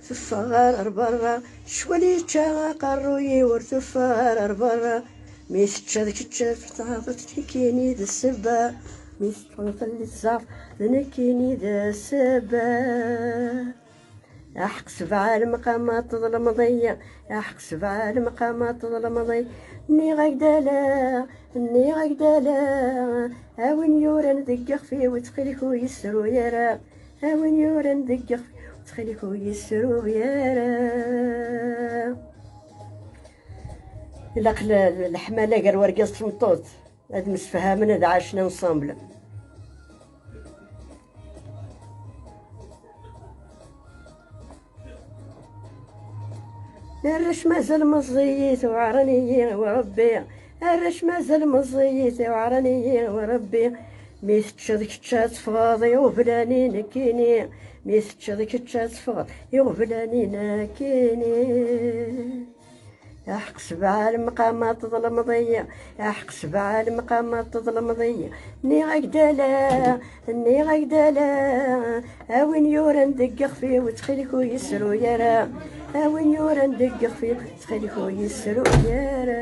Teffeɣ ɣer, ɣer berra, ccwal yečča aqerruy-iw, ur teffeɣ ara ɣer berra. Mi tečča d kečč, tɛeḍ-d nekkini d ssebba. Mi teffeɣ fell-i tẓaf, d nekkini d ssebba. Aḥeq sebɛa lemqama tḍelmeḍ-iyi, aḥeq sebɛa lemqama tḍelmeḍ-iyi. Nniɣ-ak-d ala, nniɣ-ak-d ala. A win yuran deg ixef-iw, ttxil-k ur yessru ara. A win yuran deg ixef-iw, Ttxil-k ur yi-sru ara. Ilaq l-, l-, leḥmala gar wergaz d tmeṭṭut. Ad msefhamen, ad ɛacen ensemble. Arrac mazal meẓẓiyit, weɛren-iyi Rebbi. Arrac mazal meẓẓiyit, weɛren-iyi Rebbi. Mi teččeḍ kečč ad teffɣeḍ iɣeblan-i nekkini. Mi teččeḍ kečč ad teffɣeḍ iɣeblan-i nekkini. Aḥeq sebɛa lemqama teḍlmeḍ-iyi, aḥeq sebɛa lemqama teḍlmeḍ-iyi. Nniɣ-ak-d ala, nniɣ-ak-d ala. A win yuran deg ixef-iw, ttxil-k ur yi-sru ara. A win yuran deg ixef-iw, ttxil-k ur yi-sru ara.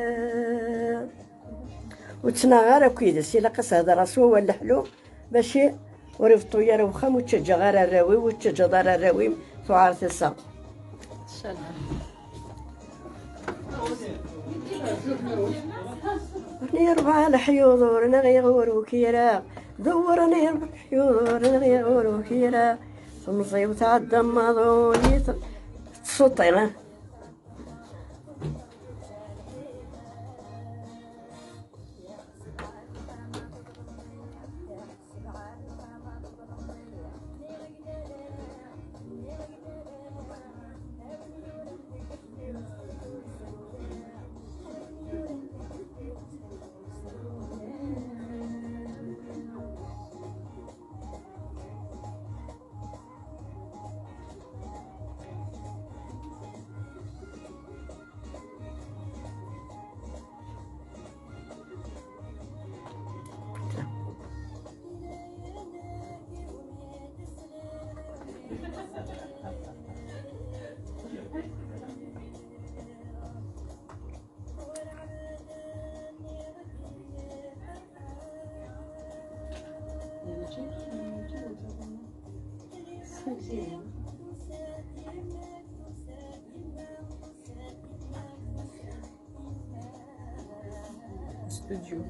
Ur ttnaɣ ara akk yid-s, ilaq ad s-hedreɣ s wawal leḥlu, mačči ur ibeṭṭu ara wexxam, ur ttaǧǧaɣ ara arraw-iw, ur ttaǧǧaḍ ara arraw-im, tuɛer tasa. Nirbeɛ leḥyuḍ ur nɣiɣ ur ukireɣ, dewwren irbeḥ leḥyuḍ ur nɣiɣ ur ukireɣ, temẓi-w tɛedda maḍu yit tsuṭi. Studio.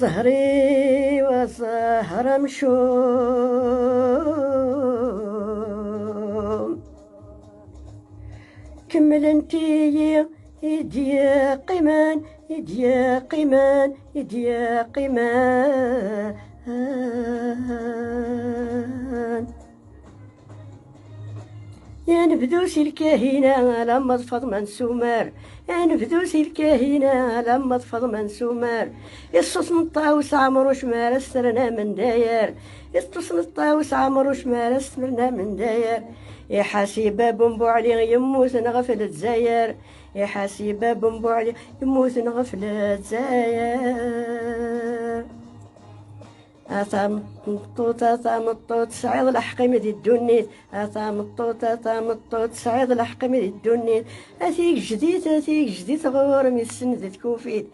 Ẓẓher-iw a ẓẓher amcum, kemmlent-iyi i d-yeqqimen, i d-yeqqimen, i d-yeqqimen. Anebdu si lkahina alamma d Faḍma n Sumer. Anebdu si lkahina alamma d Faḍma n Sumer. Iṣṣut n Ṭawes Ɛemruc mi ara s-terna amendayer. Iṣṣut n Ṭawes Ɛemruc mi ara s-terna amendayer. Iḥasib Bab Umbuɛli yemmuten ɣef Lezzayer. Iḥasib Bab Umbuɛli yemmuten ɣef Lezzayer. A tameṭṭut, a tameṭṭut, tesɛiḍ lḥeqq-im di ddunit. A tameṭṭut, a tameṭṭut, tesɛiḍ lḥeqq-im di ddunit. A tigejdit, a tigejdit, ɣur-m i tsenned tkufit.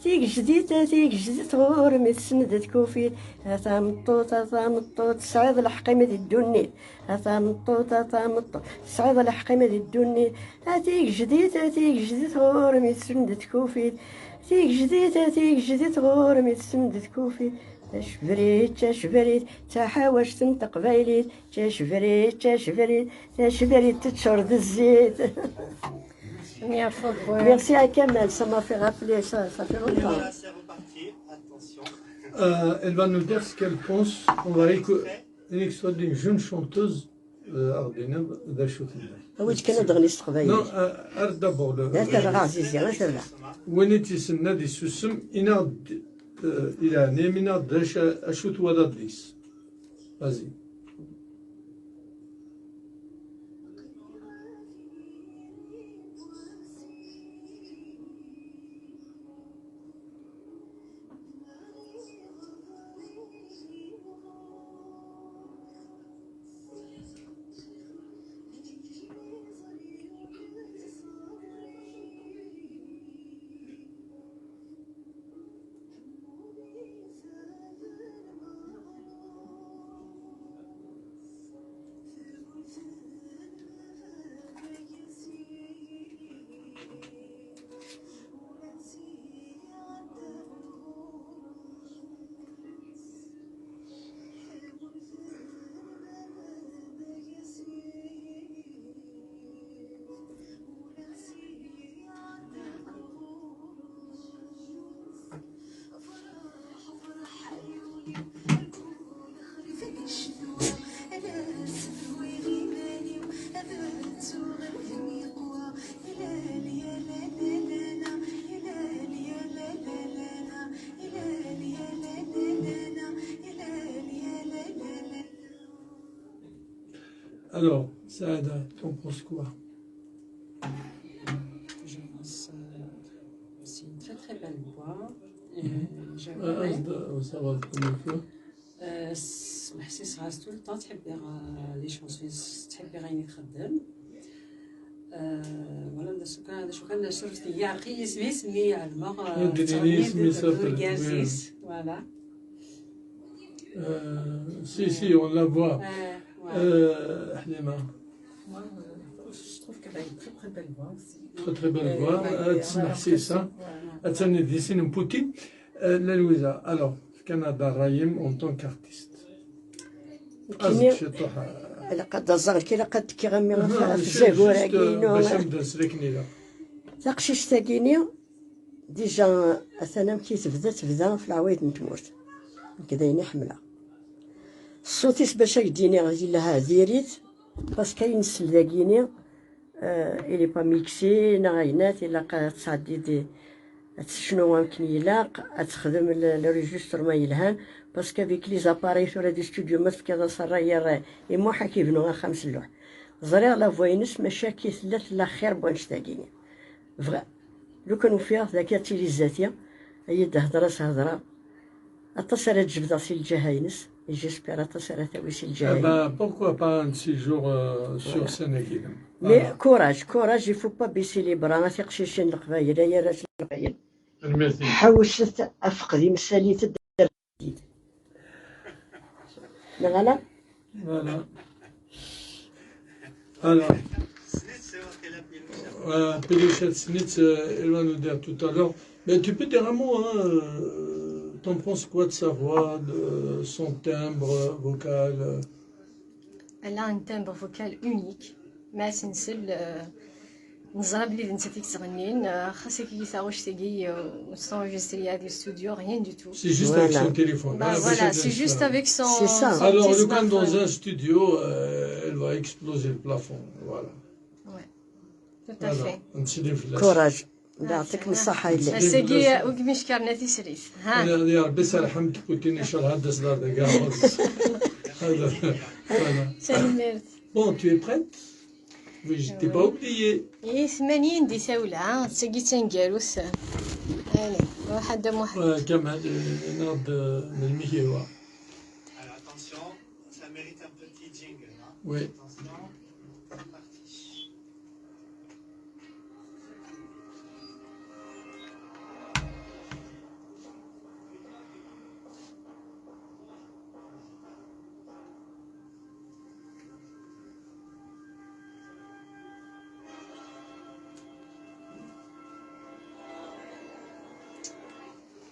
Tigejdit, a tigejdit, ɣur-m i tsenned tkufit. A tameṭṭut, a tameṭṭut, tesɛiḍ lḥeqq-im di ddunit. A tameṭṭut, a tameṭṭut, tesɛiḍ lḥeqq-im di ddunit. A tigejdit, a tigejdit, ɣur-m i tsenned tkufit. Tigejdit, a tigejdit, ɣur-m i tsenned tkufit. Tacebrit, tacebrit, d taḥawact n teqbaylit. Tacebrit, tacebrit, tacebrit teččur d zzit. Merci à Kamel, ça m'a fait rappeler ça, ça fait longtemps. Euh, elle va nous dire ce qu'elle pense. On va écouter. Une extrait d'une jeune chanteuse, euh, Ardina, d acu tenna. Awi-d kan ad ɣni s teqbaylit. Non, euh, ar d'abord le. D aterreɣ, Ɛzizi, d aterreɣ. Win i tt-isenna di susem, inaɣ-d, euh, i leɛnaya-m, inaɣ-d acu, acu twalaḍ deg-s. Vas-y. Alors, Saada, t'en penses quoi? Je pense euh, c'est une très très belle voix. Euh, Ah, J'aimerais. ah, ça, ça va, comment tu vois? آه، س- محسيس راس طول الطون تحبي غا- لي شونسون، تحبي غير تخدم. آه، ولا ندا شو كان، شو كان شرفت يا أخي، اسمي، اسمي على المغ ندير لي اسمي صافي. كازيس. Voilà. Euh, si, si, on la voit. آه، voilà. Euh, Halima, Moi, euh, je trouve qu'elle a une très très belle voix aussi. très très belle Et voix. elle Euh, est تسمع vraiment سيسا. très- voilà. Attends, dessine une poutine. Euh, la Louisa, alors, كندا رايم en tant qu'artiste. كيني شي طوحة. علاقة دازار كي علاقة كيغمي آه، في شي الزهور جوست، آه، عينو. باش نبدا نسلك نيلا. تاقشيش تاقيني ديجا اثنا كي تبدا تبدا في العوايد نتمورت. هكذا يعني حملة. الصوتيس باش يديني غادي لها ديريت، باسكو ينسل داكيني. آه، إلي با ميكسي نغينات إلا قا تصعدي دي، تشنو يمكن يلاق، تخدم لو ريجيسترمون يلهان. باسكو افيك لي زاباري ثورا دي ستوديو ما تفكيض صرا يا يموحا كيبنو خمس اللوح. زريغ لا فوا ينس ماشي كي ثلاث لا خير بوانش تاقيني. فغا لو كان وفيغ ذاك تيلي الزاتية، هي هضرة هضرة. Aṭas ara d-jebdeɣ si lǧaha-ines, et j'espère aṭas ara tawi si Eh lǧaha-ines. ben, pourquoi pas un de ces jours euh, sur scène avec elle? Mais courage, courage, il faut pas baisser les bras, a tiqcicin n Leqbayel, ay arrac n Leqbayel. Merci. Ḥewset afeqdim salit-d ar jadid. Neɣ ala? Voilà. Alors, euh, Piloucha Snitz, euh, elle va nous dire tout à l'heure. Mais tu peux dire un mot, hein, euh, t'en penses quoi de sa voix, de son timbre vocal euh, Elle a un timbre vocal unique. Ma sensible, euh, نزرب لي بنت فيك تغنين، آه، خاصك كي تاغوش تيجي، آه، s'enregistrer هذه الاستوديو، rien du tout. C'est juste avec son téléphone. Bah, Hein, voilà, c'est c'est juste avec son, C'est ça. son Alors, petit le gars dans smartphone. Un studio, euh, elle va exploser le plafond. Voilà. Ouais, tout à Voilà. Fait. Un petit défi là. Courage. يعطيك الصحة يلي. Ass-agi ur kem-icekkren a tisrit. Ha. يا ربي سرحمت كنت نشر هذا الصدر دقيقة. Voilà. Tanemmirt. Bon, tu es prête? Oui, je t'ai pas oublié. I tmanyin di tawla, d tagi d taneggarut. Allez, Muḥend a Muḥend. Euh, كمال, euh, ناض, euh, من الميكيوا. Alors attention, ça mérite un petit jingle. Hein. Oui. Attention, c'est parti.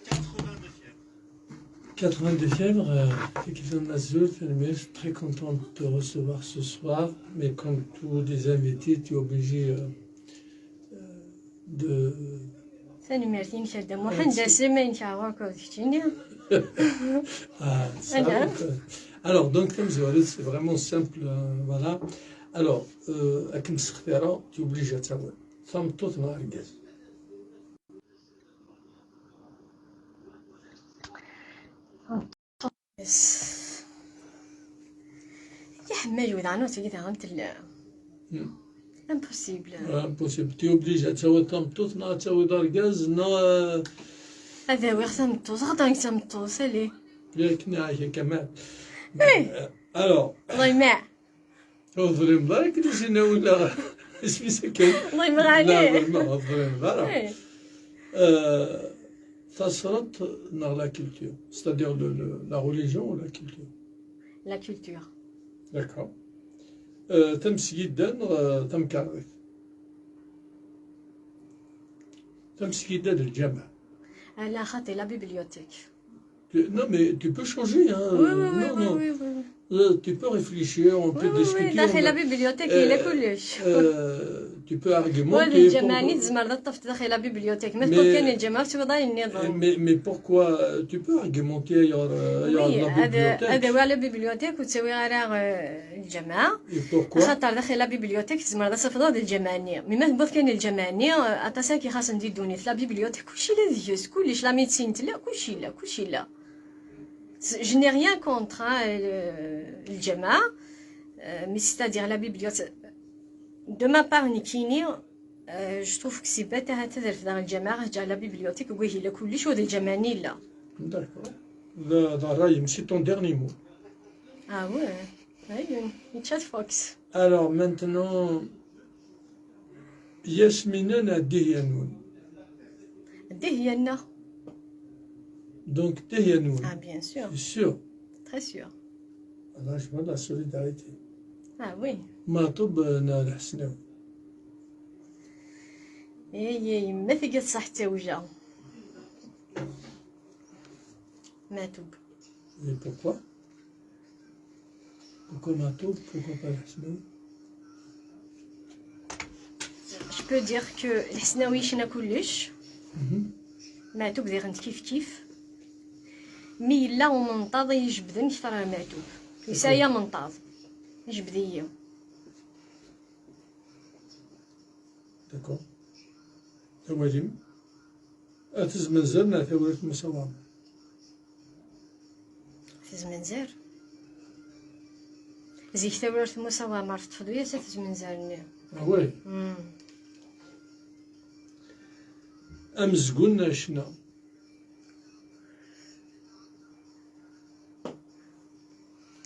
Quatre-vingt-deux fièvres. Quatre-vingt-deux fièvres, euh, Tekfan Mazur, Fermir, très contente de te recevoir ce soir, mais comme tous les invités, tu es obligé euh, euh, de. Tanemmirt-inek a Dda Muḥend, asmi ay nekɛeɣ akk d keččini. Ah, ça, Alors ? Donc, euh, alors, donc, comme je dis, c'est vraiment simple, euh, voilà. Alors, euh, akken sextira, tu es obligé ad tawiḍ tameṭṭut neɣ argaz. Yes. Yeḥma yudan ur tgi daɣen tella. Hmm. Impossible. Impossible. Tu es obligé ad tawiḍ tameṭṭut neɣ ad tawiḍ argaz neɣ, euh, Ad awiɣ tameṭṭut, xaṭer nekk d tameṭṭut, allez. Yak neɣ akka Kamal. Euh, alors, Ḍaymeɛ. Ur tḍlimeḍ ara akken i s-yenna wula isem-is akken. Ḍaymeɣ La, ɛni. ur tḍlimeḍ ara. Eh. Euh, tasreḍt neɣ la culture, c'est-à-dire le, le- la religion ou la culture? La culture. D'accord. Euh, tamesgida neɣ, euh, tamkarḍit? Tamesgida d lǧameɛ. Ala xaṭi la bibliothèque. Tu- Non, mais tu peux changer, hein. Oui, oui, oui, Non, oui, non. oui, oui. Euh, tu peux réfléchir, on peut Oui, oui, discuter. oui, daxel On la a- bibliothèque, Euh, yella kullec. Euh, tu peux Wa d argumenter. lǧameɛ-nni pour- tzemreḍ ad t-tafeḍ daxel la bibliothèque. Ma Mais- tewweḍ kan lǧameɛ, ur tewwiḍ ayen nniḍen. Mais, mais pourquoi, euh, tu peux argumenter ailleurs, euh, ailleurs Oui, la ad, ad bibliothèque? Awiɣ la bibliothèque, ur ttawiɣ ara euh, lǧameɛ. Et pourquoi? Axaṭer daxel la bibliothèque tzemreḍ ad tafeḍ d lǧameɛ-nni. Mi ma tewweḍ kan lǧameɛ-nni, euh, aṭas ara k-ixaṣṣen di ddunit. La bibliothèque, kullec yella deg-s, kullec, la médecine tella, kullec yella, kullec yella. Je n'ai rien contre, hein, le- lǧameɛ. Euh, mais c'est-à-dire la bibliothèque, de ma part, nekkini, euh, je trouve que c'est bête, ahat ad refdeɣ lǧameɛ, ad ǧǧeɣ la bibliothèque, wagi la kullec, ur d lǧameɛ-nni yella. D'accord. D, d ṛṛay-im, c'est ton dernier mot. Ah ouais, ouais, une chat fox. Alors maintenant, Yasmina neɣ Dihyanun? Dihyanun. Donc Dihyanun. Ah, bien sûr. C'est sûr. Très sûr. Là, je vois la solidarité. Ah oui. Maɛṭub, euh, neɣ Lḥesnawi? Ay, ay, yemma tagi tṣaḥ d tawja. Maɛṭub. Et pourquoi? Pourquoi Maɛṭub? Pourquoi pas Lḥesnawi? Je peux dire que Lḥesnawi yecna kullec. Mhm. Maɛṭub diɣen kif kif. Mi yella umenṭaḍ i ijebden kter ar Maɛṭub. Yesɛa amenṭaḍ. Ijbed-iyi. D'accord. Awal-im. At Zmenzer neɣ Tawrirt Musa Waɛmer? At Zmenzer. Zik Tawrirt Musa Waɛmer teṭṭef-d uyas At Zmenzer-nni. Ah ouais. Hmm. Amezgun neɣ ccna?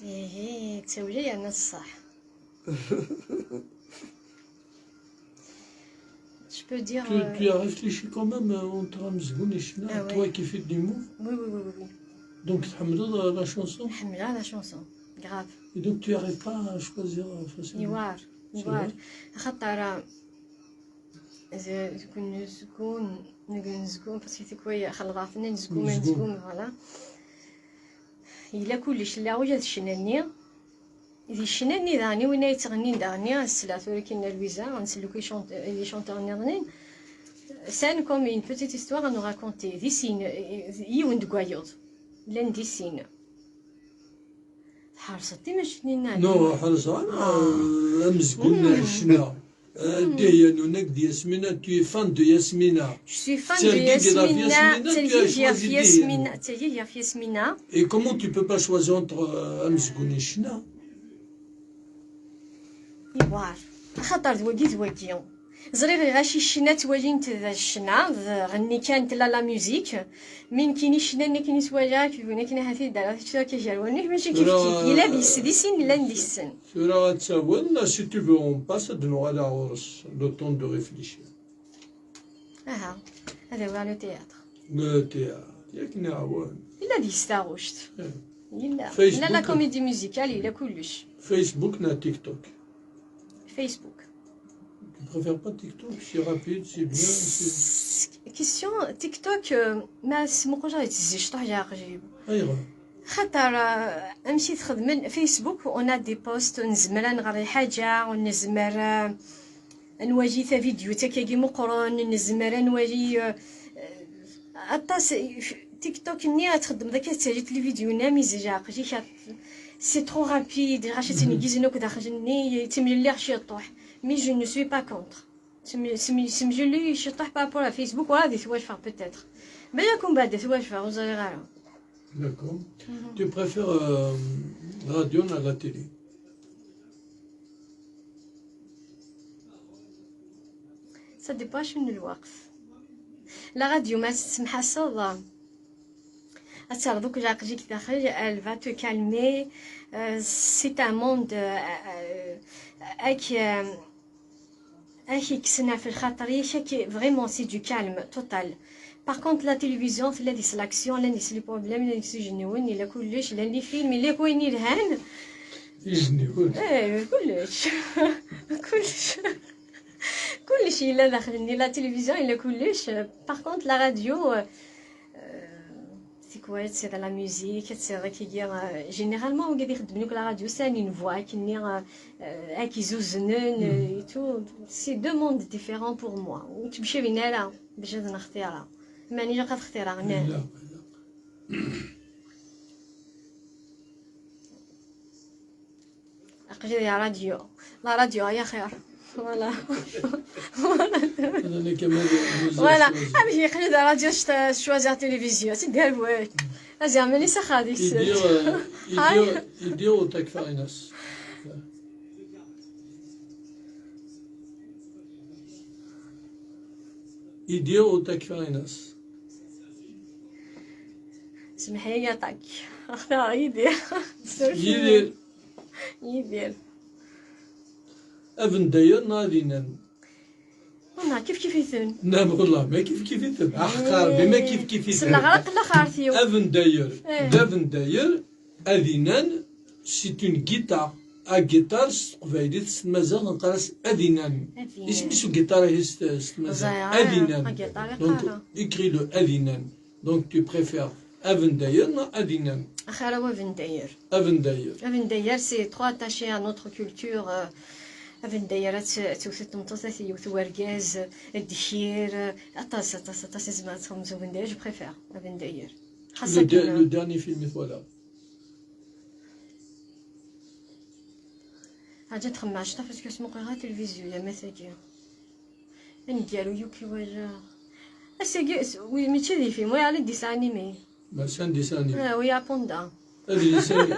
Ihi, d tawla yerna d ṣṣeḥ. Je peux dire, tu, euh, tu as réfléchi quand même, euh, entre amezgun et ccna, ah ouais, toi qui fais de l'humour. Oui, oui, oui, oui, oui. Donc, tḥemmleḍ, euh, la chanson? Ḥemmleɣ la chanson, grave. Et donc, tu arrives pas à choisir, euh, facilement. Yewɛer, c'est vrai? Yewɛer. Axaṭer, euh, Z-, deg unezgum, deg unezgum, parce que tikwal xelḍeɣ-ten, anezgum, unezgum, anezgum, voilà. Yella kullec, la ula d ccna-nni. Di ccna-nni daɣen, i win ay yettɣennin daɣen, ad sla tura kan Lwiza, ad nsel akk i chante-, i chanteurs nniḍen. Sɛan comme une petite histoire à nous raconter. Di sin, yiwen deg wayeḍ. Llan di sin. Tḥerseḍ timacinin-nni? Non, ḥerseɣ, ah, amezgun n ccna. Euh, Dihyanun akked Yasmina, tu es fan de Yasmina. Je suis fan de Yasmina, tu as choisi Dihyanun. Et comment tu peux pas choisir entre, euh, amezgun et ccna? Yewɛer. Axaṭer d wagi d wagi. Ẓriɣ iɣaci ccna ttwalin-t d ccna, d ɣenni kan, tella la musique. Mi nekkini ccna-nni akken i ttwaliɣ, akked win akken ahat i d-ara tekcem akka gar wallen-ik, mačči kif kif. Yella deg-s, di sin llan deg-sen. Tura ad tawel, si tu veux, on passe, ad nuɣal ɣur-s, le temps de réfléchir. Aha, ad awiɣ le théâtre. Le théâtre, yak neɛwen. Yella deg-s taɣect. Eh. Yella. Facebook. Yella la comédie musicale, yella kullec. Facebook neɣ TikTok? Facebook. Tu préfères pas TikTok? C'est rapide, c'est bien, c'est... Question, TikTok, euh, ma smuqleɣ yettezzi cṭuḥ leɛqel-iw. Ayɣer? Xaṭer, euh, amek i t-xedmen, Facebook, on a des posts, nezmer ad nɣer lḥaǧa, nezmer, euh, ad nwali tavidyut akkagi meqqren, nezmer ad nwali, euh, euh, aṭas, euh, TikTok-nni ad txeddmeḍ akka, ad tali tlividyun am izej aql-ik, c'est trop rapide, ɣac ad tneggizen akk daxel-nni, ttemlelliɣ ciṭuḥ. Mais je ne suis pas contre. Ttem-, ttem-, ttemlelliɣ ciṭuḥ par rapport à Facebook, wa ad twacfeɣ peut-être. Balak umbeɛd ad twacfeɣ, ur ẓriɣ ara. D'accord. Mhm. Tu préfères, euh, radio à la télé? Ça dépend acu n lweqt. La radio, ma tettemḥaseḍ, ad terreḍ akk leɛqel-ik daxel, elle va te calmer. Euh, c'est un monde, euh, euh, ak, euh, ak yekksen ɣef lxaṭer-ik, ak, vraiment, c'est du calme total. Par contre, la télévision, tella deg-s l'action, llan deg-s les problèmes, llan deg-s ijenniwen, yella kullec, llan les films, yella akk wayen yelhan. Ijenniwen. Eh, kullec. Kullec. Kullec yella daxel-nni, la télévision, yella kullec. Par contre, la radio, euh, c'est quoi, c'est de la musique, c'est vrai qu'il y a, euh, généralement, wigi ixeddmen akk la radio, c'est une voix qui, euh, euh, qui zuznen, euh, et tout. C'est deux mondes différents pour moi. Ur ttemcabin ara, bac ad nextir. Mani ilaq ad xtireɣ, nnan. Ilaq, ilaq. Aql-i di radio. La radio, ay axir. Voilà. Voilà. Amek yeqli di radio, je choisir télévision. C'est bien, ouais. Vas-y, ameni s axxam deg-s. Idir, euh, Idir, Idir ur takfa inas. Yidir u Takfa-ines. Semmeḥ-iyi aṭak. Axtaɣ Yidir. Yidir. Yidir. Abendayer neɣ ad inan? Neɣ kif kif iten. Neɣ wellah ma kif kif iten. Aḥeqqar bi ma kif kif iten. Semmeɣ ara qella xarti-w. Abendayer. Eh. D abendayer, ad inan, c'est une guitare. Agiṭar s teqbaylit, s tmaziɣt nqar-as ad inan. Ad inan. Isem-is ugiṭar-ahi s s tmaziɣt? Ẓriɣ, Ad inan. Agiṭar Donc, iqqar. écris-le, ad inan. Donc, tu préfères abendayer neɣ ad inan? Axir-aw abendayer. Abendayer. Abendayer, c'est trop attaché à notre culture. euh, Abendayer, ad t- ad tewwet tmeṭṭut, ad t-yewwet wergaz, ad d-kir, euh, aṭas, aṭas, aṭas, izmer ad txedmeḍ abendayer, je préfère abendayer. Xas Le, de- akken, le dernier film i twalaḍ? Ḥaǧa txemmeɛ cṭa parce que smuqeɣ ɣer tilivizyu yama tagi. Aneggaru yuki wala. Ass-agi, s- wi mačči d ifim, wi ala dessin animé. Mačči d dessin animé. Ah, wi apunda. Adlis-agi.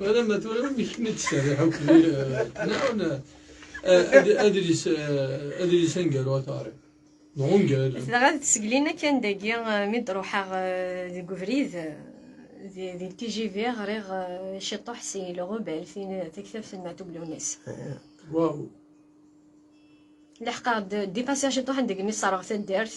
Wala ma tura mi k-id-tserriḥ akk. Naɣ adlis, eh, adlis aneggaru a taɣri. Dɣa ungal. Dɣa tesseglin akken dagi, eh, mi d-ruḥeɣ, eh, deg ubrid, eh, di, di T G V, ɣriɣ, eh, ciṭuḥ si Lɣubal, tin, taktabt n Maɛtub Lewnis. Waw. Leḥqeɣ-d, dipasiɣ ciṭuḥ anda akken i ṣerɣeɣ taddart,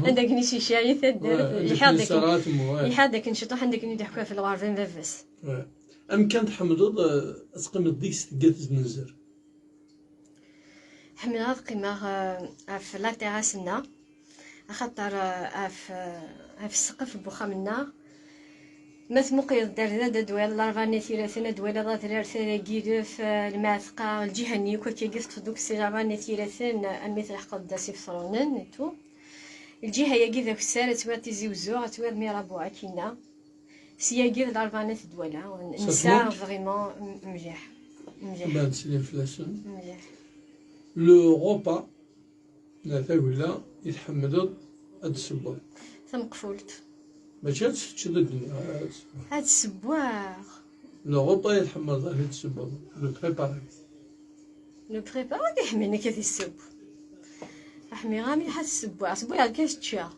anda akken i s-yecɛel taddart. Ouais, Lḥiɣ-d anda akken, ṣerɣeɣ tmurt, ouais. Lḥiɣ-d akken ciṭuḥ anda akken i d-iḥekka ɣef lɣerba n baba-s. Ouais. Amek kan tḥemmleḍ, eh, ad teqqimeḍ deg-s tggat zmenzer? Ḥemmleɣ ad qqimeɣ, eh, ɣef la terrasse-nneɣ, axaṭer, eh, ɣef, eh, ɣef ssqef n wexxam-nneɣ. Ma tmuqleḍ-d ar da, ad twaliḍ Larebɛa n At Yiraten, ad twaliḍ adrar Tala n Yilef, eh, Lmeɛteqa, lǧiha-nni akk akkagi teṭṭfeḍ akk si Larebɛa n At Yiraten, eh, armi tleḥqeḍ-d Asif Ṭrunen et tout. Lǧiha-yagi d akessar, ad twaliḍ Tizi Uzzu, ad twaliḍ Mirabeau akkinna. Syagi d Larebɛa n At Dwala, Ça te nesɛa manque? Vraiment m- mliḥ. Mliḥ. Bad snin fell-asen. Mliḥ. Le repas, la tagella, i tḥemmleḍ ad d-tessewweḍ? Tameqfult. Mačči ad teččeḍ i ddunit, ad tessewweḍ. Ad ssewweɣ. Le repas i tḥemmleḍ ad t-tessewweḍ, le préparer. Le préparer, ad iḥemmel nekk ad isseww. Ḥmiɣ am iḥa tessewweɣ, sewwiɣ akka teččiɣ.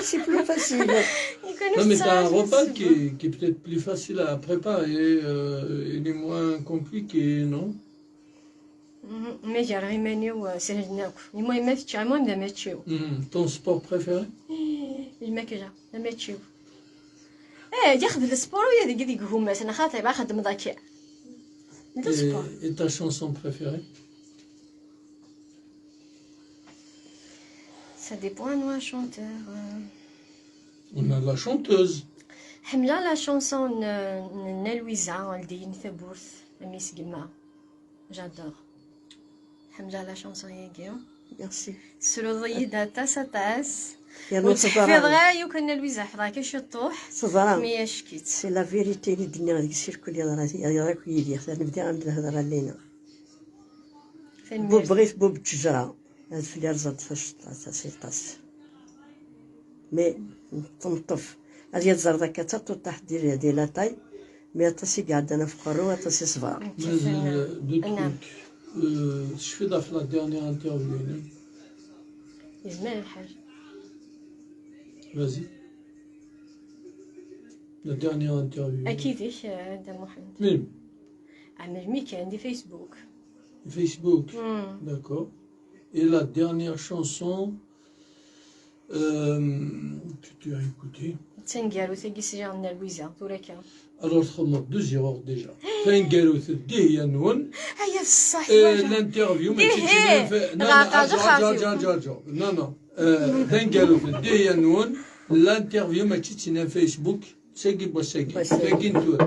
C'est plus facile. Nekk ur Non, mais t'as un nettṣaḥ repas ssewweɣ. qui est, qui est peut-être plus facile à préparer, euh, il est moins compliqué, non? Mhm. Ma gar iman-iw, eh, sehlen akk. Imuhim ma tečča, imuhim d amačči-w. Hmm, ton sport préféré? Lmakla, d amačči-w. Eh, yaxdem le sport, uya deg deg gumma-s, neɣ xaṭi, bɣa xeddmeḍ akka. Le sport. Et, et ta chanson préférée? Ça dépend anwa chanteur. Euh. On a la chanteuse. Ḥemmleɣ la chanson n n Nna Lwiza, Ldiyen Tawwurt, Amis Gemma. J'adore. Ḥemmleɣ la chanson-yagi. Merci. Tesruḍ-iyi-d aṭas, aṭas. Yernu Ur tt-ḥfiḍeɣ teḍra. Ara yakk Nna Lwiza, ḥfiḍeɣ akka ciṭuḥ. Teḍra. Mi acki-tt. C'est la vérité i d-nniɣ deg circuit yeḍra, yeḍra akk yid-i. Xta nebda am lehḍra lina. Bu Tanemmirt. bɣit bu bǧejra. Ad fell-i rẓent taceṭṭa-s aṭas. Mais temeṭṭef. Ad yeẓẓar d akka d taṭuṭaḥt di, di latay. Mais aṭas i iɛeddan ɣef uqerru, aṭas i ṣebreɣ. Mazal deux Naam. Trucs. Euh, tecfiḍ ɣef la dernière interview-inem? Yezmer lḥal. Vas-y. La dernière interview. Akid-ik, eh, Dda Muḥend. Melmi? Ah, melmi kan, di Facebook. Facebook. Hmm. D'accord. Et la dernière chanson euh, que tu as écoutée? D taneggarut-agi sliɣ Nna Lwiza, tura kan. Alors, txedmeḍ deux erreurs déjà. Taneggarut d Dihya-nwen. Aya d ṣṣeḥ, Euh, wajeɣ. l'interview, mais Dihya. tu, tu viens faire... Non, Ɣer non, qerru attends, xaṭi. attends, attends, attends. Non, non. Euh, taneggarut d Dihya-nwen, l'interview, mačči d tin n Facebook, d tagi n wass-agi. Wass-agi. Tagi n tura.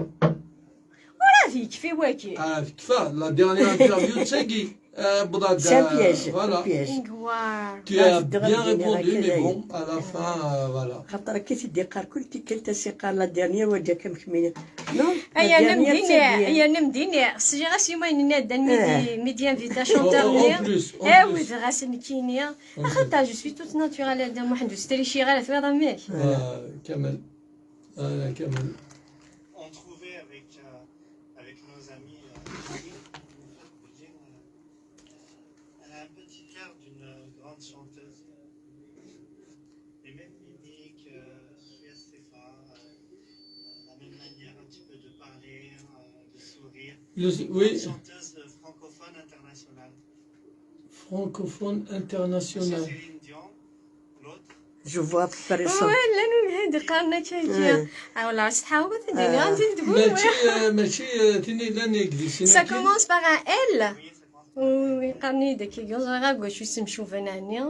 Ur ad yekfi wagi. Ah, tekfa, la dernière interview d tagi. Euh, Brad, C'est un euh, piège, voilà. Un piège. Ngwar. Tu as Brad, bien Brad, répondu, Brad, mais Brad. Bon, à la fin, euh, voilà. Xaṭer akka i t-id-iqqar kul tikkelt, as-iqqar la dernière, wa d-akka mekmini. Non, la Aya dernière, nemdini, c'est bien. Aya nemdini. Sliɣ-as i wayen nni Adda mi Eh. di, mi d-invita En, chanteur-nni. en plus, en Eh, plus. Wid ɣas nekkini. Axaṭer, je suis toute naturelle, Dda Muḥend, ur strichiɣ ara, twiḍ amek? Euh, Kamel. Euh, Kamel. On trouvait avec, euh, avec nos amis, euh, Nadine, euh, elle a un petit chanteuse, euh, les mêmes mimiques, euh, sourire ses bras, euh, la même manière un petit peu de parler, euh, de sourire. Le- oui, Chanteuse, euh, francophone internationale. Francophone international. Céline Dion, l'autre. Je vois à peu près ça. Ouais, llan wid yeqqaren akka. Ouais. Ah, wala, s tḥawet, d-ini Ah. ɣandi d Mačči, euh, mačči, euh, tin yellan deg Disney. Ça commence par un L. Oui, ça commence. Oui, oui, qqaren-iyi-d akka, ur ẓriɣ ara deg wacu isem-nni.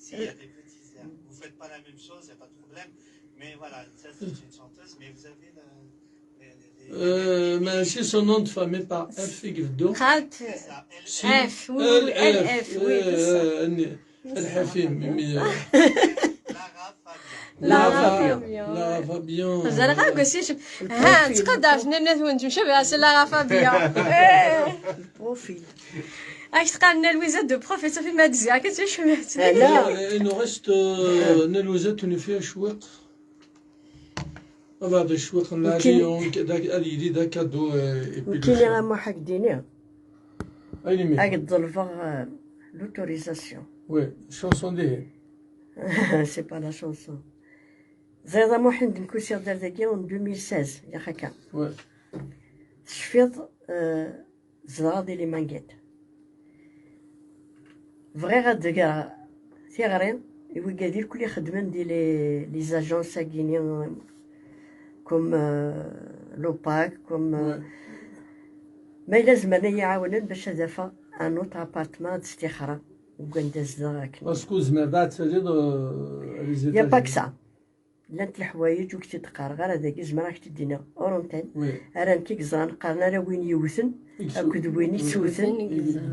S'il y a des petits airs, vous faites pas la même chose, il n'y a pas de problème. Mais voilà, ça c'est une chanteuse, mais vous avez le, les, les, les- Euh, mais si son nom de famille par F, يقدو. Qalt ça, elle, Si. F, oui, oui, L F, oui, c'est ça. Euh, الحفيم, mais, euh, Lara Fabian. Lara Lara Fabian. Lara Fabian. Ẓriɣ akk si ها تقدرت ننث وانت مشابهة سي لارا فابيان. Profil. اش تقال لنا لويزا دو بروفيل صافي ما تزيع كتشمعت. لا. Il nous reste, euh, نلوزة توني فيها شويق. هذا الشويق نلعب يمكن- يوم كذاك اليدي ذاك كادو، euh, et puis le يمكن chien. يا محمد ديني. Allez, mais. هاك طلبغ l'autorisation. Oui, chanson دي. C'est pas la chanson. زيضة محمد نكوسي دار داكي en deux mille seize يا خاكا. Oui. تشفيض، آه، زرا دي لي مانكيت. بغيغ اد قرا تيغري، ويقادي الكل يخدمن دي لي، لي زاجونس اكيني، كوم، آه، لوباك، كوم، آه، Oui. ما الا زمرنا يعاونن باش هذا فا ان اوت ابارتمون د استخرة وكان داز داغ اكن. Parce que زمان بعد تزيد، euh, les يا با États-Unis. كسا. لانت الحوايج وكتي تقار غير هذاك زمرا كتدينا اورونتين. Oui. راه كي كزران قارنا راه وين يوثن اكد وين يتسوثن.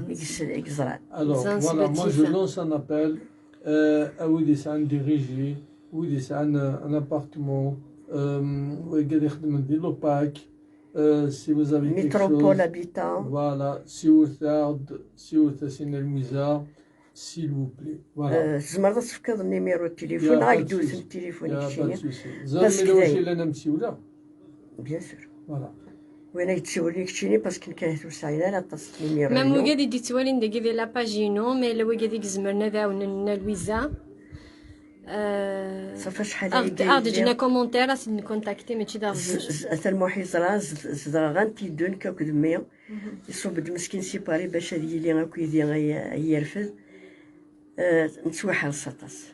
يكس- يكزران. Alors, Zan voilà, moi je Sbetisa. Lance un appel, euh, à wid yesɛan des régies, wid yesɛan, euh, un appartement, euh, wid yexdmen di l'opac, euh, si vous avez quelque Métropole chose, habitant. Voilà, siwret-aɣ-d, siwret-as i Nna Lwiza, s'il vous plaît. Voilà. آه، تزمر تفكر النيميرو Il y a التليفون pas غاك de دوز souci. التليفون Il y a pas de كشيني. souci. Parce que زعما لو دايما. شي لنا مسيوله. Bien sûr. Voilà. وين يتسولي كشيني parce que كان توسعينا لا تصل النيميرو. Même wigad i d-yettwalin dagi di la page inu, mais la wigad i izemren ad ɛawnen Nna Lwiza. Euh, صافي شحال ad aɣ-d-ǧǧen commentaire, ad ten-nkontakti, mačči d aɣbel. ثم حيزرا زدغا تيدون كاك دمي. يصوب د مسكين سيباري باش هاد يلي اكو يدي يرفد. آه، نتوحل سطاس.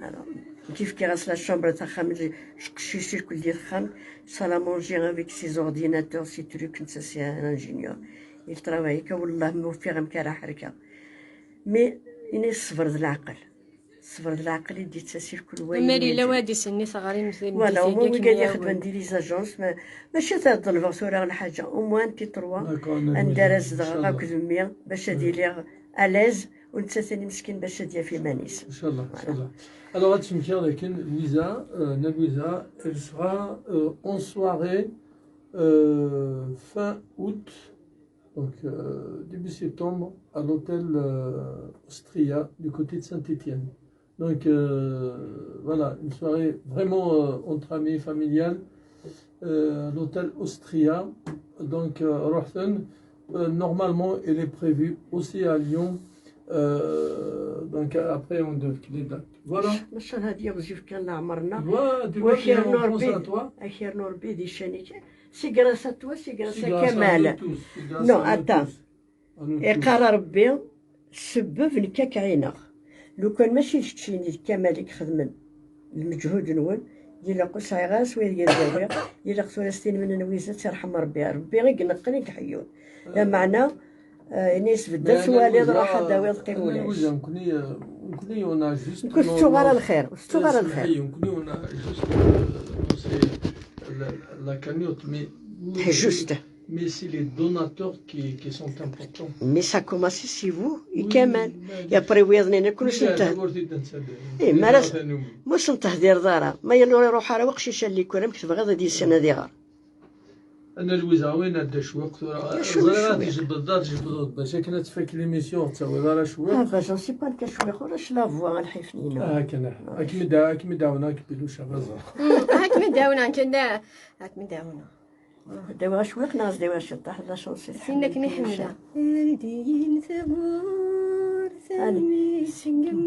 Alors، كيف كي غاس لا شومبر تاع خام، شقشيشي الكل ديال خام، سالا مونجي افيك سي زورديناتور سي تروك، نتا سي ان انجينيور. يل ترافاي كا والله موفي غا مكارا حركه. مي اني الصبر ذ العقل. الصبر ذ العقل يدي تساسي الكل وين. مالي لا وادي سني ثغري مثل فوالا، هما وين قاعد يخدم ندير لي زاجونس، ما ماشي تاع الضلفه صورة ولا حاجه، او موان تي تروا. عندها راس دغا كذمية باش هادي لي اليز، ونتا ثاني مسكين باش هادي في مانيس. ان شاء الله، ان شاء الله. الوغ هاد الشمكه لكن لويزا، آه، Nna Lwiza, elle sera, euh, en soirée, euh, fin août, donc, euh, début septembre, à l'hôtel, euh, Austria, du côté de Saint-Étienne. Donc, euh, voilà, une soirée vraiment, euh, entre amis, familiale, euh, l'hôtel Austria. Donc, euh, روحتن, euh, normalement, elle est prévue aussi à Lyon. Euh, donc, après, on donne les dates. Voilà. ماشي هادي وزيف كان عمرنا. Voilà, tu vois, وخير on نور pense بي. À toi. اخير نور بي دي شانيك. سي غراس ا توا، سي غراس C'est ا grâce à كمال. nous tous, c'est grâce نو، à nous اتان. tous. À nous tous. يقرا ربي السبب نكاك عينغ. لو كان ماشي شتشيني كمال يخدمن المجهود نون، يلا قصعي غاس وين يداوي، يلا قصورة ستين من نويزة ترحم ربي، ربي غير نقل يحيون. لا معنى، آه، اني سبدل سوالي راح داوي القيم ولاش. نكوني، نكوني on a juste نكون ستو غير الخير، ستو غير الخير. نكوني on a juste, euh, c'est la, la cagnotte, mais Juste. Mais c'est les donateurs qui, qui sont importants. Mais ça commence chez vous, et Oui, كمان. mais- يا بري ويضني نكون Oui, سنت. d'abord, c'est dans cette- إيه، ما dans راس- cette nuit. مو سنت هدير دارا. ما يلو روح على وقت شيشة اللي كنا مكتب غير دي سنة دي غار. انا لويزا وين هدا الشوق؟ شوق، زرا شوق. تجبد دار، تجبد، باش كنا تفك ليميسيون، تصور راه شوق. اه، باش نسي با كاش ويخور اش لا فوا الحفنينة. اه، كان هاك مدعونا كبيلو شبازا. هاك مدعونا كنا، هاك مدعونا. دوا شويق ناس دوا شطح لا شونسي. سينا كني حملة. الدين ثبور ثاني سنجم.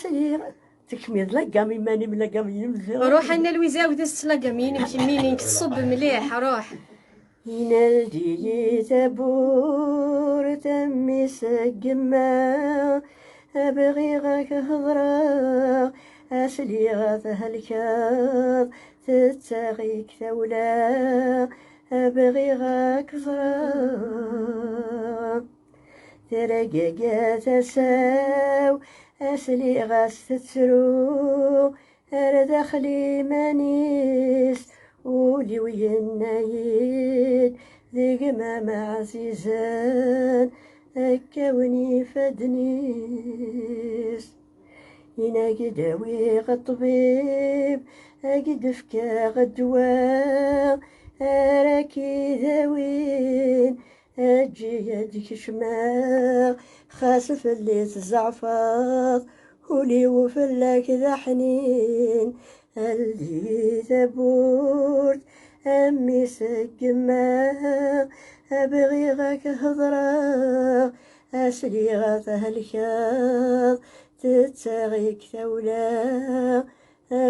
Sliɣ, tekmiḍ la gamme, iman-im la gamme, yemziɣ. Ruḥ, a Nna Lwiza, ɛawed-as-tt la gamme-inem, kemmini, tṣubb mliḥ, ruḥ. Inaldi-yi tawwurt, a mmi-s n yemma, bɣiɣ ad k-hedreɣ, asliɣ ad thelkeḍ, tettaɣ-ik tawla, bɣiɣ ad k-ẓreɣ. Tergagi tasa-w, asliɣ-as tettru, ar daxel iman-is, ul-iw yenna-yi-d, d gma-m ɛzizen, kkawen ifadden-is. Inna-yi-d awiɣ ṭṭbib, ad k-d-fkeɣ ddwa, ara k-idawin, eǧǧ-iyi ad kecmeɣ, xas fell-i tzeɛfeḍ, ul-iw fell-ak d aḥnin, aldi tawwurt, a mmi-s n yemma, bɣiɣ ad k-hedreɣ, asliɣ ad thelkeḍ, tettaɣ-ik tawla,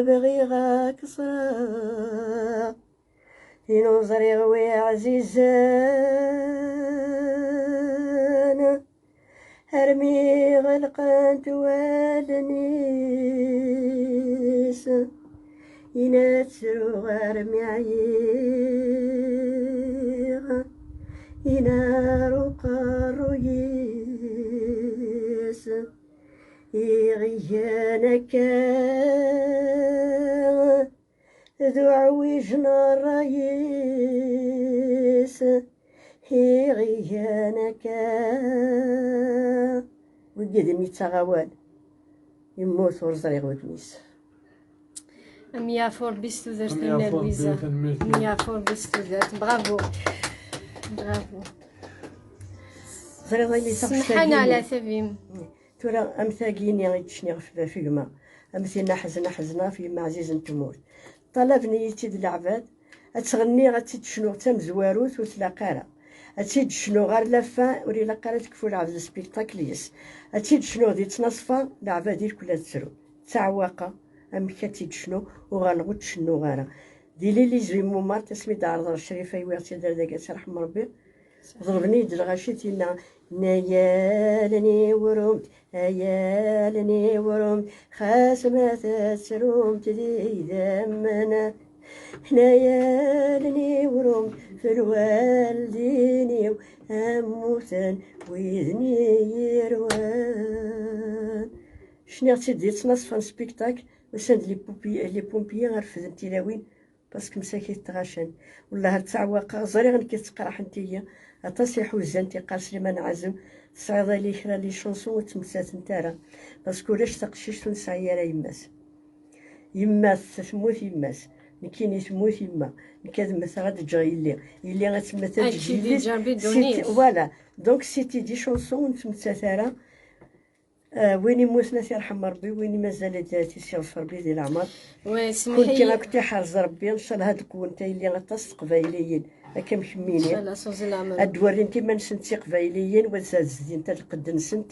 bɣiɣ ad k-ẓreɣ. Tin ur ẓriɣ wi ɛzizen, armi ɣelqent wallen-is, inna ttruɣ armi ɛyiɣ, inar uqerruy-is, iɣigan akka d uɛwij n ṛṛay-is, iɣigan akka. Wigi d mi yettaɣ awal, yemmut ur ẓriɣ wudem-is. Am yeɛfu Ṛebbi s tudert. Am yeɛfu Ṛebbi, Lwiza. Tanemmirt. Am yeɛfu Ṛebbi s tudert. Bravo. Bravo. Ẓriɣ ayen i taɣect-agi-nni. Semḥan ɛla tabim. Tura am tagi-nni i d-cniɣ f, f gma, am tin aḥzen aḥzen ɣef yemma ɛziz n tmurt. Ṭalaben-iyi-tt-id leɛbad, ad tt-ɣenniɣ, ad tt-id-cnuɣ d tamezwarut, ur tlaq ara. Ad tt-id-cnuɣ ɣer la fin, ur ilaq ara tekfu lɛebd spectacle-is. Ad tt-id-cnuɣ di ttnaṣfa, leɛbad irkul ad tru. Ttaɛwaqeɣ, amek ad tt-id-cnuɣ, uɣaleɣ ur tt-cennuɣ ara. Di l'Élysée Montmartre, asmi d-ɛerḍeɣ Crifa, wwiɣ-tt-id ar dagi, ad tt-yerḥem Ṛebbi. Ḍelben-iyi-d lɣaci tinna, nna-yi allen iwrumt, ay allen iwrumt, xas ma tettrumt d idammen. Nna-yi allen iwrumt f lwaldin-iw, am mmuten widen i yi-irwan. Cniɣ-tt-id di ttnaṣfa n spectacle, usan-d les pompi-, les pompiers ad refden tilawin. Parce que msakit tɣacan. Wellah ar ttaɛwaqeɣ, ẓriɣ nekk teqraḥent-iyi. Aṭas iḥuzan tiqqar Sliman Ɛazem, tesɛiḍ ali kra les chansons ur ttmettatent ara. Parce que ulac taqcict ur nesɛi ara yemma-s. Yemma-s, temmut yemma-s. Nekkini temmut yemma. Nekk ad mmteɣ ad ǧǧeɣ yelli. Yelli ad temmet ad ǧǧeɣ yelli. Voilà. Donc c'était des chansons ur nettmettat ara. Ah, win immuten ad t-yerḥem Ṛebbi, win i mazal ad t-issiɣef Ṛebbi di leɛmer. Kunti akk tiḥerz Ṛebbi, ncallah ad d-qwent a yelli aṭas teqbayliyin, akka am kemmini. Ad d-werrint iman-nsent d tiqbayliyin, wa ad zdint lqedd-nsent.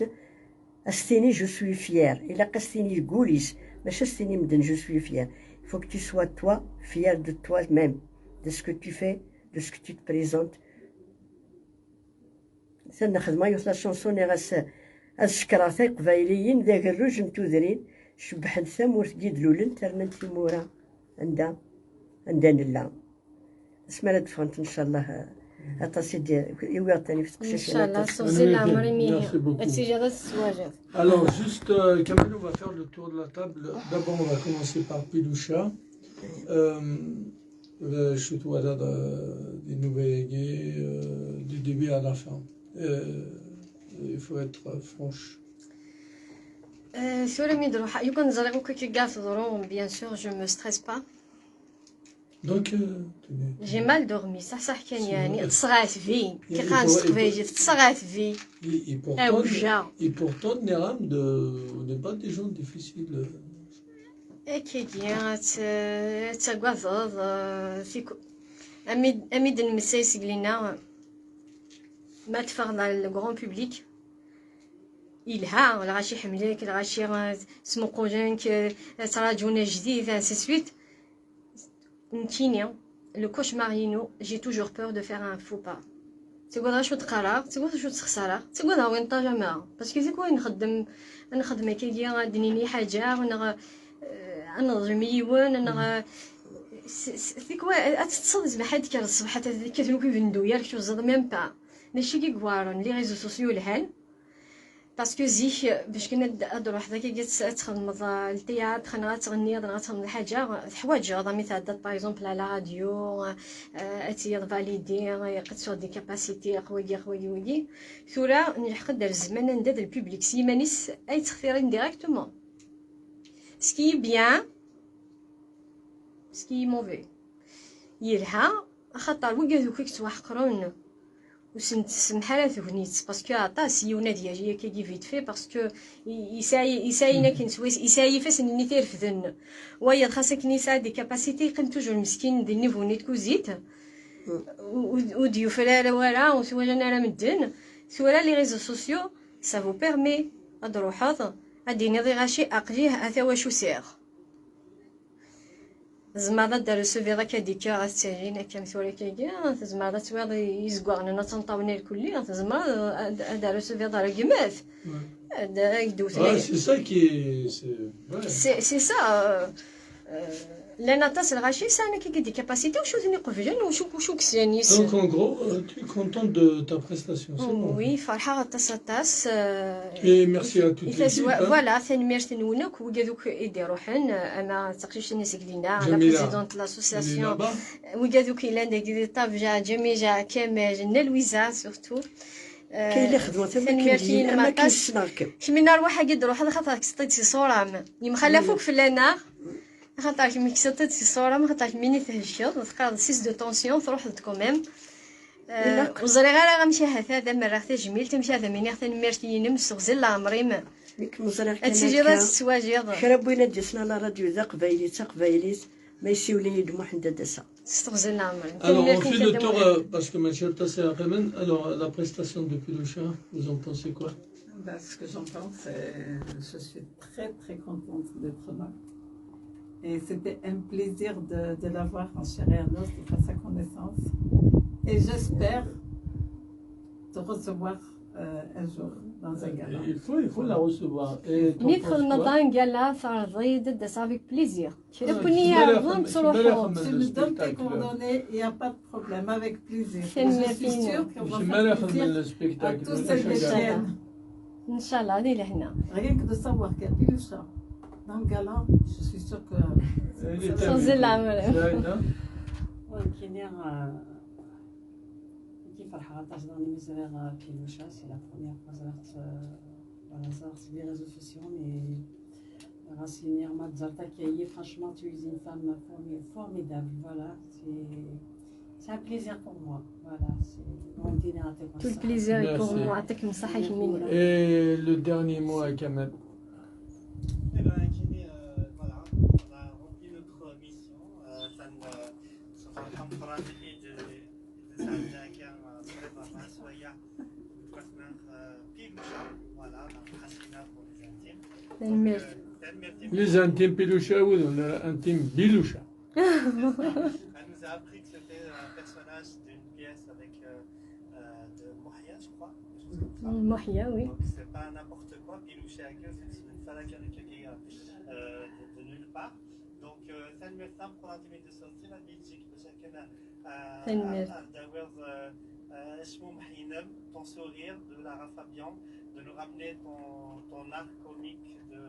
Ad s-tini je suis fier, ilaq ad s-tini deg wul-is, mačči ad s-tini medden je suis fier. Il faut que tu sois toi, fier de toi-même, de ce que tu fais, de ce que tu te présentes. Atan nexdem yiwet la chanson, nniɣ-as ad cekkreɣ tiqbayliyin d agerruj n tudrin, cebbḥent tamurt i d-lulent, rnant timura anda, anda nella. Asmi ara d-ffɣent, ncallah, aṭas i d-, i wwiɣ-d tanif teqcicin. Ncallah, aṭas. Ad tijiḍ ad tettwajiḍ. Alors, juste, euh, Kamel, on va faire le tour de la table. D'abord, on va commencer par Piloucha. Euh, euh, je suis toi, euh, des nouvelles, euh, du début à la fin. Euh, il faut être franche. Euh, tura mi d-ruḥeɣ, yukan ẓriɣ akk akka i teḍru, bien sûr, je me stresse pas. Donc, euh, j'ai mal dormi, صح صح كان يعني تصغات في كي قان تقبايلي تصغات في. Et pourtant, et pourtant, Neram, on n'est pas des gens difficiles. Akkagi, ad t-, ad tagadeḍ, eh, tiku-, ami, ami d-nemmessay seg lina, ma teffeɣ dans le grand public, Yelha, lɣaci ḥemmlen-k, lɣaci, euh, smuqulen-k, euh, ttraǧun ajdid, ainsi de suite. Nekkini, le cauchemar-inu, j'ai toujours peur de faire un faux pas. Ttagadeɣ acu d-qqareɣ, ttagadeɣ acu d-sexsareɣ, ttagadeɣ win ṭajameɣ. Parce que c'est quoi nxeddem, nxeddem akkagi, ad d-nini ḥaǧa, neɣ, euh, ad neḍlem yiwen, neɣ, euh, c'est quoi, ad teṭṭseḍ zbaḥ ad d-tekker ṣṣbeḥ ad tekkat luki bendu, yak ur teẓẓiḍ même pas. D acu i yuɛren, les réseaux sociaux lhan. Parce que zik, bac kan ad, ad d-truḥeḍ akkagi ad, ad txedmeḍ, euh, le théâtre, neɣ ad tɣenniḍ, neɣ ad txedmeḍ ḥaǧa, teḥwaǧeḍ, ami tɛeddaḍ, par exemple, à la radio, euh, ad tiyiḍ validé, euh, ad tesɛuḍ des capacités, aq wagi, aq wagi, wagi. Tura, nlḥeq-d ar zzman anda d le public s yiman-is ay ttextirin directement. Ce qui est bien, ce qui est mauvais. Yelha, axaṭer wigad akk i yettwaḥeqren, ur sen-tsemmeḥ ara tegnit, parce que aṭas, yiwen ad yali akkagi vite fait, parce que i-, yesɛa, yesɛa ayen akken swayes, yesɛa ifassen-nni tirefden. Wayeḍ, xas akken yesɛa des capacités, yeqqim toujours meskin di niveau-nni n tkuzit, ur, ur, ur d-yufrar ara, ur t-walan ara medden. Tura, les réseaux sociaux, ça vous permet ad d-truḥeḍ, ad d-tiniḍ i lɣaci, aql-i ata wacu sɛiɣ. Tzemreḍ ad d-receviḍ akka d-ikka ad ttilin akka am tura akkagi, tzemreḍ ad twiḍ izeggaɣen-nni ad tenṭawen irkelli, tzemreḍ ad, ad d-receviḍ rregmat. Ouais. Ad, ad ak-d-wten. Ouais, c'est ça qui est, c'est, ouais. C'est, c'est ça, euh, euh, llan aṭas n lɣaci sɛan akkagi des capacités, wacu ten-iqeblen, wacu, wacu ksyan yis-sen. Donc, en gros, euh, tu es content de ta prestation, c'est bon. Oui, ferḥeɣ aṭas, aṭas, euh, Et merci à toute l'équipe, hein. Voilà, tanemmirt-nwen akk, wigad akk i d-iruḥen, euh, ama d taqcict-nni Seglina, la Jamila. Présidente de l'association, euh, wigad akk yellan dagi di ṭṭabla, Jamila, Kamal, Nna Lwiza, surtout. Euh, Kayla xedmeɣ am akken tanemmirt-inem ama akken aṭas. Ssneɣ-kem. Kemmini rrwaḥ-agi d-truḥeḍ, xaṭer kkseḍ-tt-id si ṣṣura-m. Yemxalaf akk fell-aneɣ. Axaṭer kemm kkseḍ-tt-id si ṣṣura-m, axaṭer kemmini thecceḍ, teqqareḍ six de tension, truḥeḍ-d quand même. Euh, ur ẓriɣ ara amek ahat ad am-rreɣ tajmilt, amek ad am-iniɣ tanemmirt-inem s teɣzi n leɛmer-im. Nekk ma ẓriɣ kan akka. Ad tiliḍ ad tettwajiḍ. Kra n win ad d-yasen ɣer la radio d aqbayli d taqbaylit, ma yessiwel-iyi-d Muḥend ad d-aseɣ. S teɣzi n leɛmer-im. Alors, on fait le tour, euh, parce que mačči aṭas ara qqimen. Alors, la prestation de Piloucha, vous en pensez quoi ? Ben, ce que j'en pense, c'est, je suis très, très contente d'être là. Et c'était un plaisir de, de la voir en chair et en os, de faire sa connaissance. Et j'espère te recevoir, euh, un jour dans un gala. Il faut, il faut la recevoir. Et ton... Mi txedmeḍ un gala, teɛreḍ-iyi-d ad d-aseɣ avec plaisir. Kra n win iɛerḍen, ttruḥuɣ. Tu me donnes tes coordonnées, il y a pas de problème, avec plaisir. Et je suis sûre qu'on va faire plaisir à tous ceux qui viennent. Inchallah, di lehna. Rien que de savoir qu'il y a Piloucha dans le gala, je suis sûre que ça va. Nekkini, euh, nekkini ferḥeɣ aṭas daɣen imi ẓriɣ, euh, Piloucha, c'est la première fois ẓriɣ-tt, euh, voilà, ẓriɣ-tt di les réseaux sociaux, mais Ɣas iniɣ ma tẓert akka-yi, franchement, tu es une femme formi-, formidable, voilà, c'est, c'est un plaisir pour moi, voilà, c'est, ur d-iniɣ ara akk ṣṣeḥḥa. Tout le plaisir est pour moi, yeɛṭikem ṣṣeḥḥa kemmini. Et le dernier mot à Kamel. Eh ben, Kini, euh, voilà, on a rempli notre mission, euh, ça ne, ça fait un programme de, de, de, de, de, de, de, de, de, Piloucha, voilà, donc Hasina pour les intimes. Tanemmirt. Donc, euh, tanemmirt. Les intimes Piloucha, oui, on a intime Biloucha. Elle nous a appris que c'était un personnage d'une pièce avec, euh, euh, de Mohia, je crois, quelque chose comme ça. Mohia, oui. Donc, c'est pas n'importe quoi, Piloucha, que c'est une femme qui, euh, de, de nulle part. Donc, euh, tanemmirt tameqqrant imi d-tusiḍ si la Belgique, parce que, euh, Tanemmirt. Ad d-tawiḍ, euh, euh, acmumeḥ-inem, ton sourire de Lara Fabian, de nous ramener ton, ton art comique, de,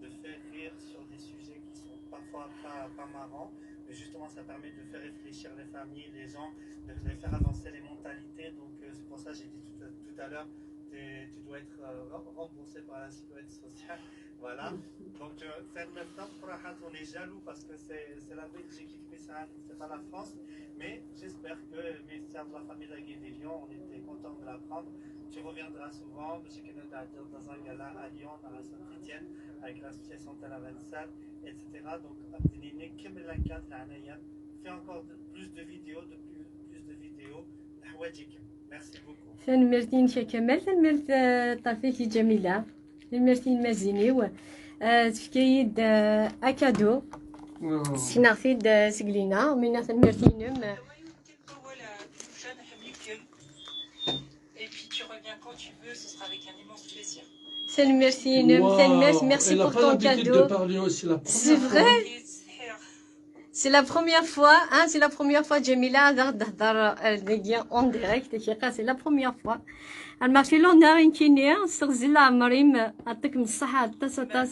de faire rire sur des sujets qui sont parfois pas, pas marrants, mais justement ça permet de faire réfléchir les familles, les gens, de, de faire avancer les mentalités. Donc, euh, c'est pour ça que j'ai dit tout à, tout à l'heure, t'es, tu dois être, euh, re-, remboursé par la sécurité sociale. Voilà. Donc, euh, tanemmirt tameqqrant, on est jaloux parce que c'est, c'est la Belgique qui fait ça, c'est pas la France. Mais j'espère que le ministère de la Famille, de la Guédévion, on était content de l'apprendre. Tu reviendras souvent, parce que nous avons dans un gala à Lyon, à Saint-Étienne, avec l'association Talavansa, et cetera. Donc, fais encore de, plus de vidéos, de plus, plus de vidéos. Merci beaucoup. Tanemmirt-inek a Kamal, tanemmirt, euh, ṭṭerf-ik i Ǧamila. Tanemmirt-inem a Zini-w. Ah, tefka-yi-d, ah, akadu. Sekneɣ-t-id, ah, seg Lina. Mina, tanemmirt-inem. Et puis tu reviens quand tu veux, ce sera avec un immense plaisir. Tanemmirt-inem, tanemmirt, merci pour ton cadeau. C'est vrai. C'est la première fois, hein, c'est la première fois, Jamila, ad aɣ-d-tehder, euh, dagi en direct, c'est la première fois. Alors, ma fait l'honneur, inkini, s teɣzi n leɛmer-im, yeɛṭikem ṣṣeḥḥa, aṭas, aṭas.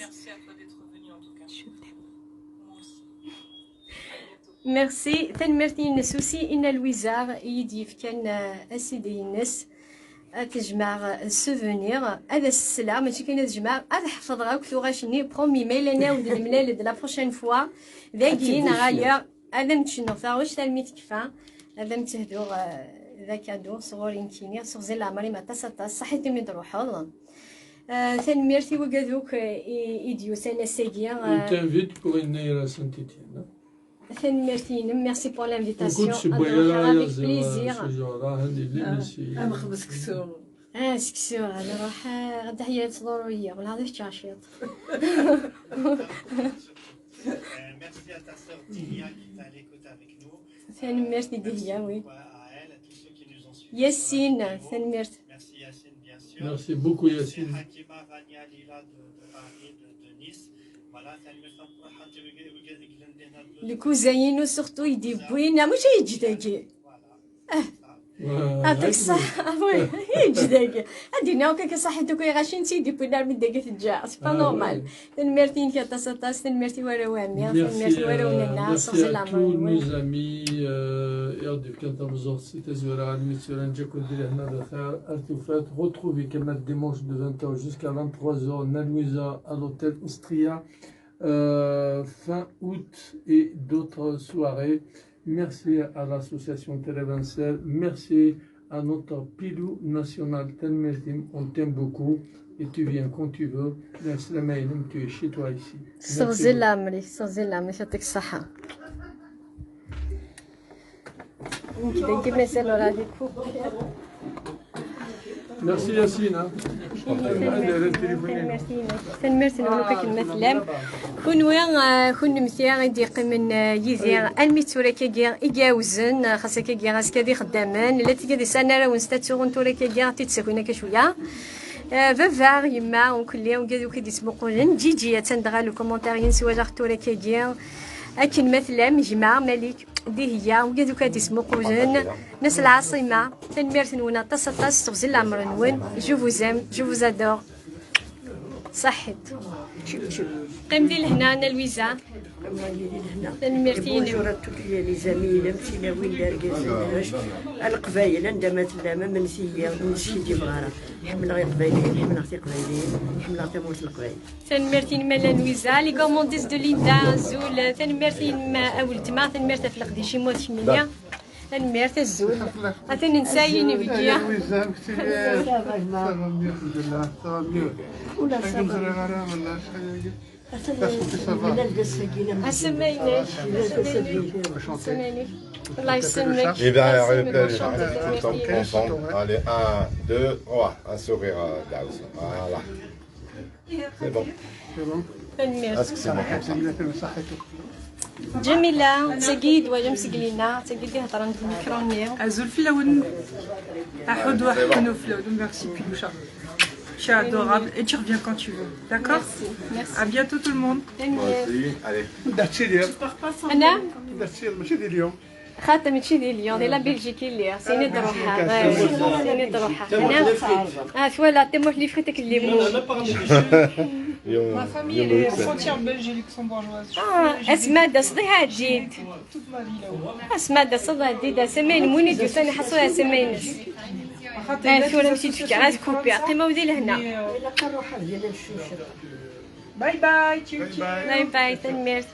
Merci. Tanemmirt-ines aussi i Nna Lwiza i yi-d-yefkan, euh, asidi-ines. Ad t-jemɛeɣ, euh, souvenir. Ad as-sleɣ, mačči kan ad jemɛeɣ, ad ḥefḍeɣ akk tuɣac-nni. Promis, ma yella nɛawed nemlal-d la prochaine fois. Dagi, neɣ ailleurs, ad am-d-cennuɣ taɣect armi tekfa. Ad am-tt-hduɣ, euh, d akadu, sɣur-i nekkini, s teɣzi n leɛmer-im aṭas, aṭas. Ṣaḥit imi d-truḥeḍ. Euh, tanemmirt i wigad akk, euh, i, i d-yusan ass-agi, euh. On t'invite pour une Naïla Saint-Étienne. Tanemmirt-inem, merci pour l'invitation. Ad ruḥeɣ avec plaisir. Am xemseksu. Ah, seksu, ad ruḥ, ah, ad ḥya ttḍuru-yi, wala ad ččeɣ ciṭ. Euh, merci à ta sœur Delia qui est à l'écoute avec nous. Tanemmirt i Delia, oui. Yassine, tanemmirt. Merci beaucoup, Yassine. Lkuza-inu surtout i d-yewwin, ah, mačči yeǧǧ dagi. Ah, yeɛṭik ṣṣeḥḥa, ah, oui, yeǧǧ dagi. Ad d-iniɣ akka, ṣaḥit akk iɣaci n sidi wwin armi d dagi teǧǧa. C'est pas normal. Tanemmirt-inek aṭas, aṭas, tanemmirt i warraw-nni, tanemmirt i warraw-nneɣ, s teɣzi n leɛmer-nwen. Merci à tous nos amis, euh, i ɣ-d-yefkan tameẓẓuɣt si tazwara almi d tura, neǧǧa-ken di lehna d lxir, ar tufat, retrouve-ik-en dimanche de vingt heures jusqu'à vingt-trois heures, Nna Lwiza à l'hôtel Austria, euh, fin août et d'autres soirées. Merci à l'association Télévincel. Merci à notre pilou national, Telmerdim. On t'aime beaucoup et tu viens quand tu veux. Merci, Maïlim, tu es chez toi ici. Merci beaucoup. S teɣzi n leɛmer-ik, s teɣzi n leɛmer-ik, yeɛṭik ṣṣeḥḥa. Nekk dagi mazal ur ɛad ikkup. Merci Yacine, hein. Tanemmirt-inek. Tanemmirt-nwen akk akken ma tellam. Kunwi, eh, kunemti i d-yeqqimen, eh, yid-i almi d tura akkagi i iɛawzen, eh, xas akkagi azekka d ixeddamen, llan tigad yesɛan arraw-nsen ad ttuɣun tura akkagi, ad t-id-ssakin akka cwiya. Eh, baba, yemma, ukelli, ugad akk i d-yettmuqulen. Ǧiǧi, attan dɣa le commentaire-ines, walaɣ tura akkagi. Akken ma tellam, gma, Malik. Dihya, wigad akk ad d-ismuqulen, Nas Lɛaṣima, tanemmirt-nwen aṭas, aṭas, s teɣzi n leɛmer-nwen. Je vous aime, je vous adore. Ṣaḥit. Qqim di lehna, Nna Lwiza. Tanemmirt-inem. Bonjour à tous les amis, la tilawin, d argazen, a Leqbayel, anda ma tellam, amensi-yi, ur neskidib ara. Ḥemmleɣ Iqbayliyen, ḥemmleɣ Tiqbayliyin, ḥemmleɣ tamurt n Leqbayel. Tanemmirt-inem a Nna Lwiza, les gourmandises de Linda, azul. Tanemmirt-inem a weltma, tanemmirt ɣef leqdic-im, wa d kemmini. Tanemmirt, azul. Atan nesɛa inebgi. Ça va, ça va mieux, alhamdulillah, ça va mieux. Ula ça va. Asama-inek. Asama-inek. Asama-inek. Allah yesselmek. Eh bien, ensemble. Allez, un, deux, trois. Un sourire, euh, Daouz. Voilà. C'est bon. Tanemmirt. Est-ce que c'est bon comme ça ? Jamila, d tagi i d-twalam seg Lina, d tagi i d-ihedṛen deg lmikru-nni. Azul fell-awen. Aḥudu, aḥudu fell-awen. Merci, Piloucha. Tu es adorable. Et tu reviens quand tu veux. D'accord ? Merci. Merci. À bientôt tout le monde. Moi aussi. Allez. Ana? Xaṭi, mačči di Lyon, di la Belgique i lliɣ, syin i d-ruḥeɣ, eh, syin i d-ruḥeɣ. Ana, ah, twalaḍ, tamurt n Ifrit akken lli. Ma famille, elle est frontière belge et luxembourgeoise. Ah, asma d aseḍ iɛeddi-d. Toute ma vie là-haut. Asma d aseḍ iɛeddi-d, asama-inem win i d-yusan iḥaṣu asama-ines. Ah, tura mi tt-id-fkiɣ, ad kupiɣ, qqimeɣ di lehna. Bye bye, tchau, tchau. Bye bye, tanemmirt.